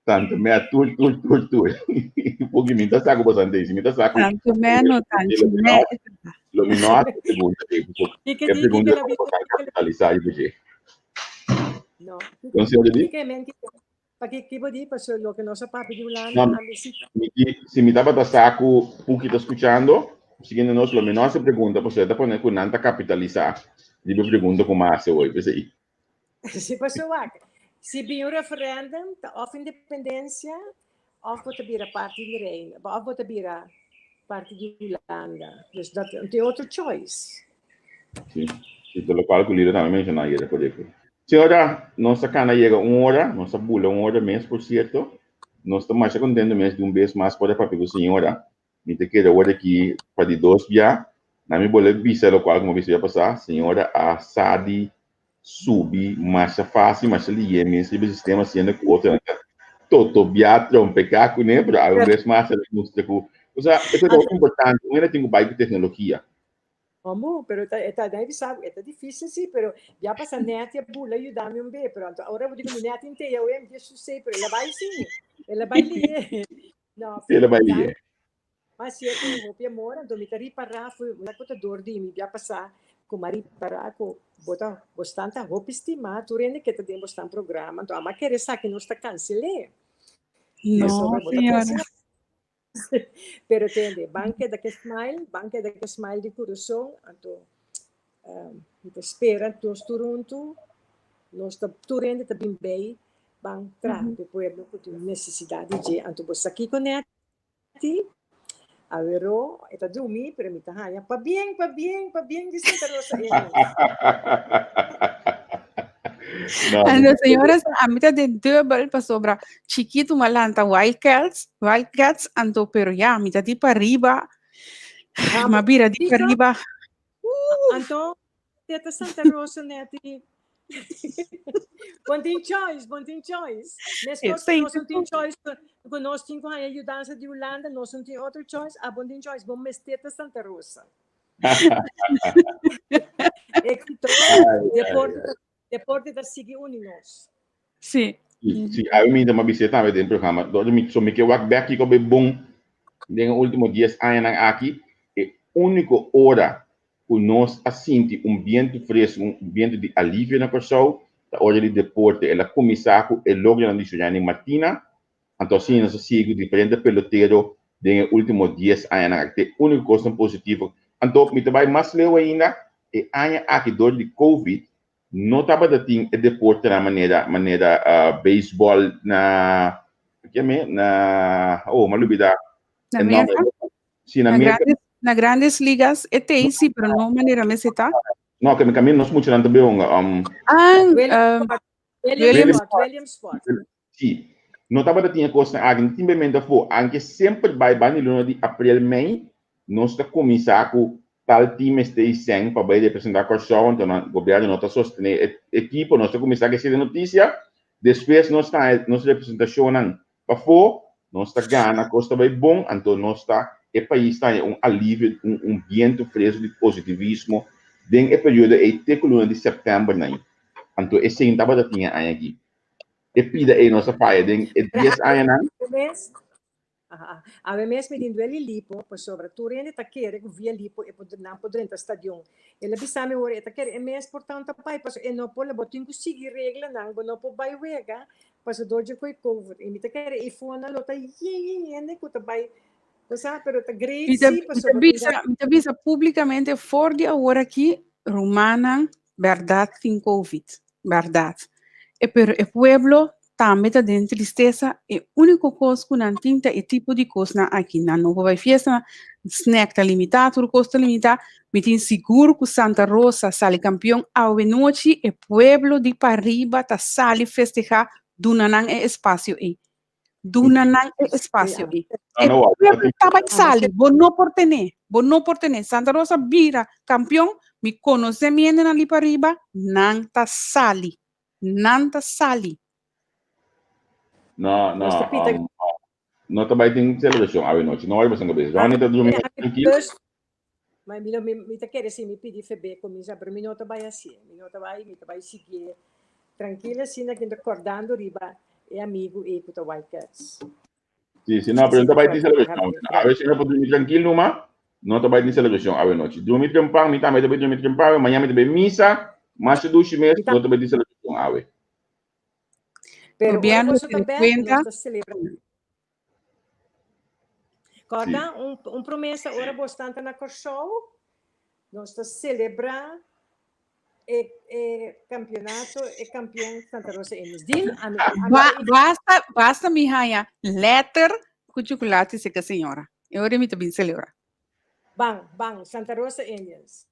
tanto me a tur tur tur tur. Puki minta sa ku bastante, si minta sa ku Tanto me no tanto me. Lo mi no hace pregunta, e pregunta como capitalizar y pues. No. Kon señor di? Ke men pa ki ki bo di paso loke nos a papia di Hulanda No, a mi si mi ki si mi tabata sa ku Puki ta skuchando, siguiendo nos lo mi no hasi pregunta pasobra e ta pone ku nan ta kapitalisá riba e pregunta ku mi a hasi hoy, p'esei. Si paso wak, si bin un referendum ta òf independensia òf bo ta bira parti di Reino, òf bo ta bira parti di Hulanda. Dus dat no tin otro choice. Sí, sí, ta lokual ku Lila tambe menshoná ayer, korekto. Señora, nos a kana yega un ora, nos a bula un ora mes, por sierto. Nos ta masha kontento mes di un bes mas por a papia ku señora. Mi ta kere awor aki pa di dos bia. Na mi bolbe bisa lokual ku mi a bisa bia pasá, señora a sa di subi masha fásil, masha lihé mes riba e sistema siendo ku otronan ta totobiá, trompeká kuné, pero algun bes mas el a mustra ku, osea, esei ta hopi importante, un hende tin ku bai ku teknologia. Omo, pero ta, e ta, bisa, e ta difícil sí, pero ya pasa Nettie a bula yuda mi un be, pero anto ahora bo di ku mi Nettie inte ya oe, mi di su pero el a bai sí, el a bai lié. No, El a bai lié. Ma si e ku hopi amor, anto mi ta ripará fu una ku ta dor di mi bia pasá ku m'a ripará ku bo ta bosnan ta hopi stimá tur hende ke ta den bosnan programa, anto amo a kere esaki nos ta kansel'é. No, Pasobra bo ta señora. kanselá. Pero tende, ban keda ke smile, ban keda ke smile di kurason, anto mi ta spera nos tur huntu, nos ta tur hende ta bin bei, ban traha pa e pueblo ku tin nesesidat di dje. Anto bo sa kiko Netty? Aweró e ta drumi, pero mi ta haña pabien, pabien, pabien di Santa Rosa Angels. No, Anto señora sa a mi ta den dubbel pasobra chikitu m'a lanta Wildcats, Wildcats anto pero ya mi ta di pariba Ah, m'a bira di Kiko? pariba. Anto, te ta Santa Rosa Netty. Bon tin choice, bon tin choice. Meskos ku Esei nos no tin choice, ku nos tin ku haña yudansa di Hulanda, nos no tin otro choice, ah bon tin choice, bon mester ta Santa Rosa. Éxito, deporte ta, deporte ta sigui uni nos. Sí. Sí, sí, a mi ta bisa tambe den programa. Door mi so mi ke wak bek kiko be bon den e último 10 añanan aki, e úniko ora ku nos a sinti un bientu fresku, un bientu di alivio na Kòrsou, ta ora di deporte. El a kuminsá ku e logronan di Suriani Martina, anto asina nos a sigui ku diferente pelotero den e último dies añanan aki. Ta e úniko kosnan positivo. Anto mi ta bai mas leu ainda, e aña aki dor di Covid no tabata tin e deportenan manera manera beisbòl na kiame na oh mi a lubida Na e Merka? nòmber. Sí, na Na Merka. grandes, na grandes ligas e tei sí, pero no manera mester ta. No, ke mi kaminda nos muchanan ta bay hunga. Ah, Williamsport, Williamsport. Williamsport, Williamsport. Sí. No tabata tin e kosnan aki, no tin bemento afó. Anke semper bai banda di luna di aprel, mei, nos ta kuminsá ku tal team mester i sèn pa bai representá Kòrsou, anto nan gobièrnu no ta sostené e ekipo, nos ta kuminsá ku esei den notisia, despues nos ta haña nos representashonnan pafó, nos ta gana, kos ta bai bon, anto nos ta, e pais ta haña un alivio, un un bientu fresku di positivismo den e periodo ei te ku luna di sèptèmber nan. Anto esei tabata tin e aña aki. E pida ei nos a faya den e dies añanan. Awe mes mi tin duel di lipo pasobra tur hende ta kere ku via lipo e por nan por drenta stadion. El a bisa mi ora e ta kere e mes por tantu a bai pasobra e no por bo tin ku sigui reglanan bo no por bai wega pasobra dor dje ku e covid i mi ta kere e fonan lo ta yen yen hende ku ta bai bo sa pero ta great Mi ta si mi ta pasobra bisa mi ta bisa públikamente for di awor aki rumannan bèrdat tin covid bèrdat e pero e pueblo tambe ta den tristesa e úniko kos ku nan tin ta e tipo di kosnan aki nan no por bai fiesta snack ta limitá tur kos ta limitá mi tin sigur ku Santa Rosa sali kampion awe nochi e pueblo di pariba ta sali festehá duna nan e espasio ei Duna nan e espacio ei. No, no, E pueblo ta bai Ah, sali, bo no por tene, bo no por tene. Santa Rosa bira campeon, mi conoce mi hendenan li pariba, nan ta sali. Nan ta sali. No, no, Nos ta pita no ta bai tin celebracion awe nochi. No worry boso cabeza. Johnny ta drumi tranquilo. Dus, ma mi, mi, mi ta kere si mi pidi FB kuminsá, pero mi no ta bai hasié. Mi no ta bai, mi ta bai siguié trankil asina ku mi ta kòrdando riba e amigu ei ku ta Wild Cats. Sí, sí, no, pero no ta bai tin celebracion. Awe si no por drumi trankil numa, no ta bai tin celebracion awe nochi. Drumi trempan, mi tambe ta bai drumi trempan awe, mañana mi ta bai misa, masha dushi mes, no ta bai tin celebracion awe. Pero ora Gobierno boso ta tene bèk, cuenta. nos ta selebrá. Kòrda un un promesa ora bo stanta na Kòrsou, nos ta selebrá e e kampionato, e kampion Santa Rosa Indians. Deal? Ami ami Ba, ta basta, basta mi haña letter ku chocolate seka señora. E ora mi ta bin selebrá. Ban, ban, Santa Rosa Indians.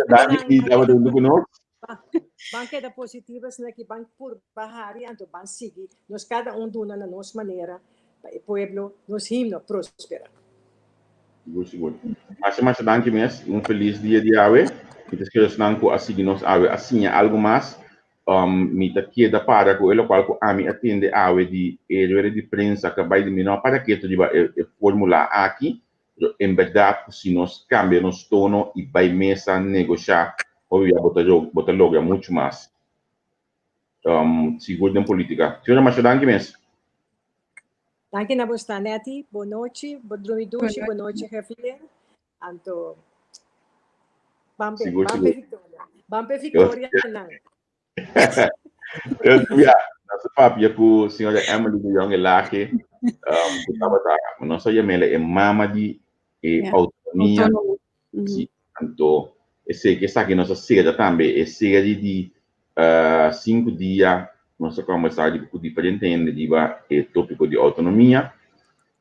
Danki di tabata huntu ku nos. Ban keda positivo asina ki ban purba hari anto ban sigui nos kada un duna na nos manera pa e pueblo nos himno prospera. Sigur sigur. Masha masha danki mes. Un felis dia di awe. Mi ta spera esnan ku a sigui nos awe a siña algu mas. Mi ta keda para ku e lokual ku ami a tende awe di e rueda di prensa ku a bai di mi no a para ketu riba e formula aki, pero en bèrdat ku si nos kambia nos tono i bai mesa negoshá hopi bia bo ta bo ta logra muchu mas, sigur den politika. Señora masha danki mes. Danki na bo sta Netty, bo nochi, bo drumi dushi, bo nochi Javier. Anto, ban pe, Sigur, ban pe sigur. victoria. Ban pe victoria nan. Ya, nos a papia ku señora Emily de Jong Elhage, ku tabata, nos a yam'el e mama di e autonomia. Autonomia. Si, anto esei ke esaki nos a sera tambe e serie di sinku dia nos a kombersá riba ku diferente hende riba e topiko di autonomia.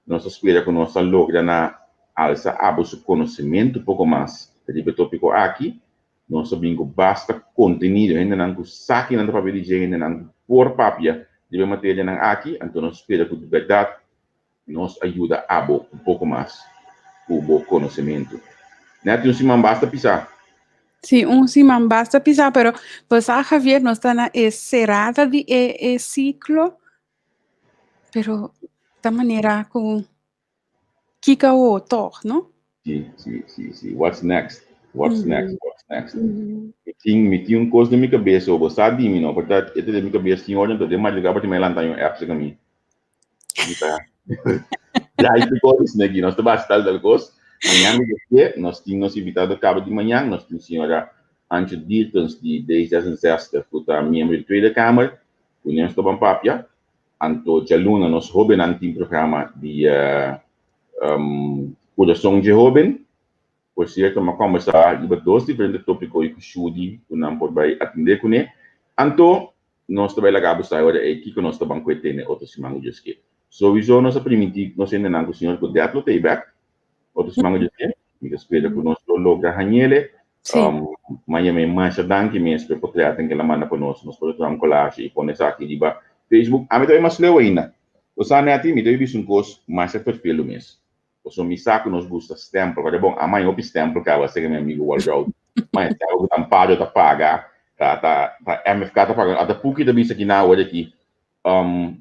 Nos ta spera ku nos ta logra na alsa abo su konosementu poko mas riba e topiko aki. Nos ta bin ku basta kontenido, hendenan ku sa kinan ta papia di dje, hendenan ku por papia riba e materianan aki. Anto nos spera ku di bèrdat nos a yuda abo un poko mas ku bo konosementu. Nèt un siman basta pisá. Sí, un siman basta pisá, pero bo sa Javier, nos ta na e serada di e e siklo. Pero ta manera ku kiko awo tòg, no? Sí, sí, sí, sí. What's next? What's next? What's next? Mi tin, mi tin un kos den mi kabes, o bo sa di mi, no? Por ta, e ta den mi kabes tin ora, enton den madrugá por tin mi a lanta un app cerca mi. Mi ta, ya, i kos esaki, nos ta basa tal tal kos. Mañan di dje, nos tin nos invitado kaba di mañan, nos tin señora Antje Diertens di D66 ku ta miembro di Tweede Kamer, ku nos ta ban papia. Anto djaluna nos hóbennan tin programa di Kurason dje Hóben. Por sierto, mi a kòmbersá riba dos diferente tópiko i ku Shudi ku nan por bai atendé kuné. Anto nos ta bai laga bo sa e ora ei kiko nos ta ban kue tene otro siman ku Dios ke. Souiso nos a primintí nos hendenan ku Señor Godet lo ta ei bèk otro siman ku Dios ke. Mi ta spera ku nos lo logra hañ'ele. Sí. Ma yam'é masha danki mes pa e potretan ku el a manda pa nos. Nos por a traha un collage i pone esaki riba Facebook. Ami ta bai mas leu ainda. Bo sa Netty, mi ta bai bisa un kos masha ferfelu mes. Pasobra mi sa ku nos gusta stempel. Pasobra bon, a maña hopi stempel kaba sega mi amigu Walroud. Maña stempel ku ta Amparo ta paga, ta ta ta MFK ta paga. Ata Puki ta bisa kina awor aki. Um,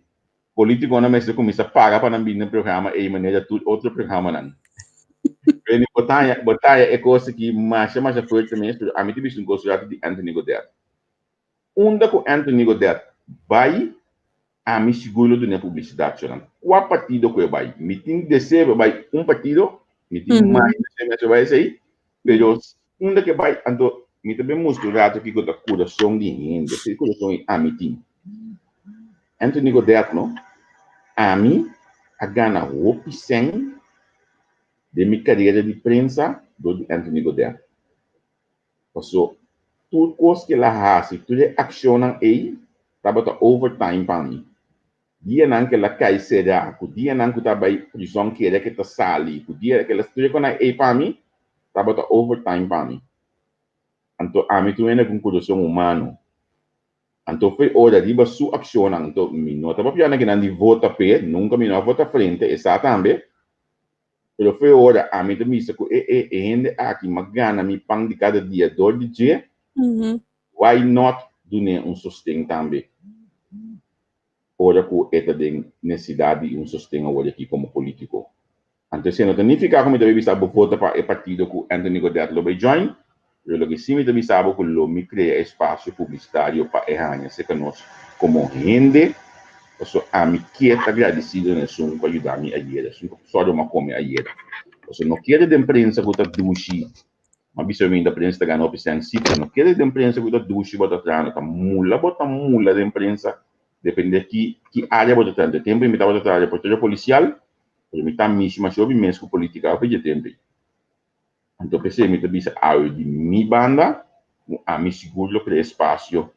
politikonan mester kuminsá paga pa nan bini den programa ei manera tur otro programanan. Benny, bo ta haña, bo ta haña e kos aki masha masha fuerte mes, pero ami ta bisa un kos rato di Anthony Godett. Unda ku Anthony Godett bai, ami sigur lo duna e publisidat shonan. Kua partido ku e bai? Mi tin deseo pa e bai un partido, mi tin mas deseo mes pa e bai esei, pero unda ku e bai, anto mi ta bin mustra un rato kiko ta kurason di hende, ki kurason ami tin. Anthony Godett no, ami a gana hopi sèn den mi karera di prensa dor di Anthony Godett. Paso tur kos ku el a hasi, tur e akshonnan ei tabata overtime pa mi. Dianan ku el a kai será, ku dianan ku ta bai prison kere ku e ta sali, ku dia ku el a tur e konan ei pa mi tabata overtime pa mi. Anto ami tur hende ku un kurason humano. Anto fo'i ora riba su akshonnan, anto mi no ta papia na kinan di vota p'e, nunka mi no a vota frente, e sa tambe. Pero fo'i ora ami ta misa ku e e e hende aki m'a gana mi pan di kada dia dor di dje, why not dun'é un sosten tambe ora ku e ta den nesesidat di un sosten awor aki komo polítiko. Anto esei no ta nifiká ku mi ta bai bisa bo vota pa e partido ku Anthony Godett lo bai join, pero loke sí mi ta bisa bo ku lo mi krea espasio publisitario pa e haña serka nos komo hende, pasobra ami ke ta gradisido na esun ku a yuda mi ayera, esun ku sòru mi a kome ayera. Pasobra no kere den prensa ku ta dushi, mi a bisa mi ta prensa ta gana hopi sèn, sí, pero no kere den prensa ku ta dushi bo ta traha, no ta mula bo ta mula den prensa, depende ki ki área bo ta traha. Anto e tempu mi tabata traha reportero polisial, Pero mi ta mishi masha hopi mes ku politika hopi dje tempu ei. Anto p'esei mi ta bisa awe di mi banda ku ami sigur lo krea espasio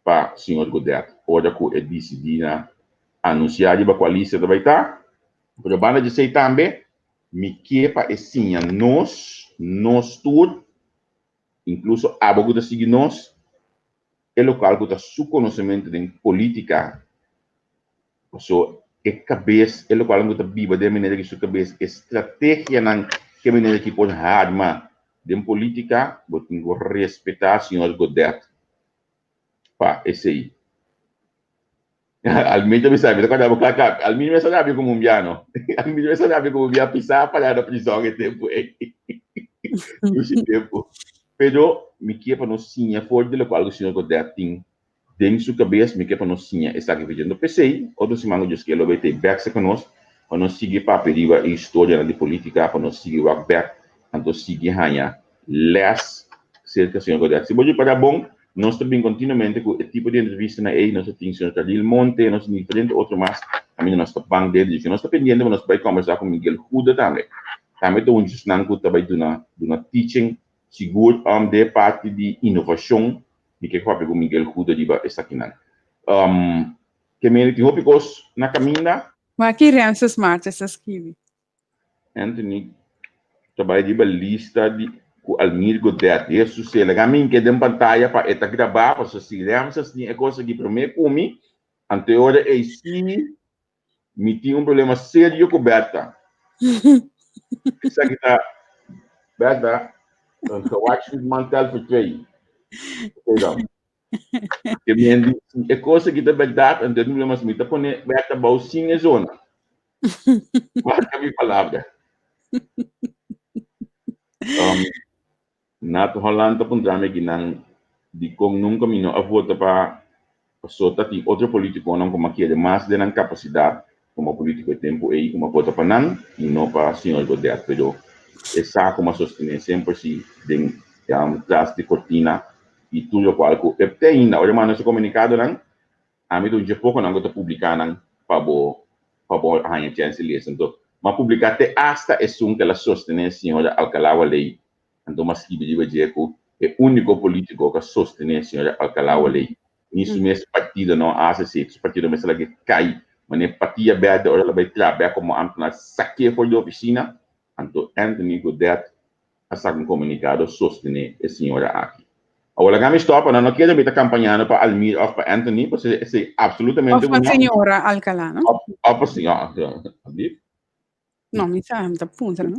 pa señor Godett ora ku e disidí na anunsiá riba kua lista e ta bai ta. Pero banda djesei tambe mi ke pa e siña nos, nos tur, inkluso abo ku ta sigui nos, e lokal ku ta su konosementu den politika. Paso e kabes, e lokual ku ta biba den manera ki su kabes, e strategianan ke manera ki por harma den politika, bo tin ku respetá señor Godett pa esei. Almir ta bisa, mi ta kòrda bo kla kla, Almir mes a rabia ku Mumbiano. Almir mes a rabia ku Mumbiano pisá pará na prizòn e tempu ei. Dushi tempu. Pero mi kier pa nos siña for di lokual ku señor Godett tin Den su kabes mi ke pa nos siña esaki vijendo. P'esei, otro siman ku Dios ke lo bay ta e bèk serka nos pa nos sigui papia riba e historianan di politika, pa nos sigui wak bèk, anto sigui haña lès serka señor Godett. Si bo ripará bon, nos ta bin kontinuamente ku e tipo di entrevistanan ei, nos ta tin señor Carlil Monte, nos tin diferente otro mas kaminda nos ta ban den dje. Nos ta pendiente pa nos bai kòmbersá ku Miguel Goede tambe. Tambe ta un djesnan ku ta bai duna duna teaching sigur den e parti di inovashon. Mi ke papia ku Miguel Goede riba esakinan. Um, ke mende tin hopi kos na kaminda. Ma ki Ramses Martes a skibi? Anthony ta bai riba lista di ku Almir Godett. Jesus, e laga mi ke den pantaya pa e ta grabá, pasobra si Ramses tin e kos aki promé ku mi, anto e ora ei si Mi tin un problema serio ku Bertha. Esaki ta Bertha, een gewaarschuwd man telt voor twee. Oké dan. Ke men di, si e kos aki ta bèrdat, anto e problema si mi ta pone Bertha bou sin e zona. Marka mi palabra. Um, Nat Holland ta puntra mi kinan dikon nunka mi no a vota pa paso ta tin otro politikonan ku a kere mas den nan kapasidat komo politiko e tempu ei ku a vota pa nan i no pa señor Godett. Pero E sa ku m'a sostené semper si den tras di kortina i tur lokual ku e te ainda. Ora e manda su komunikadonan, ami ta un dje pokonan ku ta publiká nan pa bo pa bo haña chèns di lesa. Anto m'a publiká te asta esun ku el a sostené señora Alcalá Waley. Anto m'a skibi riba dje ku e úniko polítiko ku a sostené señora Alcalá Waley. Ni su mes partido no a hasi esei. Su partido mester lag'é kai manera patia bèrdè ora el a bai traha bèk komo ámtenar sak'é for di ofisina. Anto Anthony Godett a saka un komunikado sostené e señora aki. Awor laga mi stòp, nan no kere mi ta kampañando pa Almir òf pa Anthony, pasobra esei absolutamente Òf pa señora Alcalá, no? Òf pa señora, alsjeblieft. No, mi sa, mi ta puntra, no?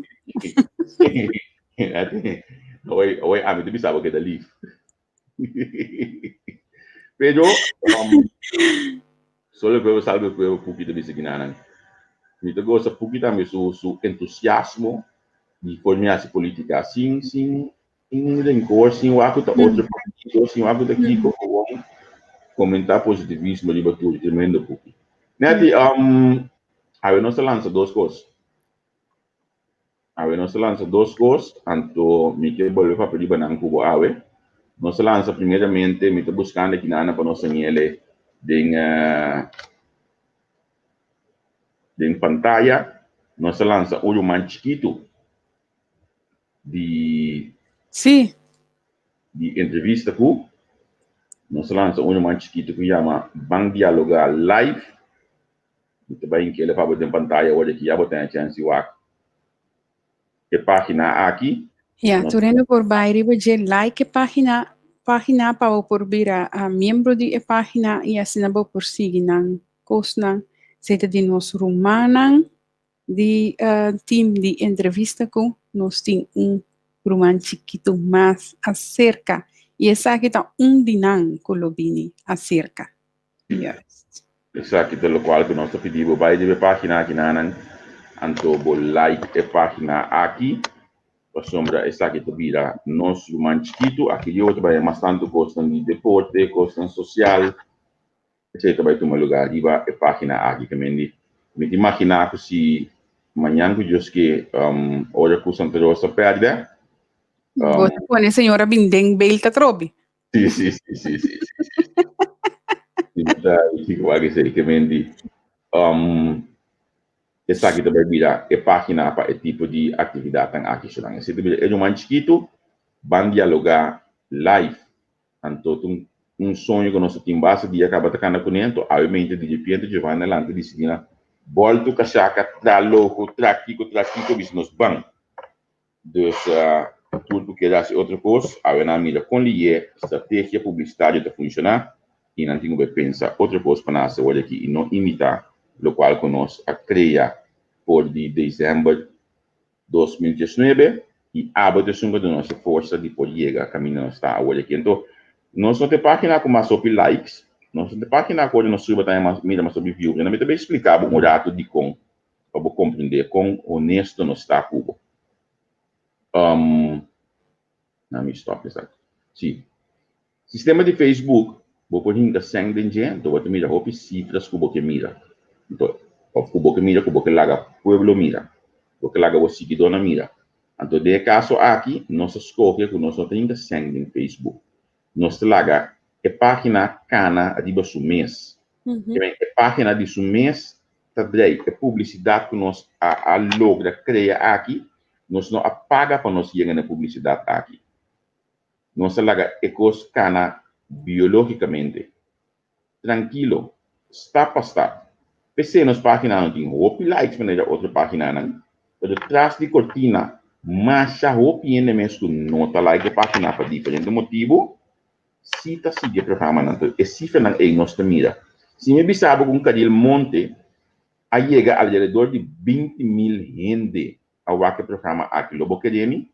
Awor, awor ami ta bisa bo keda lief. Pero, solo el pueblo salve el pueblo Puki ta bisa kinanan. Mi ta gosa Puki tambe su su entusiasmo di por mi hasi politica sin sin sin rencor, sin wak ku ta otro partido, sin wak ku ta kiko, gewoon comenta positivismo riba tur, tremendo Puki. Netty, awe nos ta lansa dos kos. Awe nos a lansa dos kos, anto mi ke bolbe papia riba nan ku bo awe. Nos a lansa primeramente, mi ta buskando aki nan pa nos señele den den pantaya. Nos a lansa un ruman chikitu di di entrevista ku nos a lansa un ruman chikitu ku yama Ban Dialoga Live. Mi ta bai inkele pa bo den pantaya awor aki ya bo ten e chèns di wak e página aki. Ya, tur hende por bai riba dje like e página página pa bo por bira miembro di e página i asina bo por sigui nan kosnan. Esei ta di nos rumannan di team di entrevista ku nos tin un ruman chikitu mas aserka i esaki ta un di nan ku lo bini aserka. Juist. Esaki ta lokual ku nos ta pidi bo bai riba e página aki nanan, anto bo like e página aki, pasobra esaki ta bira nos ruman chikitu. Aki riba ta bai mas tantu kosnan di deporte, kosnan sosial, esei ta bai tuma lugá riba e página aki. Ke men di, mi ta imaginá ku si mañan ku Dios ke, ora ku Santa Rosa pèrdè, Bo ta pone señora bin den beeld atrobe. Sí, sí, sí, sí, sí, sí, sí. Sí, ta, sí, wak esei, ke men di, esaki ta bai bira e página pa e tipo di aktividatnan aki sonan. Esei ta bira e ruman chikitu ban dialogá live. Anto ta un un soño ku nos ta tin basta dia kaba ta kanda kuné, anto awemente di repente Giovanni a lanta disidí na bòltu kashaka, tra logo, tra kiko, tra kiko, bisa nos ban. Dus tur ku keda hasi otro kos, awe nan a mira kon liye strategia publisitario ta funshoná i nan tin ku bai pensa otro kos pa nan hasi awor aki i no imitá lokual ku nos a krea for di desèmber 2019 i abo ta esun ku a duna nos e forsa di por yega kaminda nos ta awor aki. Anto nos no ta e página ku mas hopi likes, nos no ta e página ku ora nos subi bo ta mira mas hopi view, pero mi ta bai splika bo un ratu dikon pa bo komprendé kon honesto nos ta ku bo. Um, na mi stop esaki. Sí. Sistema di Facebook, bo por hinka sèn den dje, anto bo ta mira hopi sifras ku bo ke mira. Anto, òf ku bo ke mira ku bo ke laga pueblo mira. Bo ke laga bo siguidónan mira. Anto den e kaso aki, nos a skohe ku nos no ta hinka sèn den Facebook. Nos ta laga e página kana riba su mes. E página di su mes ta drei. E publisidat ku nos a a logra krea aki, nos no a paga pa nos yega na e publisidat aki. Nos a laga e kos kana biológikamente, trankilo, stap pa stap. P'esei nos página no tin hopi likes manera otro páginanan, pero tras di kortina masha hopi hende mes ku no ta like e página pa diferente motibu, Si ta sigui e programanan to e sifranan ei nos ta mira. Si mi bisa bo ku un Cariel Monte a yega alrededor di 20.000 hende a wak e programa aki, lo bo kere mi?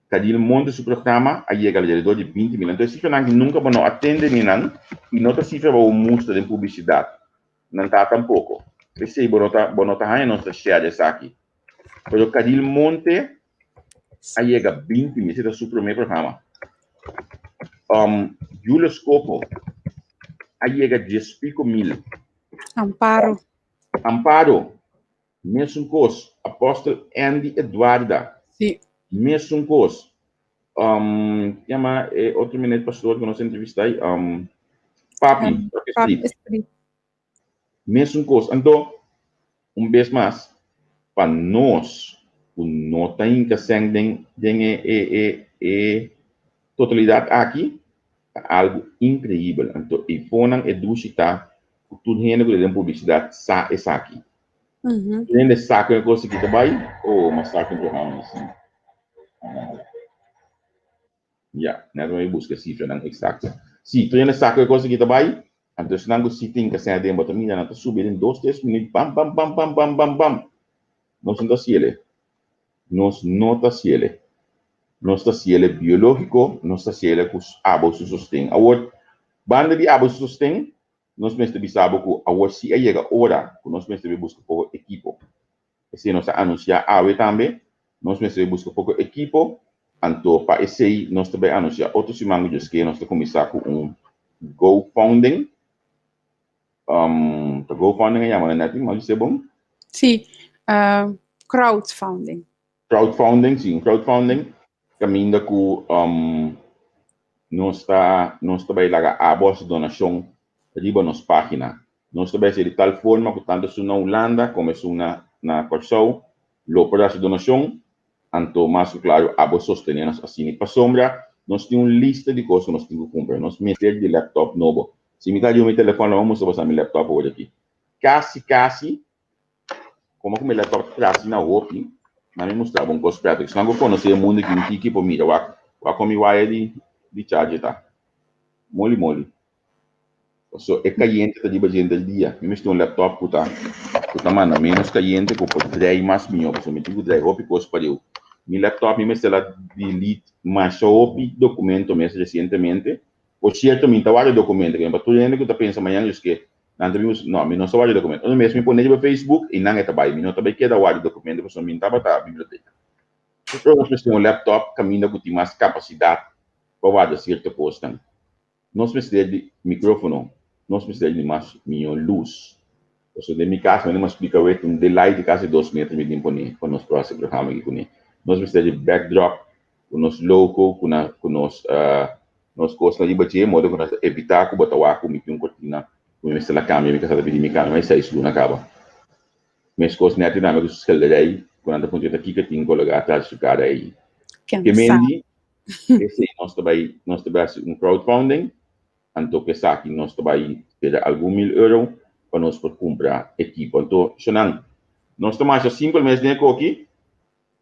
Cariel Monte su programa a yega alrededor di 20.000. Anto e sifranan aki nunka bo no a tende ni nan i no ta sifra bo mustra den publisidat. Nan ta tampoko. P'esei bo no ta bo no ta haña nos ta share esaki. Pero Cariel Monte a yega 20.000, esei ta su promé programa. Julius Coco a yega dies pico mil. Amparo. Amparo. Mesun kos. Apostel Andy Eduarda. Sí. Mesun kos. Um, yama e otro meneer pastor ku nos entrevista ahí, um, Papi, Papi Papi Street. Street. Mesun kos. Anto, un bes mas, pa nos ku no ta hinka sèn den den e e e e totalidat aki, ta algu inkreibel. Anto, e fonan e dushi ta ku tur hende ku ta den publisidat sa esaki. Tur hende sa ku e kos aki ta bai, oh, mas sa ku e programa asina. Ya, net mi buska e sifranan eksakto. Si, tur hende sa ku e kos aki ta bai, anto esnan ku si tin kasena den bo ta mira nan ta subi den dos tres minüt, bam bam bam bam bam bam bam. Nos no ta hasiel. Nos no ta hasiel. Nos ta hasiel biológiko, nos ta hasiel ku abo su sosten. Awor, banda di abo su sosten, nos mester bisa bo ku awor si a yega ora ku nos mester bai buska poko ekipo. Esei nos a anunsiá awe tambe. Nos mester bai buska poko ekipo, anto pa esei nos ta bai anunsiá otro siman ku Dios ke nos ta kuminsá ku un GoFunding. Um, ta GoFunding a yama nan nèt, mas bisé bon? Sí, crowdfunding. Crowdfunding, sí, un crowdfunding kaminda ku um, nos ta nos ta bai laga abo hasi donashon riba nos página. Nos ta bai hasi di tal forma ku tantu esun na Hulanda komo esun na na Kòrsou lo por hasi donashon, anto mas ku klaru abo sostené nos asina. Pasobra nos tin un lista di kos ku nos tin ku kumpra. Nos mester di laptop nobo. Si mi ta riba mi telefòn lo mi mustra boso mi laptop awor aki. Kasi kasi Como cu mi laptop ta asina hopi, na mi mustra bo un cos práctico. Esnan cu conoce e mundo aki un tiki por mira wak wak con mi waya di di charger ta. Moli moli. Paso e cayente ta riba djente el dia. Mi mester un laptop cu ta cu ta manda menos cayente cu por drei mas miho. Paso mi tin cu drei hopi cos pareu. Mi laptop mi mester a delete masha hopi documento mes recientemente. Por cierto mi ta warda documento. Pa tur hende cu ta pensa mañana yo ske Nan ta bin usa, no, mi no sa warda documento. Unda mes mi pone riba Facebook y nan e ta bay. Mi no ta bay keda warda documento pasobra mi no tabata biblioteca. Pero nos mester un laptop caminda cu tin mas capacidad pa warda cierto cosnan. Nos mester di microfono, nos mester di mas miyo luz. Pasobra den mi cas, manera mi a splica awe, tin un delay di casi dos meter mi tin pone pa nos por haci programa aki cune. Nos mester di backdrop cu nos logo, cu na, cu nos, Nos kosnan riba dje modo ku nos ta evitá ku bo ta wak ku mi tin un kortina ku mi mester la kambia, mi kasá ta pidi mi kambia, ma e seis luna kaba. Meskos nèt tambe ku su skilderij ku nan ta puntra ta kiko tin kologá tras di su kara ei. Ken Ke sa. mendi esei nos ta bai nos ta bai hasi un crowdfunding, anto ku esaki nos ta bai spera algun mil euro pa nos por kumpra ekipo. Anto shonnan, nos ta masha simpel mes den e koki,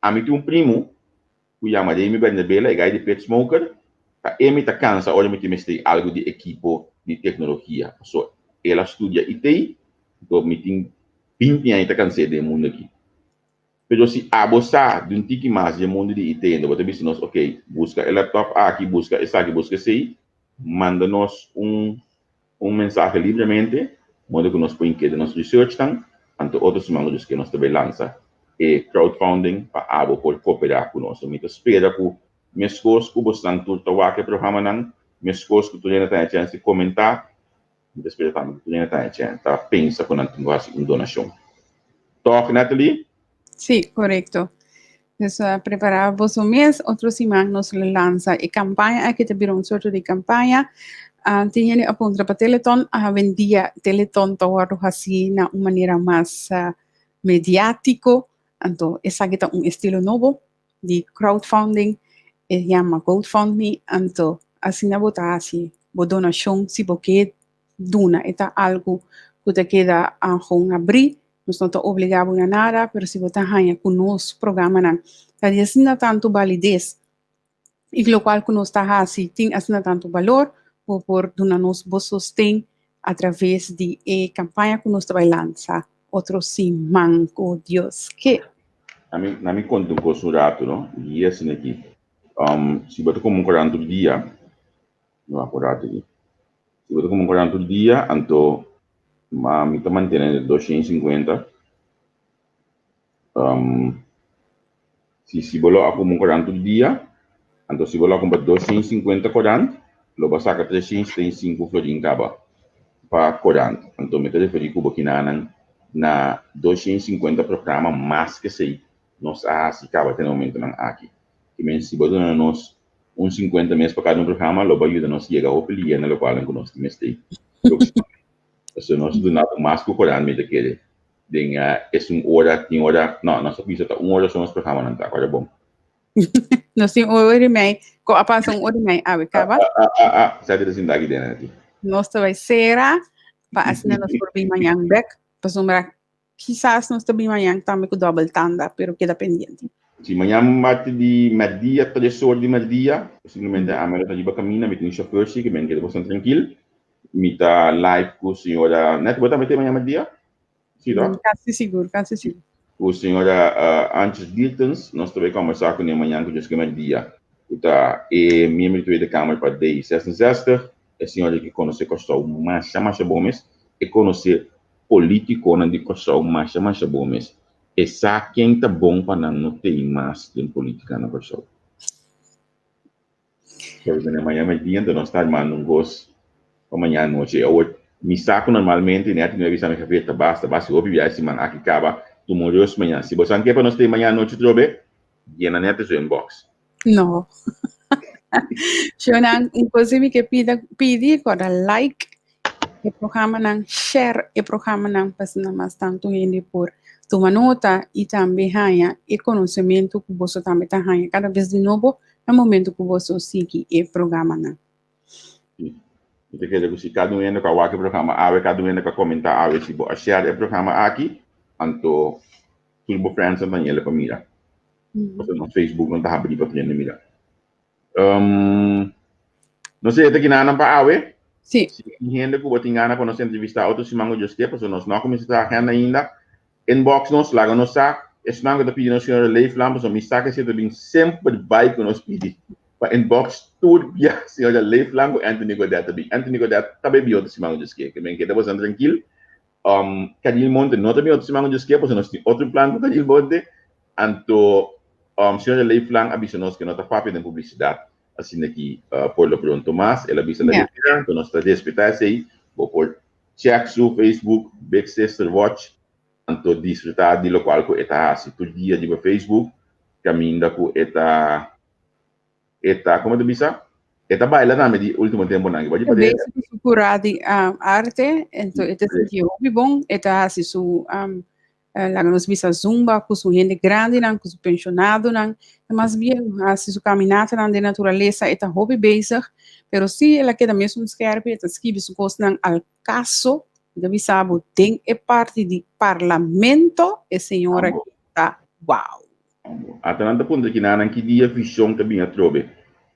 Ami tin un primu ku yama Remy Bernabela, e gai di Pit Smoker, ta e mi ta kansa ora mi tin mester algu di ekipo di teknologia. Paso el a studia IT, anto mi tin binti aña ta kans'é den e mundu aki. Pero si abo sa di un tiki mas di e mundu di IT, anto bo ta bisa nos, ok, buska e laptop aki, buska esaki, buska esei, manda nos un un mensahe libremente, modo ku nos por inkeda nos researchnan, anto otro siman ku Dios ke nos ta bai lansa e crowdfunding pa abo por koperá ku nos. Mi ta spera ku meskos ku bosnan tur ta wak e programanan, meskos ku tur hende ta haña chèns di komentá, mi ta spera tambe ku tur hende ta haña chèns ta pensa ku nan tin ku hasi un donashon. Tòg, Natalie? Sí, korekto. Dus prepará boso mes, otro siman nos lo lansa e kampaña aki ta bira un sorto di kampaña. Uh, tin hende a puntra pa Teleton, awendia Teleton ta wòrdu hasí na un manera mas uh, mediátiko, anto esaki ta un estilo nobo di crowdfunding, e yama GoFundMe, anto asina bo ta hasi bo donashon si bo ke duna, e ta algu ku ta keda uh, gewoon abrí. Nos no ta obligá bo na nada, pero si bo ta haña ku nos programanan ta di asina tantu balides i lokual ku nos ta hasi tin asina tantu balor, bo por duna nos bo sosten a traves di e kampaña ku nos ta bai lansa otro siman ku Dios ke. Na mi, na mi konta un kos un ratu, no? I asina aki. Um, si bo ta komo un korant tur dia, no a un ratu aki. Si bo ta komo un korant tur dia, anto Ma mi ta mantene 250. Um, si, si bo lo a kumpra un korant tur dia, anto si bo lo a kumpra 250 korant, lo bo a saka 375 florin kaba pa korant. Anto mi ta referí ku bo kinanan. na 250 programa mas ku esei nos a hasi kaba te na momentonan aki. Ki men si bo duna nos un 50 mes pa kada un programa lo bo a yuda nos yega hopi lihe na lokualnan ku nos tin mester próksimamente. Pasobra nos a duna bo mas ku korant mi ta kere den esun ora tin ora no nos a bisa ta un ora so nos programanan ta ora bon. Nos tin un ora i mei ku a pasa un ora i mei awe kaba. Ah ah ah sa ta sinta aki den aki. Nos ta bai sera pa asina nos por bin mañan bek pasobra kisas nos ta bin mañan tambe ku dòbel tanda pero keda pendiente. Si mañan marti di mèrdia tres or di mèrdia posiblemente ami lo ta riba kaminda mi tin shofèr si ke men keda boso trankil mi ta live ku señora Netty bo tambe ta mañan mèrdia? Si toch? Kasi sigur, kasi sigur. Ku señora Antjes Diertens nos ta bai kombersá kuné mañan ku djes ke mèrdia ku ta e miembro di Tweede Kamer pa D 66. E señora ki konosé Kòrsou masha masha bon mes. E konosé polítikonan di Kòrsou masha masha bon mes. E sa ken ta bon pa nan no tei mas den polítika na Kòrsou. Pero den e mañan mèrdia anto nos ta armando un kos pa mañan anochi. Awor mi sa ku normalmente nèt mi a bisa mi Javier ta basta basta hopi biaha e siman aki kaba tuma un rus mañan. Si boso ke pa nos tei mañan anochi trobe yena nèt su inbox. No. Shownan, un kos mi ke pida pidi kòrda like e programanan, share e programanan pa asina mas tantu hende por tuma nota i tambe haña e konosementu ku boso tambe ta haña kada bes di nobo na momento ku boso sigui e programanan. Mi ta kere ku si kada un hende ku a wak e programa awe, kada un hende ku a komentá awe, si bo a share e programa aki, anto tur bo friendsnan ta yele pa mira. Pasobra nos Facebook no ta habrí pa tur hende mira. Um, no sé, ta kinanan pa awe? Sí. Si tin hende ku bo tin gana pa nos entrevistá otro siman ku Dios ke, pasobra nos no a kuminsá traha agenda ainda, inbox nos, laga nos sa. Esnan ku ta pidi nos señora Leefland, pasobra mi sa ku esei ta bin semper bai ku nos pidi pa inbox tur bia señora Leefland ku Anthony Godett ta bin. Anthony Godett ta bai bin otro siman ku Dios ke. Ke men keda boso trankil. Um, Kadil Monte no ta bin otro siman ku Dios ke, pasobra nos tin otro plan ku Kadil Monte. Anto, um, señora Leeflang a bisa nos ke no ta papia den publisidat asina ki uh, por lo pronto mas. El a bisa la yeah. Anto nos ta respetá esei. Bo por check su Facebook, Big Sister Watch, anto disfrutá di lokual ku e ta hasi tur dia riba Facebook, kaminda ku e ta E ta, como ta bisa? E ta baila tambe di ultimo temponan. E bezig ku su kura di arte, ento e ta sinti hopi bon, e ta hasi su, laga nos bisa zumba ku su hende grandinan, ku su penshonadonan, ta mas bien hasi su kaminatanan den naturalesa, e ta hopi bezig, pero si el a keda mesun skerpi, e ta skibi su kosnan al kaso, mi ta bisa bo den e parti di parlamento e señora aki ta wow. Ata nan ta puntra kinanan ki dia vision ta bin atrobe.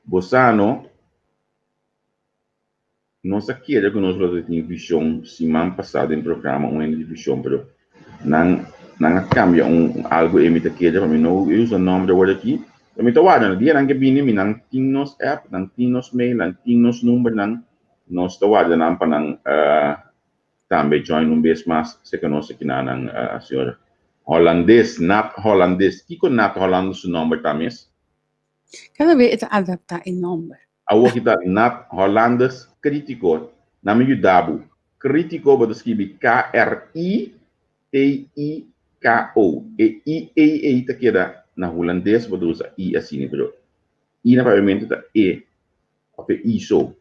Bo sa no, nos a kere ku nos lo ta tin vision siman pasa den programa un hende di vision pero nan nan a kambia un algo e mi ta kere pa mi no usa nomber awor aki pero mi ta warda no dia nan ke bini mi nan tin nos app nan tin nos mail nan tin nos numbernan nos ta warda nan pa nan Tambe join un bes mas seka nos aki na nan señor Holandes, Nat Holandes. Kiko Nat Holandes su nomber ta mes? Cada bes e ta adapta e nomber. Awor ki ta Nat Holandes Kritiko. Na mi yuda bo. Kritiko bo ta skibi K-R-I-T-I-K-O. E I ei ei ta keda na Hulandes bo ta usa I asina pero I na papiamento ta E of e I so.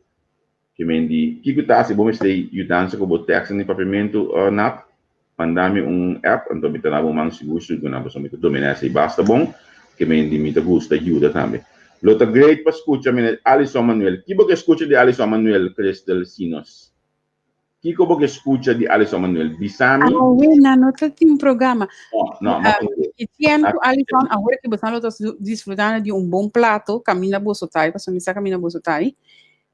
Ke men di, Kiko ta si bo mester yudansa ku bo tekstnan di papiamentu, Nat? Manda mi un app, anto mi ta na bo man sigur sigur nan, pasobra mi ta dominá esei basta bon. Ke men di, Mi ta gusta yuda tambe. Lo ta great pa skucha Meneer Alison Manuel. Ki bo ke skucha di Alison Manuel, Crystal Sinos? Kiko bo ke skucha di Alison Manuel? Bisa mi. Awe nan no ta tin programa. No, no, ma ku. I tiempo Alison, awor ki boso lo ta disfrutando di un bon plato, kaminda boso ta, pasobra mi sa kaminda boso ta.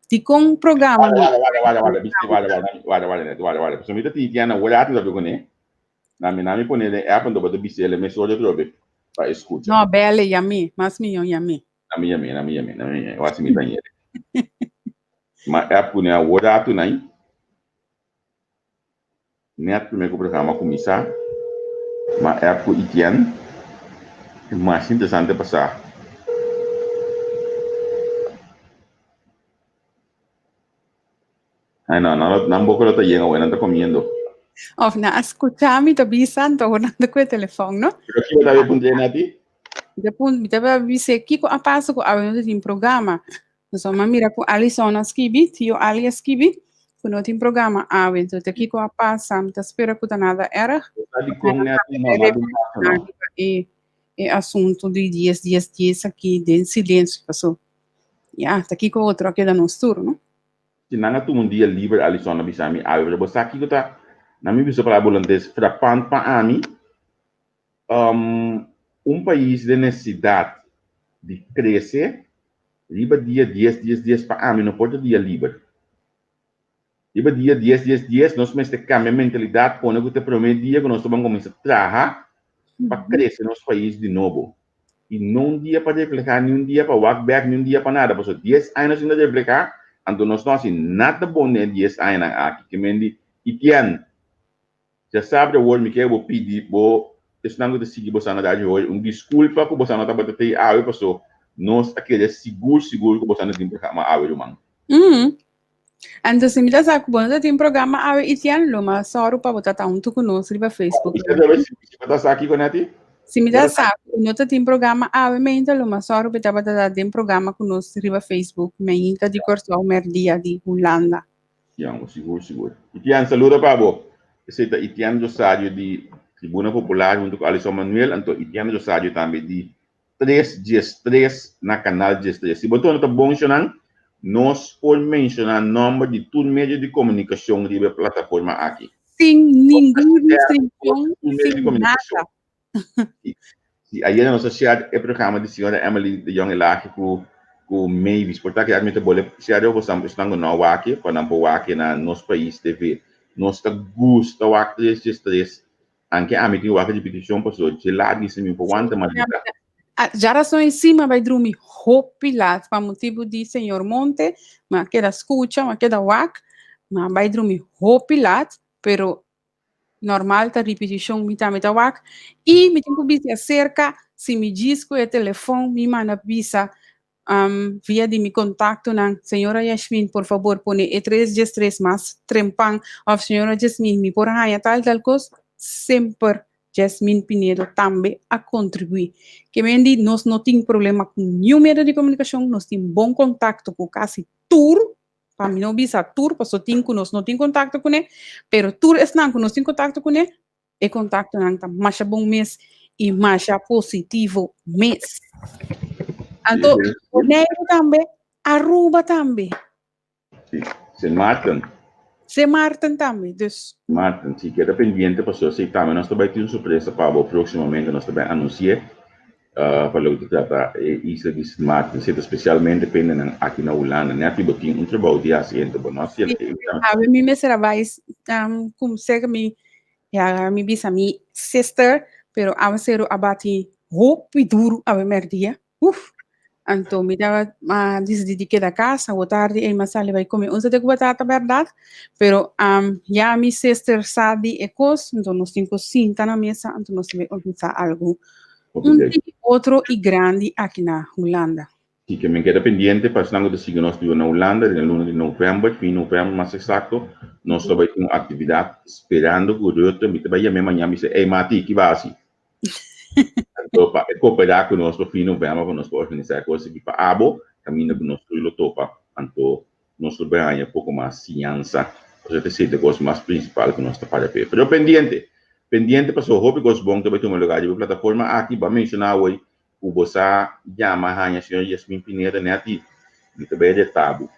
Dikon programa no. Warda, warda, warda, warda, bisti, warda, warda, warda, warda, net, warda, warda. Pasobra mi ta tin tiana awor ati ta kuné. Na mi, na mi pone den app, anto bo ta bis'é el mes ora atrobe pa e skucha. No, bèl'e, yam'é. Mas mihó yam'é. Na mi yam'é, na mi yam'é, na mi yam'é. Wak si mi ta yere. Ma app kuné awor atu nai. Net promé ku programa kuminsá, ma app ku Etienne e mas interesante pa sa. Ai no, nan, nan boka lo ta yen awe, nan ta komiendo. Of nan a skucha mi ta bisa, anto awor nan ta ku e telefòn, no? Pero kiko ta bai puntra Nati? Mi ta pun, mi ta bai bis'é kiko a pasa ku awe no ta tin programa. Pasobra mi a mira ku Alison a skibi, tio Ali a skibi, ku no tin programa awe. Entonces ta kiko a pasa? Mi ta spera ku ta nada erg. Bo sa dikon Nati no a bin pasa, no? E, e asuntu di dies dies dies aki den silensio, paso ya, ta kiko otro a keda nos tur, no? Si nan a tuma un dia liber Alison a bisa mi awe, pero bo sa kiko ta na mi bisa palabra hulandes frapant pa ami? Un pais den nesesidat di krese riba dia dies dies dies pa ami no por ta dia liber. Riba dia dies dies dies nos mester kambia mentalidat pone ku ta e prome dia ku nos ta ban kuminsa traha pa krese nos pais di nobo. I no un dia pa reflehá, ni un dia pa wak bèk, ni un dia pa nada. Pasobra dies aña nos tin ta reflehá, anto nos no hasi nada bon den e dies añanan aki. Ke men di, Etienne, Djasabra awor mi ke bo pidi bo esnan ku ta sigui bosan na Radio Hoy un diskulpa ku bosan no tabata tei awe paso nos a keda sigur sigur ku bosan no tin programa awe ruman. Mm. Anto si mi ta sa ku bo no ta tin programa awe Itian lo mas sòru pa bo ta ta huntu ku nos riba Facebook. Mi ta si bo ta sa kiko Netty? Si mi ta sa ku no ta tin programa awe meinta lo mas sòru pa e tabata ta den programa ku nos riba Facebook meinta di Kòrsou mèrdia di Hulanda. Tiango, sigur, sigur. Itian, saludo pa bo. Esei ta Itian Rosario di Tribuna Popular hunto ku Alison Manuel, anto Itian Rosario tambe di Tres Dies Tres na Kanal Dies Tres. Si bo tono ta bon shonan, nos por menshoná nòmber di tur medio di komunikashon riba e plataforma aki. Sin ningun restrikshon, sin nada. Si ayer nos a share e programa di señora Emily de Jong Elage ku ku Mavis. Por ta ke mi ta bole share bo sam esnan ku no a wak pa nan por wak na Nos Pais TV. Nos ta gusta wak tres djes tres. Anke ami tin wak ripitishon pasobra dje laat gisi mi por wanta mas bita. Djarason encima bai drumi hopi laat pa motibu di señor Monte. Mi a keda skucha, mi a keda wak, mi a bai drumi hopi laat, pero normal ta ripitishon mi tambe ta wak i mi tin ku bisa aserka si mi djis ku e telefon mi manda bisa um, via di mi kontaktonan señora Yashmin por fabor pone e tres djes tres mas trempan òf señora Jasmin mi por haña tal tal kos semper Jasmin Pinedo tambe a kontribuí ke men di nos no tin problema ku niun medio di komunikashon nos tin bon kontakto ku kasi tur pa mi no bisa tur, paso tin ku nos no tin kontakto kuné, pero tur esnan ku nos tin kontakto kuné, e kontaktonan ta masha bon mes i masha positivo mes. Anto, Boneiru tambe, Aruba tambe. Sí, Sint Maarten. Sint Maarten tambe, dus. Maarten, sí, keda pendiente pasobra si tambe nos ta bai tin un sorpresa pa bo próximamente, nos ta bai anunsi'é. Pa loke ta trata e isla di Sint Maarten, si ta spesialmente pa hendenan aki na Hulanda. Nèt bo tin un trabou di hasi ento bo no hasi el. Awe mi mester a bai ku serka mi, ya mi bisa mi sister, pero awaseru a bati hopi duru awe mèrdia. Uf! Anto mi tabata a disidí di keda kas, awo tardi ei mi a sali bai kome un sete ku batata bèrdat, pero ya mi sister sa di e kos, anto nos tin ku sinta na mesa, anto nos ta bai organisá algu un tiki otro i grandi aki na Hulanda. Si ke men keda pendiente pa esnan ku ta sigui nos biba na Hulanda den e luna di novèmber, fin novèmber mas eksakto, nos ta bai tin un aktividat sperando ku Rutte, mi ta bai yam'é mañana mi bisa, ey Mati, ki bo a hasi? Anto pa e koperá ku nos pa fin novèmber pa nos por organisá e kos aki pa abo, kaminda ku nos tur lo topa, anto nos lo bai haña poko mas siñansa, pasobra ta esei ta e kos mas prinsipal ku nos ta para p'e. Pero pendiente, pendiente pasobra hopi kos bon ta bai tuma lugá riba e plataforma aki. Bo a menshoná awor ku bo sa yama haña señor Yasmin Pineda nèt i mi ta bai retá bo.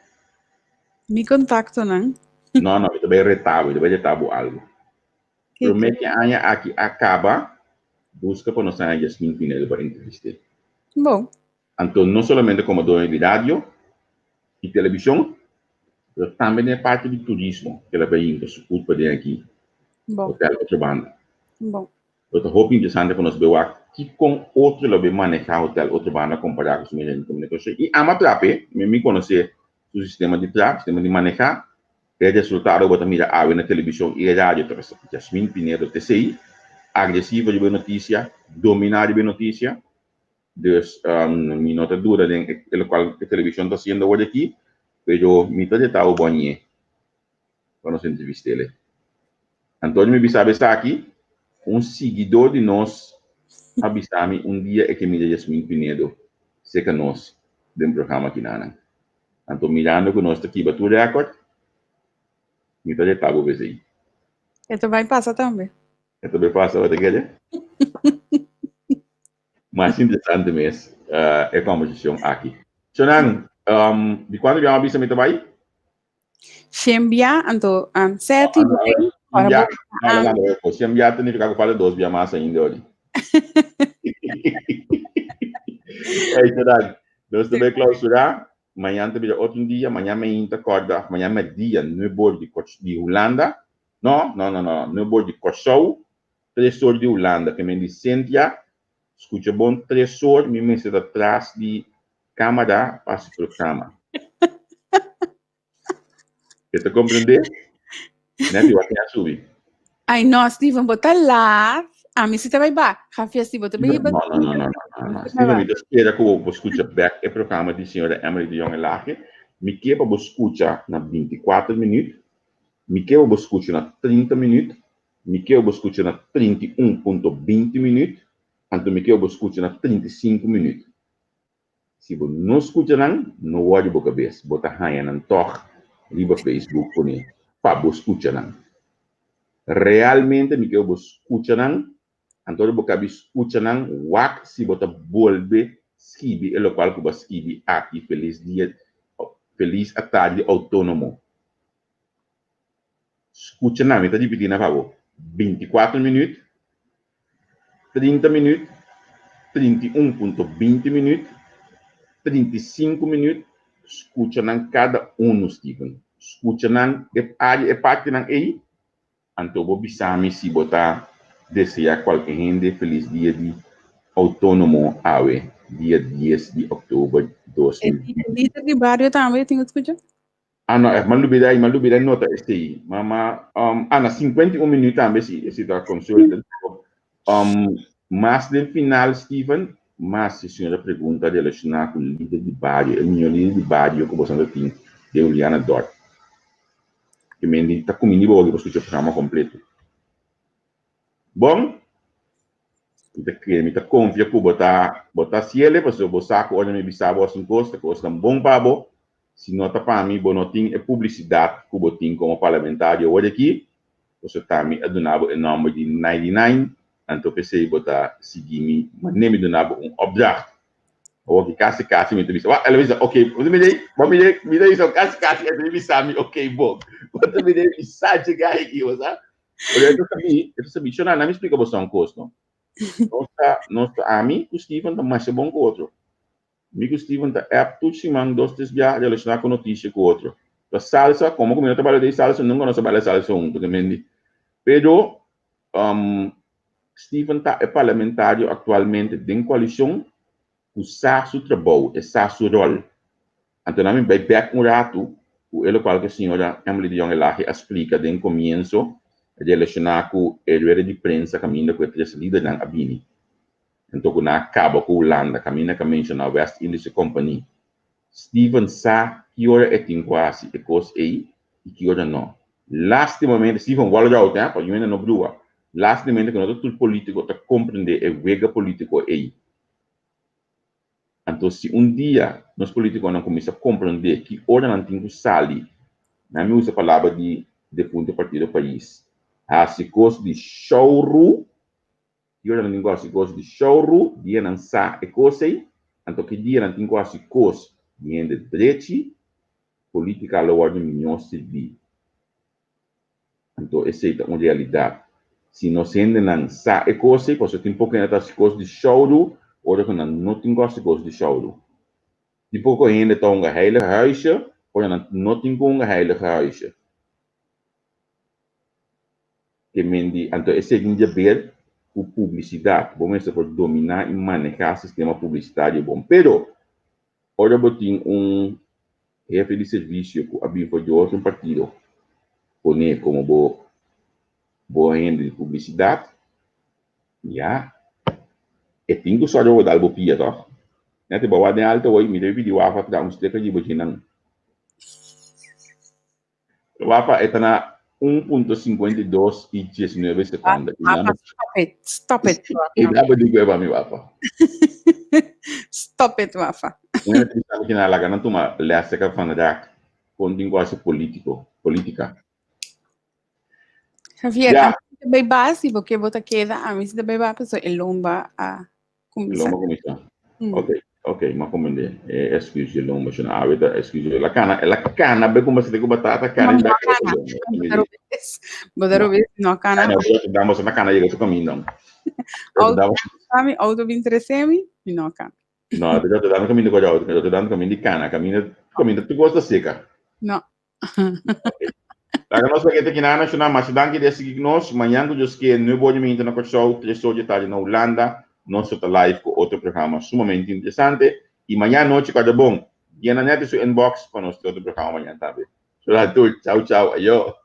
Mi kontaktonan. No, no, mi ta bai retá bo, mi ta bai retá bo algu. Promé ku e aña aki a kaba, buska pa nos haña Yasmin Pineda pa entrevist'é. Bon. Anto no solamente komo doño di radio i telebishon, pero tambe den e parti di turismo ku el a bai hinka su put paden aki, Hotel Otrobanda. Lo ta hopi interesante pa nos bai wak kikon otro lo bai manehá Hotel Otrobanda kompará ku su medio di komunikashon. I ama trape, mi mi konosé su sistema di trap, sistema di manehá, e resultado bo ta mira awe na telebishon i e radio ta Jasmin Pinedo TCI, agresivo riba e notisia, dominá riba e notisia. Dus mi no ta duda den e locual e television ta haciendo awor aki, pero mi ta reta bo bon ñe pa nos entrevistele. Antonio mi bisa bo esaki, un siguidó di nos a bisa mi un dia e ke mira Yasmin Pinedo serka nos den programa kinanan. Anto mirando ku nos ta kiba tur rèkòrt, mi ta reta bo bes ei. E ta bai pasa tambe. E ta bai pasa, bo ta kere? Mas interesante mes e kombersashon aki. Shonan, di kuantu biaha mi a bisa mi ta bai? Shen bia, anto seti bo tin, ora bo No, no, no, shen bia ta nifiká ku falta dos bia mas ainda ori. Ey, Shonan, nos ta bai klausurá. Mañan ta bira otro dia, mañan mainta kòrda, òf mañan mèrdia, nuebe or di di Hulanda. No, no, no, no, nuebe or di Kòrsou, tres or di Hulanda. Ke men di Cynthia, skucha bon, tres or mi mester ta tras di Cámara pa hasi programa. E ta comprende? Neti, wak a subi. Ay no, Steven, bo ta laat. Ami si ta bai ba. Javier, si bo ta bai ba. No, no, no, no, no, no. Steven, mi ta spera ku bo skucha bek e programa di señora Emily de Jong Elhage. Mi ke pa bo skucha na bintikuater minüt. Mi ke pa bo skucha na trinta minüt. Mi ke pa bo skucha na 31.20 minüt. Anto mi ke pa bo skucha na 35 minüt. Si bo no skucha nan, no wòri bo kabes, bo ta haña nan tòg riba Facebook pone pa bo skucha nan. Realmente mi ke bo skucha nan, anto ora bo kabi skucha nan, wak si bo ta bolbe skibi e lokual ku bo a skibi aki Felis dia, Felis atardi outónomo. Skucha nan, mi ta ripití nan pa bo, 24 minüt, 30 minüt, 31.20 minüt, 35 minüt, skucha nan kada unu, Steven. Skucha nan e área, e partinan ei, anto bo bisa mi si bo ta deseá kualke hende felis dia di outónomo awe, dia dies di òktober 2020. E lider di bario tambe tin ku skucha? Ah no, m'a lubida, m'a lubida nota esei. Ma, ma, um, ah, na 51 minuut tambe si, esi ta consulta. Um, mas den final, Steven, mas si señora pregunta relaciona cu lider di bario, e miyo lider di bario cu boso ta tin den Juliana Dorp. Que men ta cumindi bo pa scucha programa completo. Bon, mi ta kere, mi ta konfia ku bo ta, bo ta hasiel pasobra bo sa ku ora mi bisa bo asun kos, ta kosnan bon pa bo. Si no ta pa mi, bo no tin e publisidat ku bo tin komo parlamentario awor aki, pasobra ta mi a duna bo e nòmber di 99, anto p'esei bo ta sigui mi manera mi duna bo un opdracht. Awor ki kasi kasi mi ta bisa, wak, el a bisa, ok, bo ta mira ei, bo mira ei, mi ta bisa kasi kasi el ta bisa mi, ok, bon. Bo ta mira ei, mi sa dje gai aki, bo sa. Pero e ta sabí, e ta sabí. Shona, na mi splika boso un kos, no. Nos ta, nos ta, ami ku Steven ta masha bon ku otro. Mi ku Steven ta app tur siman dos, tres bia relashoná ku notisia ku otro. Ta salsa, komo ku mi no ta baila den salsa, nunka nos a baila salsa huntu, ke mendi. Pero, um, Steven ta e parlamentario aktualmente den koalishon ku sa su trabou, e sa su ròl. Anto nan mi bai bèk un ratu ku e lokual ku e señora Emily de Jong Elhage a splika den komienso relashoná ku e rueda di prensa kaminda ku e tres lidernan a bini. Anto ku nan a kaba ku Hulanda kaminda ku a menshoná West Indische Compagnie. Steven sa ki ora e tin ku hasi e kos ei i ki ora no. Lastimamente, Steven Walrout, eh, pa yu hende no brua, lastimamente ku no ta tur polítiko ta komprendé e wega polítiko ei. Anto si un dia nos politiconan cuminsa comprende ki ora nan tin cu sali, nan mi usa palabra di defunto partido pais, haci cos di showru, ki ora nan tin cu haci cos di showru, dia nan sa e cos ey, anto ki dia nan tin cu haci cos di hende drechi, politica lo wordo miño sirbi. Anto esei ta un realidat. Si nos hendenan sa e kos ei, pasobra tin poko hende ta hasi kos di shoudu ora ku nan no tin ku hasi kos di shoudu. Tin poko hende ta hunga heilige huisje ora nan no tin ku hunga heilige huisje. Ke men di, anto esei tin diaber ku publisidat. Bo mester por dominá i manehá sistema publisitario bon. Pero, ora bo tin un hefe di servisio ku a bin for di otro partido pone komo bo bo hende di publisidat, ya, e tin ku sòru bo dal bo pia tòg. Nèt bo wak den alto hoy, mi debe pidi Wafa traha un sticker di bo dje nan. Wafa e ta na. 1.52 i 19 sekonde. Wafa, stop it, stop it. I daba di kueba mi wafa. Stop it, Wafa. Una entrevista que na laga nan tuma les ka van raak kon tin ku hasi politico, politica. Javier, Ja. ami ta bay ba si bo ke bo ta keda, ami si ta bay ba paso e lomba a kuminsá. Lomba kuminsá. Ok, ok, m'a komprendé. E excuse di lomba shona awe ta excuse. El a kana, el a kana be kumba sete ku batata, kana No, i no bek kana. Bo ta robes. Bo ta robes, no kana. No, bo ta na kana yega su kaminda. Auto mi, auto bin trese mi, mi no kana. No, te dando kaminda ku auto, te dando kaminda di kana, kaminda, kaminda tur kos ta seka. No. Laga nos paquete ki na nacional, masha danki di sigui nos. Mañan ku Dios ke, 9 or di mainta na Kòrsou, 3 or di tardi na Hulanda, nos ta live ku otro programa sumamente interesante. I mañan nochi kada bon. Yena net su inbox pa nos tin otro programa mañan tambe. Sra tur, chau chau, ayo.